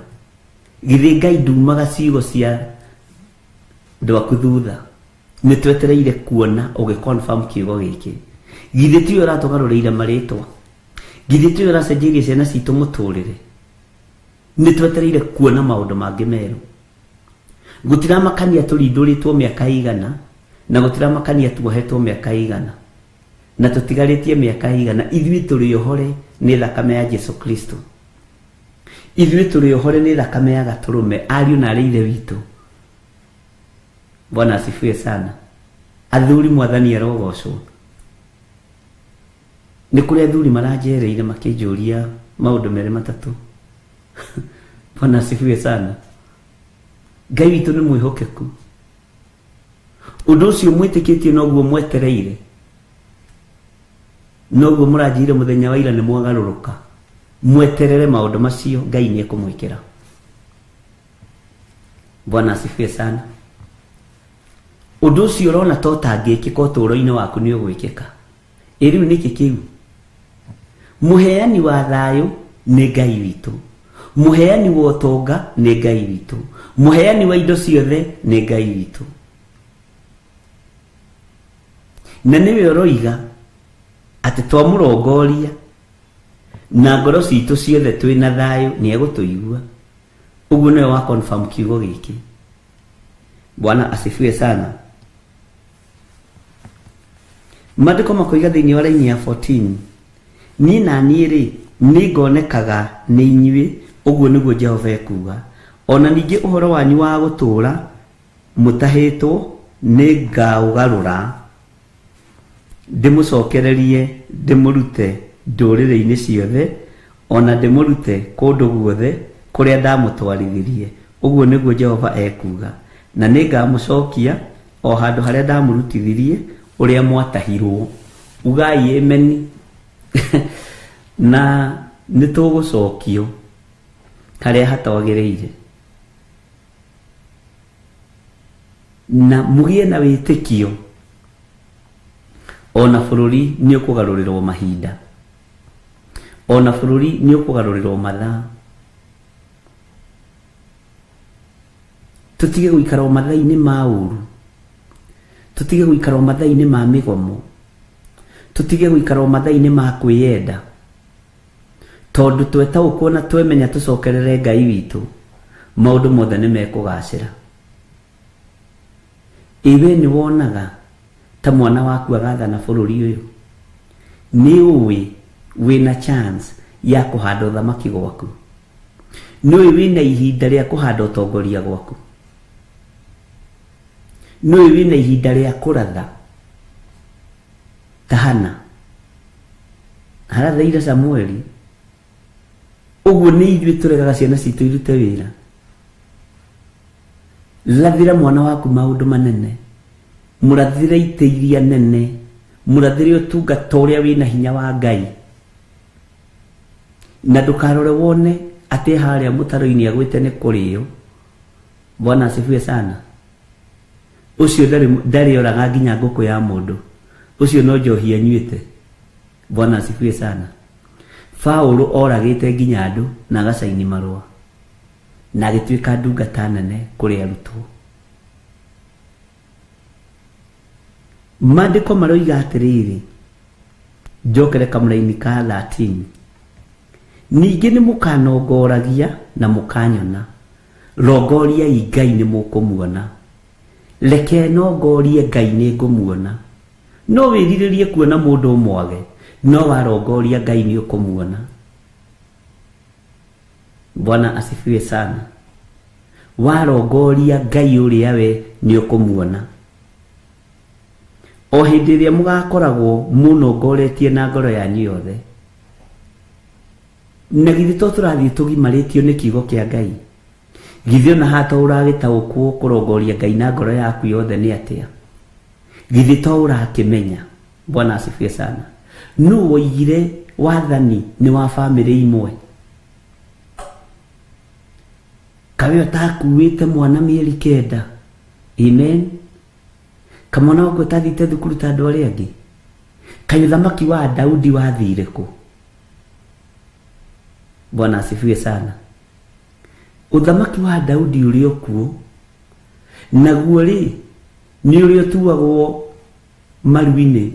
Githĩ Ngai ndumaga ciugo cia andũ aku thutha? Nĩ twetereire kuona ũgĩ confirm kiugo gĩkĩ. Githĩ tiwe ũratũgarũrĩire marĩtwa? Githĩ tiwe ũracenjeirie ciana citũ mũtũrĩre? Nĩ twetereire kuona maũndũ mangĩ merũ. Gũtiramakania tũrindũrĩtwo mĩaka ĩigana, na gũtiramakania tuohetwo mĩaka ĩigana, na tũtigarĩtie mĩaka ĩigana, ithuĩ tũrĩ ohore nĩ thakame ya Jesu Kristo. Ithuĩ tũrĩ ohore nĩ thakame ya Gatũrũme, ariũ na arĩ Ithe witũ. Bwana asifiwe sana. Athuri mwathani arogocwo. Nĩ kũrĩ athuri maranjereire makĩnjũria maũndũ merĩ matatũ. Bwana asifiwe sana. Ngai witũ nĩ mwĩhokeku. Ũndũ ũcio mwĩtĩkĩtie noguo mwetereire, noguo mũranjĩire mũthenya wa ira nĩ mwagarũrũka. Mweterere maũndũ macio, Ngai nĩ ekũmwĩkĩra. Bwana asifiwe sana. Ũndũ ũcio ũrona ta ũtangĩkĩka ũtũũro-inĩ waku nĩ ũgwĩkĩka. Ĩ rĩu nĩkĩ kĩu? Mũheani wa thayũ nĩ Ngai witũ. Mũheani wa ũtonga nĩ Ngai witũ. Mũheani wa indo ciothe nĩ Ngai witũ. Na nĩwe ũroiga atĩ twamũrongoria na ngoro citũ ciothe twĩna thayũ nĩ egũtũigua. Ũguo nĩwe wa confirm kiugo gĩkĩ. Bwana asifiwe sana. Maandĩko makoiga thĩinĩ wa raini ya 14, niĩ na niĩ rĩ, nĩngonekaga nĩ inyuĩ, ũguo nĩguo Jehova ekuuga. Ona ningĩ ũhoro wanyu wa gũtũũra mũtahĩtwo nĩngaũgarũra, ndĩmũcokererie, ndĩmũrute ndũrĩrĩ-inĩ ciothe, ona ndĩmũrute kũndũ guothe kũrĩa ndamũtwarithirie, ũguo nĩguo Jehova ekuuga. Na nĩngamũcokia o handũ harĩa ndamũrutithirie ũrĩa mwatahirwo. Ugai ameni. Na nĩtũgũcokio harĩa hatwagĩrĩire. Na mũgĩe na wĩtĩkio, ona bũrũri nĩ ũkũgarũrĩrwo mahinda, ona bũrũri nĩ ũkũgarũrĩrwo mathaa. Tũtige gũikara o mathaa-inĩ ma ũru, tũtige gũikara o mathaa-inĩ ma mĩgomo, tũtige gũikara o mathaa-inĩ ma kwĩyenda, tondũ twetaũkwo na twemenya tũcokerere Ngai witũ, maũndũ mothe nĩ mekũgacĩra. Ĩ we nĩ wonaga ta mwana waku agathana bũrũri ũyũ? Nĩ ũĩ wĩna chance ya kũhanda ũthamaki gwaku? Nĩ ũĩ wĩna ihinda rĩa kũhanda ũtongoria gwaku? Nĩ ũĩ wĩna ihinda rĩa kũratha ta Hana arathaire Samueli? Ũguo nĩ ithuĩ tũregaga ciana citũ irute wĩra. Rathĩra mwana waku maũndũ manene, mũrathĩre itĩ iria nene, mũrathĩre ũtungata ũrĩa wĩna hinya wa Ngai. Na ndũkarore wone atĩ harĩa mũtaro-inĩ agwĩte nĩ kũrĩo. Bwana asifiwe sana. Ũcio ndarĩ oraga nginya ngũkũ ya mũndũ. Ũcio no njohi anyuĩte. Bwana asifiwe sana. Paũlũ oragĩte nginya andũ na agacaini marũa, na agĩtuĩka ndungata nene kũrĩ arutwo. Maandĩko maroiga atĩrĩrĩ, njokere kamũraini ka 13, ningĩ nĩ mũkanongoragia na mũkanyona, rongoriai Ngai nĩ mũkũmuona. Reke nongorie Ngai nĩ ngũmuona. No wĩrirĩrie kuona mũndũ ũmwage, No warongoria Ngai nĩ ũkũmuona. Bwana asifiwe sana. Warongoria Ngai ũrĩa we nĩ ũkũmuona. O hĩndĩ ĩrĩa mũgakoragwo mũnongoretie na ngoro yanyu yothe. Na githĩ to tũrathiĩ tũgimarĩtio nĩ kiugo kĩa Ngai? Githĩ ona haha to ũragĩtaũkwo kũrongoria Ngai na ngoro yaku yothe nĩ atĩa? Githĩ to ũrakĩmenya? Bwana asifiwe sana. Nũ woigire wathani nĩ wa bamĩrĩ imwe? Kawe ũtakuĩte mwana mĩeri 9. Amen. Kamwana waku ũtathiĩte thukuru ta andũ arĩa angĩ? Kaĩ ũthamaki wa Daudi wathire kũ? Bwana asifiwe sana. Ũthamaki wa Daudi ũrĩ o kuo, naguo rĩ nĩ ũrĩa ũtuagwo maru-inĩ,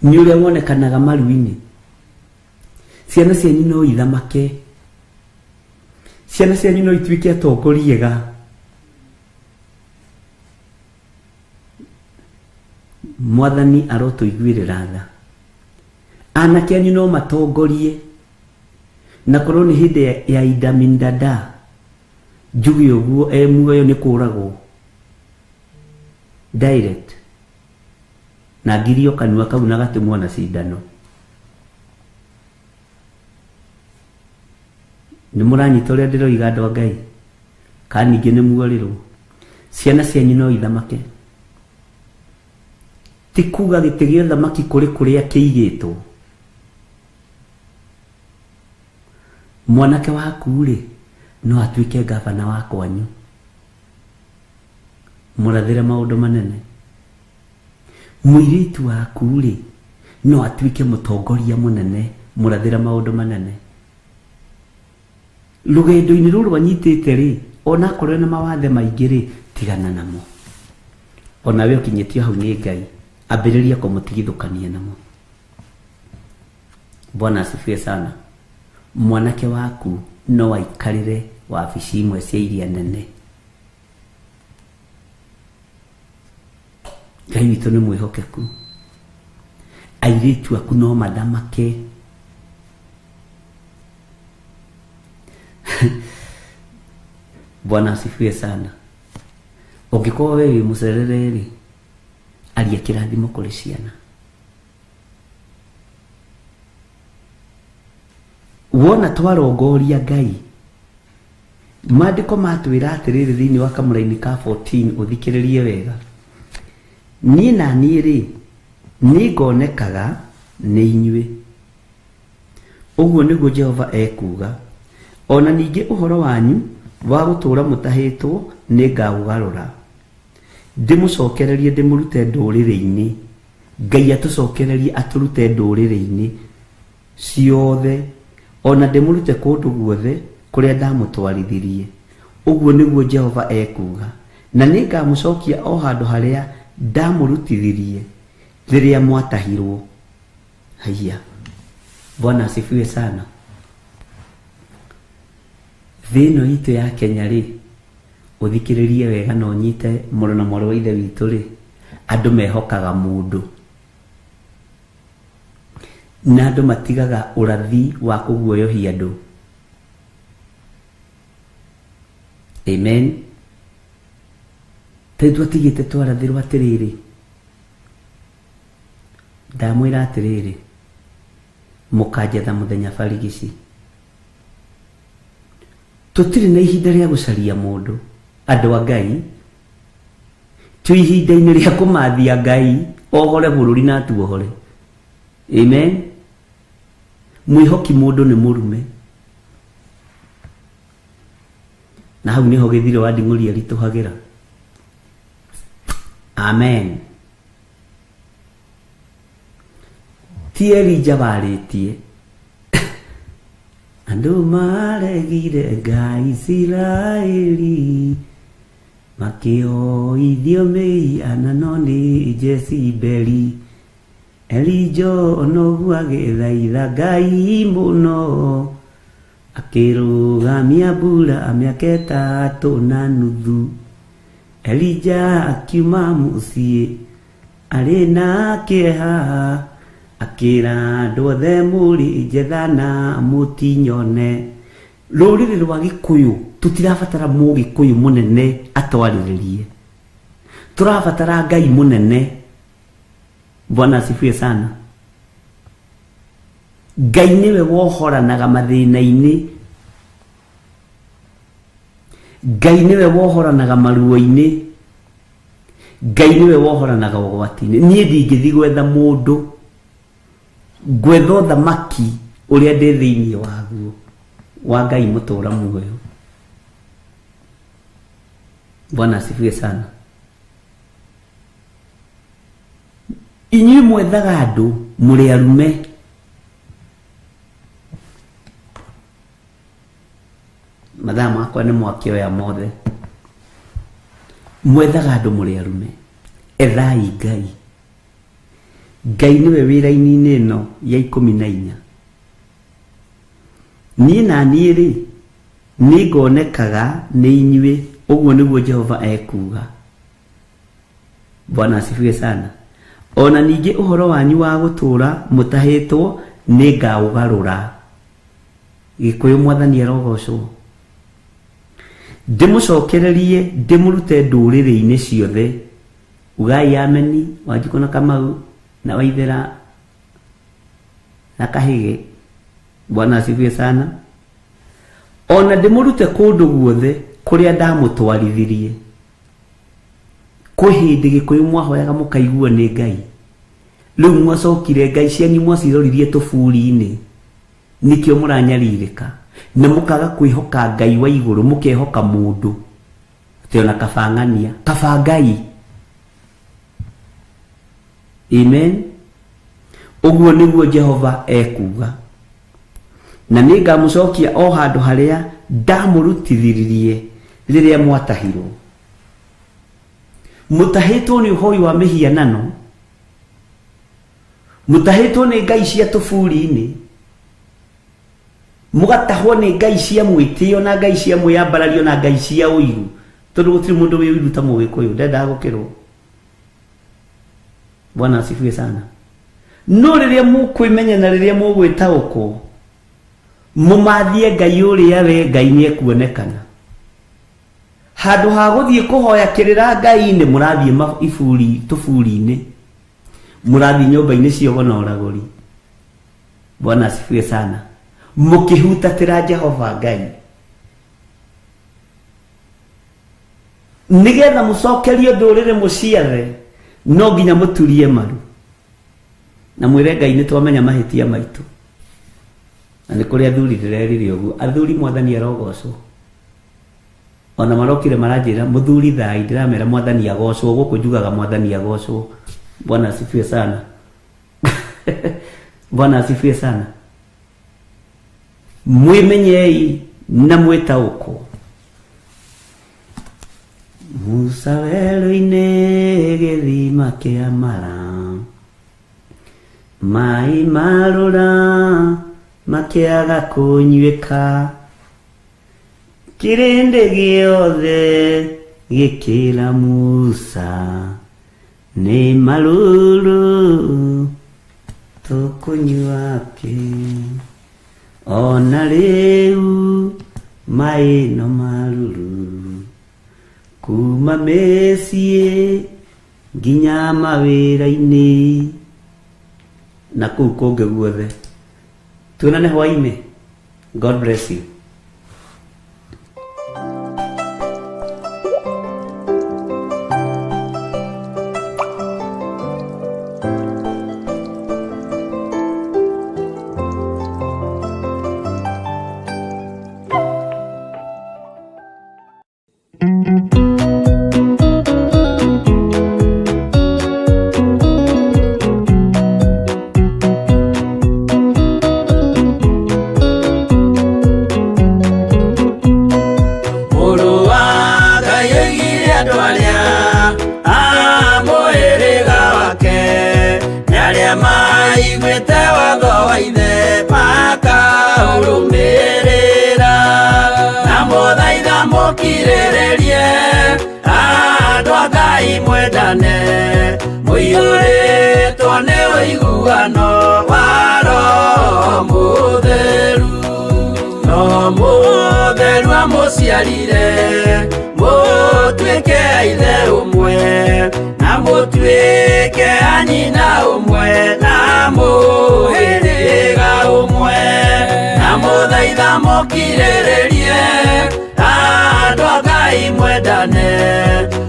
nĩ ũrĩa wonekanaga maru-inĩ. Ciana cianyu no ithamake, ciana cianyu no ituĩke atongoria ega. Mwathani arotũiguĩrĩra tha. Anake anyu no matongorie, na korwo nĩ hĩndĩ ya Idi Amin Dada, njuge ũguo e muoyo nĩ kũragwo direct, na ngirio kanua kau na gatemwo na cindano. Nĩ mũranyita ũrĩa ndĩroiga andũ a Ngai? Kana ningĩ nĩ muorĩrwo? Ciana cianyu no ithamake. Ti kuga gĩtĩ gĩa ũthamaki kũrĩ kũrĩa kĩigĩtwo. Mwanake waku rĩ no atuĩke gavana wa kwanyu, mũrathĩre maũndũ manene. Mũirĩtu waku rĩ no atuĩke mũtongoria mũnene, mũrathĩre maũndũ manene. Rũgendo-inĩ rũrũ anyitĩte rĩ, onakorwo na mawathe maingĩ rĩ, tigana namo. Onawe ũkinyĩtio hau nĩ Ngai, ambĩrĩria kũmũtigithũkania namo. Bwana asifiwe sana. Mwanake waku no aikarĩre wabici imwe cia iria nene. Ngai witũ nĩ mwĩhokeku. Airĩtu aku no mathamake. Bwana asifiwe sana. Ũngĩkorwo we wĩ mũcerere rĩ, aria kĩrathimo kũrĩ ciana. Wona twarongoria Ngai, maandĩko matwĩra atĩrĩrĩ thĩinĩ wa kamũraini ka 14, ũthikĩrĩrie wega. Niĩ na niĩ rĩ, nĩngonekaga nĩ inyuĩ. Ũguo nĩguo Jehova ekuuga. Ona ningĩ ũhoro wanyu wa gũtũũra mũtahĩtwo nĩngaũgarũra, ndĩmũcokererie ndĩmũrute ndũrĩrĩ-inĩ. Ngai atũcokererie atũrute ndũrĩrĩ-inĩ ciothe, ona ndĩmũrute kũndũ guothe kũrĩa ndamũtwarithirie. Ũguo nĩguo Jehova ekuuga. Na nĩngamũcokia o handũ harĩa ndamũrutithirie rĩrĩa mwatahirwo. Haiya. Bwana asifiwe sana. Thĩ ĩno itũ ya Kenya rĩ, ũthikĩrĩrie wega na ũnyite mũrũ na mwarĩ wa ithe witũ rĩ, andũ mehokaga mũndũ, na andũ matigaga ũrathi wa kũguoyohia andũ. Amen. Tondũ twatigĩte twarathĩrwo atĩrĩrĩ, ndamwĩra atĩrĩrĩ, mũkanjetha mũthenya barigici. Tũtirĩ na ihinda rĩa gũcaria mũndũ, andũ a Ngai. Twĩ ihinda-inĩ rĩa kũmathia Ngai ohore bũrũri na atuohore. Amen. Mwĩhoki mũndũ nĩ mũrume. Na hau nĩho gĩthiro wa nding'ũri aritũhagĩra. Amen. Ti Elija warĩtie. Andũ maregire Ngai Isiraeli, makĩoithio mĩhianano nĩ Jezebeli. Elija onoguo agĩthaitha Ngai mũno, akĩrũgamia mbura mĩaka 3.5. Elija akiuma mũciĩ arĩ na kĩeha, Akĩra andũ othe mũrĩ njetha na mũtinyone. Rũrĩrĩ rwa Gĩkũyũ tũtirabatara mũgĩkũyũ mũnene atwarĩrĩrie. Tũrabatara Ngai mũnene. Bwana asifiwe sana. Ngai nĩwe wohoranaga mathĩna-inĩ. Ngai nĩwe wohoranaga maruo-inĩ. Ngai nĩwe wohoranaga ũgwati-inĩ. Niĩ ndingĩthiĩ gwetha mũndũ, ngwetha ũthamaki ũrĩa ndĩ thĩinĩ waguo wa Ngai mũtũra muoyo. Bwana asifiwe sana. Inyuĩ mwethaga andũ mũrĩ arume. Mathaa makwa nĩ mwakĩoya mothe. Mwethaga andũ mũrĩ arume. Ethai Ngai. Ngai nĩwe wĩ raini-inĩ ĩno ya 14. Niĩ na niĩ-rĩ, nĩngonekaga nĩ inyuĩ, ũguo nĩguo Jehova ekuuga. Bwana asifiwe sana. O na ningĩ ũhoro wanyu wa gũtũũra mũtahĩtwo nĩngaũgarũra. Gĩkũyũ Mwathani arogocwo. Ndĩmũcokererie ndĩmũrute ndũrĩrĩ-inĩ ciothe. Ugai ameni, Wanjikũ na Kamau na Waithera na Kahĩge. Bwana asifiwe sana. O na ndĩmũrute kũndũ guothe kũrĩa ndamũtwarithirie. Kwĩ hĩndĩ Gĩkũyũ mwahoyaga mũkaiguo nĩ Ngai. Rĩu mwacokire Ngai cianyu mwaciroririe tũburi-inĩ. Nĩkĩo mũranyarirĩka. Na mũkaga kwĩhoka Ngai wa igũrũ, mũkehoka mũndũ. Atĩ ona kaba ng'ania, kaba Ngai. Amen. Ũguo nĩguo Jehova ekuuga. Na nĩngamũcokia o handũ harĩa ndamũrutithiririe rĩrĩa mwatahirwo. Mũtahĩtwo nĩ ũhoi wa mĩhianano, mũtahĩtwo nĩ ngai cia tũburi-inĩ, mũgatahwo nĩ ngai cia mwĩtĩo na ngai cia mwĩyambarario na ngai cia ũiru, tondũ gũtirĩ mũndũ wĩ ũiru ta mũgĩkũyũ, ndendaga gũkĩrwo. Bwana asifiwe sana. No rĩrĩa mũkwĩmenya na rĩrĩa mũgwĩtaũkwo, mũmathie Ngai ũrĩa we Ngai nĩekuonekana. Handũ ha gũthiĩ kũhoya kĩrĩra Ngai-inĩ, mũrathiĩ iburi tũburi-inĩ, mũrathiĩ nyũmba-inĩ cia ũgo na ũragũri. Bwana asifiwe sana. Mũkĩhutatĩra Jehova Ngai nĩgetha mũcokerio ndũrĩrĩ mũciathe, no nginya mũturie maru na mwĩre Ngai nĩ twamenya mahĩtia maitũ. Na nĩ kũrĩ athuri ndĩrerire ũguo, athuri Mwathani arogocwo. Ona marokire maranjĩra mũthuri thai, ndĩramera Mwathani agocwo, gũkũ njugaga Mwathani agocwo. Bwana asifiwe sana. Bwana asifiwe sana. Mwĩmenyei na mwĩtaũkwo. Musa werũ-inĩ gĩthima kĩa Mara, maĩ marũra makĩaga kũnyuĩka, kĩrĩndĩ gĩothe gĩkĩra Musa, nĩ marũrũ tũkũnyua kĩ, ona rĩu maĩ no marũrũ, kuma mĩciĩ nginya mawĩra-inĩ na kũu kũngĩ guothe. Tuonane hwaĩ-inĩ. God bless you. Mũrũ wa Ngai oigire andũ arĩa a mũhĩrĩga wake nĩ arĩa maiguĩte watho wa ithe makaũrũmĩrĩra. Na mũthaitha mũkirĩrĩrie andũ a Ngai mwendane, mũiyũrĩtwo nĩ wĩtĩkio. ũiguano wa Roho Mũtheru. Roho Mũtheru amũciarire mũtuĩke a ithe ũmwe na mũtuĩke a nyina ũmwe na mũhĩrĩga ũmwe na mũthaitha mũkirĩrĩrie andũ a Ngai mwendane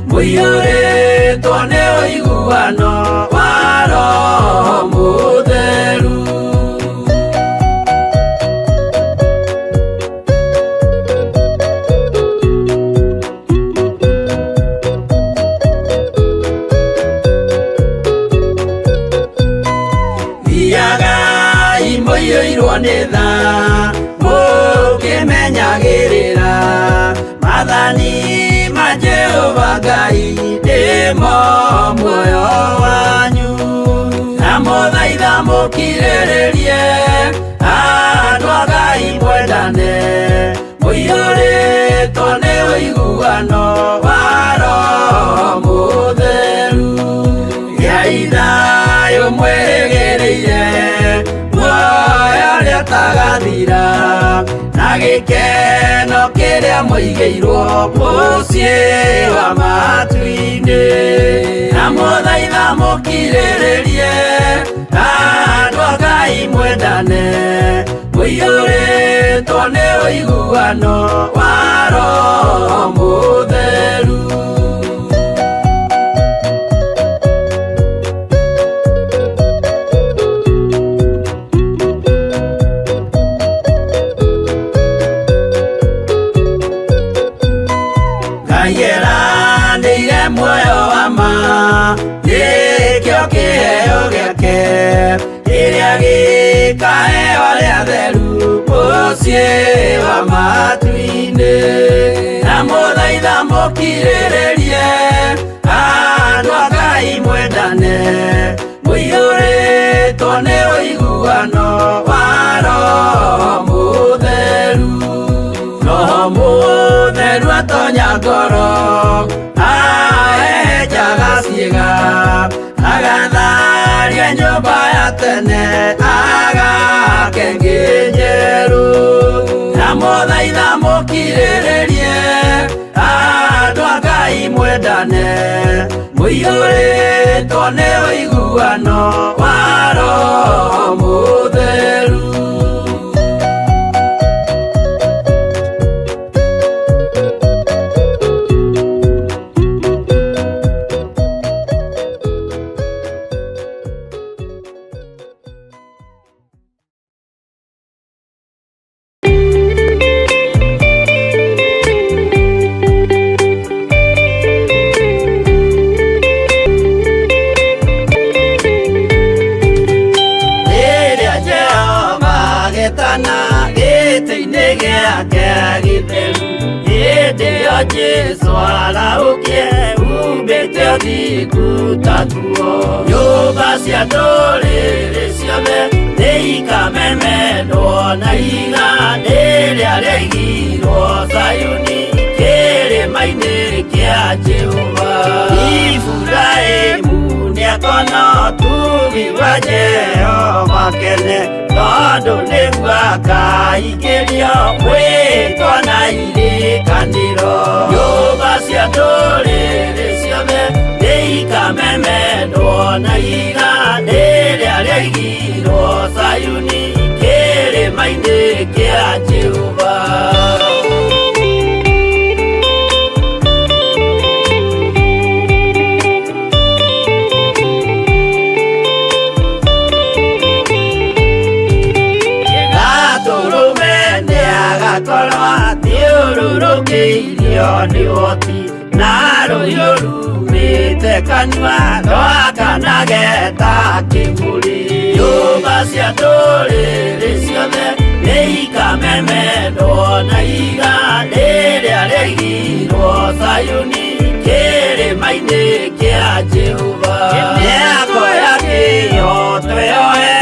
mũiyũrĩtwo nĩ ũiguano wa Roho Mũtheru. Thiagai mũiyũirwo nĩ tha mũkĩmenyagĩrĩra maathani ma Jehova Ngai nĩmo muoyo wanyu na mũthaitha mũkirĩrĩrie andũ a Ngai mwendane mũiyũrĩtwo nĩ ũiguano wa Roho Mũtheru. Gĩai thayũ mwĩrĩgĩrĩire muoyo ũrĩa ũtagathira na gĩkeno kĩrĩa mũigĩirwo mũciĩ wa matu-inĩ na mũthaitha mũkirĩrĩrie andũ a Ngai mwendane mũiyũrĩtwo nĩ ũiguano wa Roho Mũtheru. Ngai eranĩire muoyo wa ma nĩkĩo kĩheo gĩake kĩrĩa gĩkaheo arĩa atheru mũciĩ wa matu-inĩ na mũthaitha mũkirĩrĩrie andũ a Ngai mwendane mũiyũrĩtwo nĩ ũiguano wa Roho Mũtheru. Roho Mũtheru atonya ngoro ahehenjaga ciĩga agatharia nyũmba ya tene agake ĩngĩ njerũ na mũthaitha mũkirĩrĩrie andũ a Ngai mwendane mũiyũrĩtwo nĩ ũiguano wa Roho Mũtheru. Rĩrĩa Jehova agetana gĩtĩ-inĩ gĩake gĩtheru hĩndĩ ĩyo Jesũ arahũkie umbĩte ũthingu ta nguo nyũmba cia ndũrĩrĩ ciothe nĩikamemendwo na ihiga rĩrĩa rĩaigirwo Zayuni kĩrĩma-inĩ kĩa Jehova. Iburahĩmu nĩakona ũtugi wa Jehova kene tondũ nĩguo akaingĩrio mwĩtwa na irĩkanĩro nyũmba cia ndũrĩrĩ ciothe nĩikamemendwo na ihiga rĩrĩa rĩaigirwo Zayuni kĩrĩma-inĩ kĩa Jehova. Gatũrũme nĩagakorwo athiũrũrũkĩirio nĩ ũhoti na rũhiũ rumĩte kanua rwakanage ta kĩmũrĩ nyũmba cia ndũrĩrĩ ciothe nĩikamemendwo na ihiga rĩrĩa rĩaigirwo Zayuni kĩrĩma-inĩ kĩa Jehova. Mĩako ya kĩhooto yoe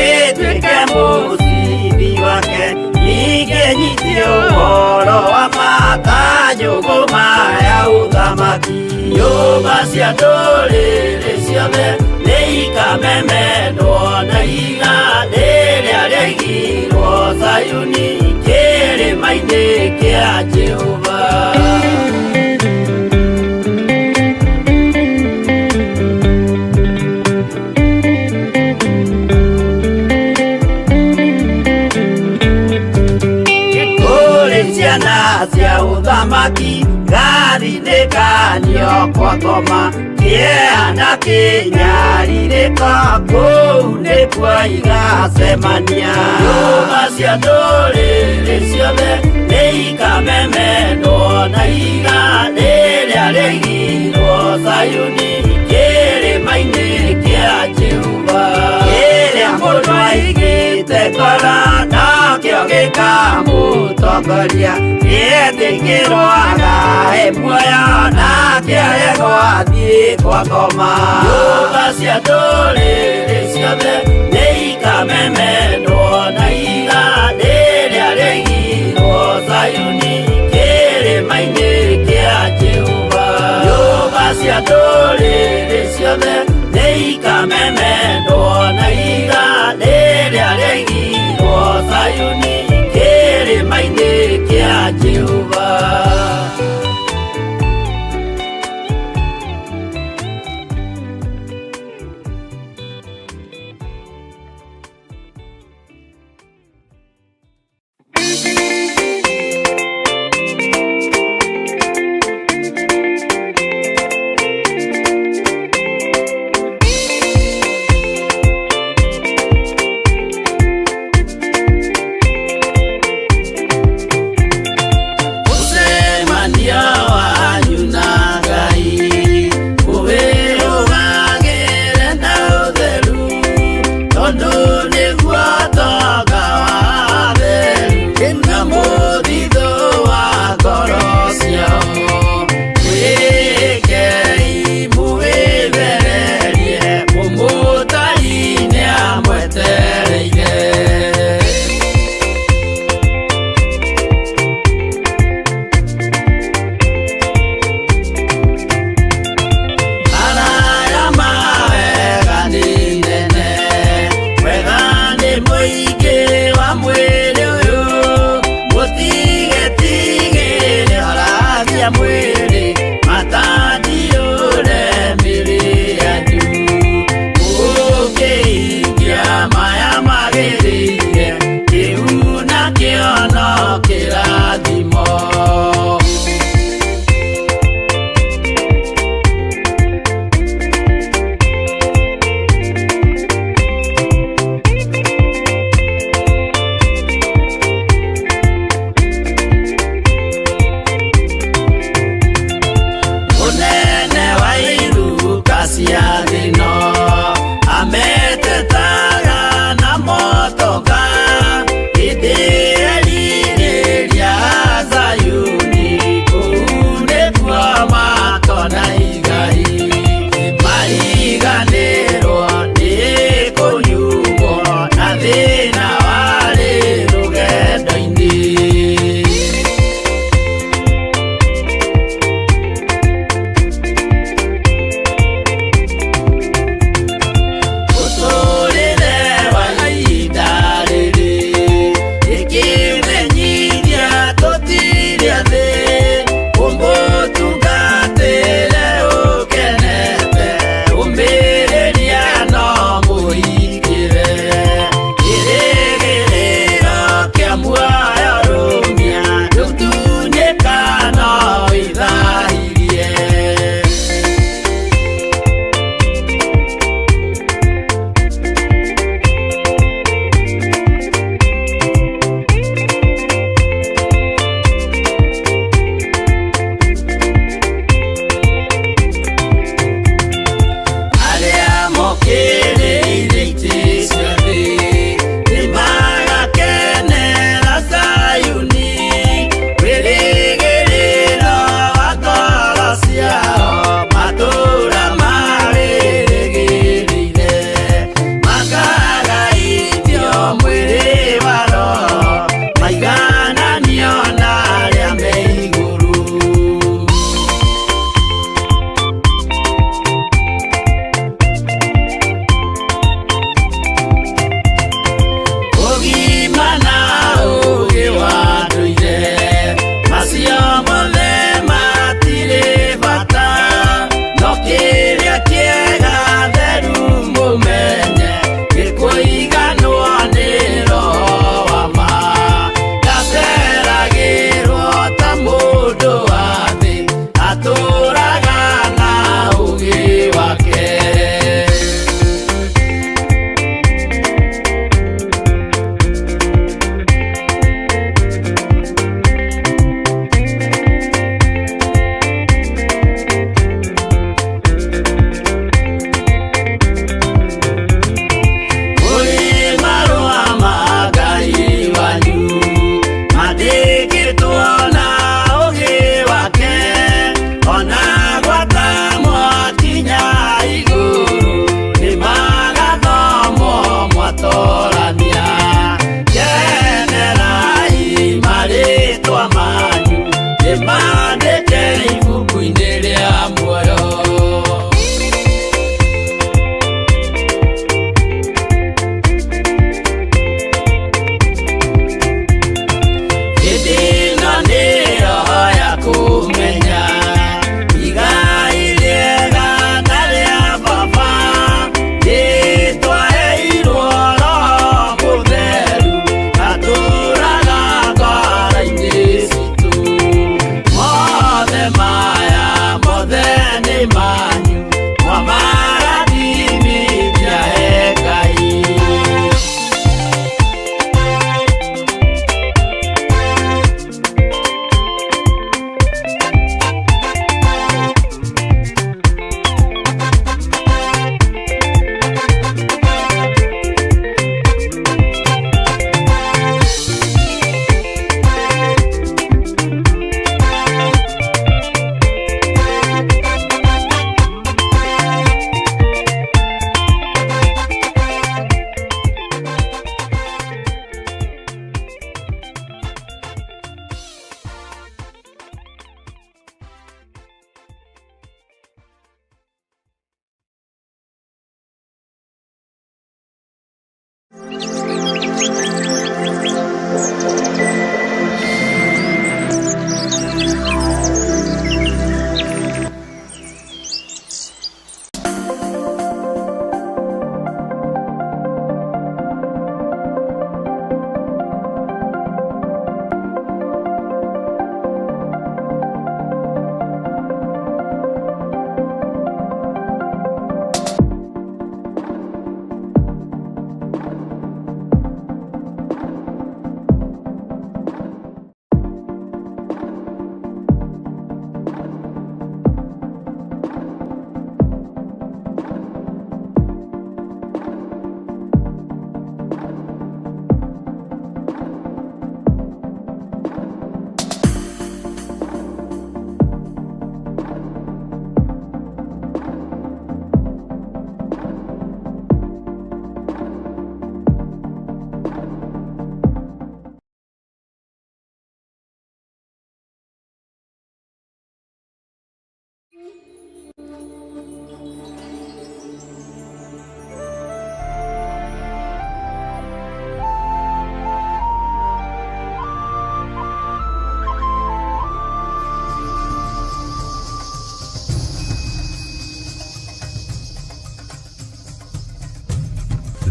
ĩtuĩke mũcibi wake ningĩ nyite ũhoro wa ma ta njũgũma ya Ũthamaki. Nyũmba cia ndũrĩrĩ ciothe nĩ ikamemendwo na ihiga rĩrĩa rĩaigirwo Zayuni, kĩrĩma-inĩ kĩa Jehova. Kũrĩ ciana cia ũthamaki gathinĩkanio kwa ngoma, kĩeha na kĩnyarirĩko kũu nĩkuo igacemania. Nyũmba cia ndũrĩrĩ ciothe nĩ ikamemendwo na ihiga rĩrĩa rĩaigirwo Zayuni, kĩrĩma-inĩ kĩa Jehova. Kĩrĩa mũndũ aigĩte ngoro nakĩo gĩkamũtongoria, gĩetĩkĩrwo agae muoyo, nake aregwo athiĩ kwa ngoma. Nyũmba cia ndũrĩrĩ ciothe nĩ ikamemendwo na ihiga rĩrĩa rĩaigirwo Zayuni, kĩrĩma-inĩ kĩa Jehova. Nyũmba cia ndũrĩrĩ ciothe nĩ ikamemendwo na ihiga rĩrĩa rĩaigirwo Zayuni, kĩrĩma-inĩ kĩa Jehova. Gũcemania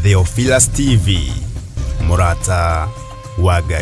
Theophilus TV, mũrata wa Ngai.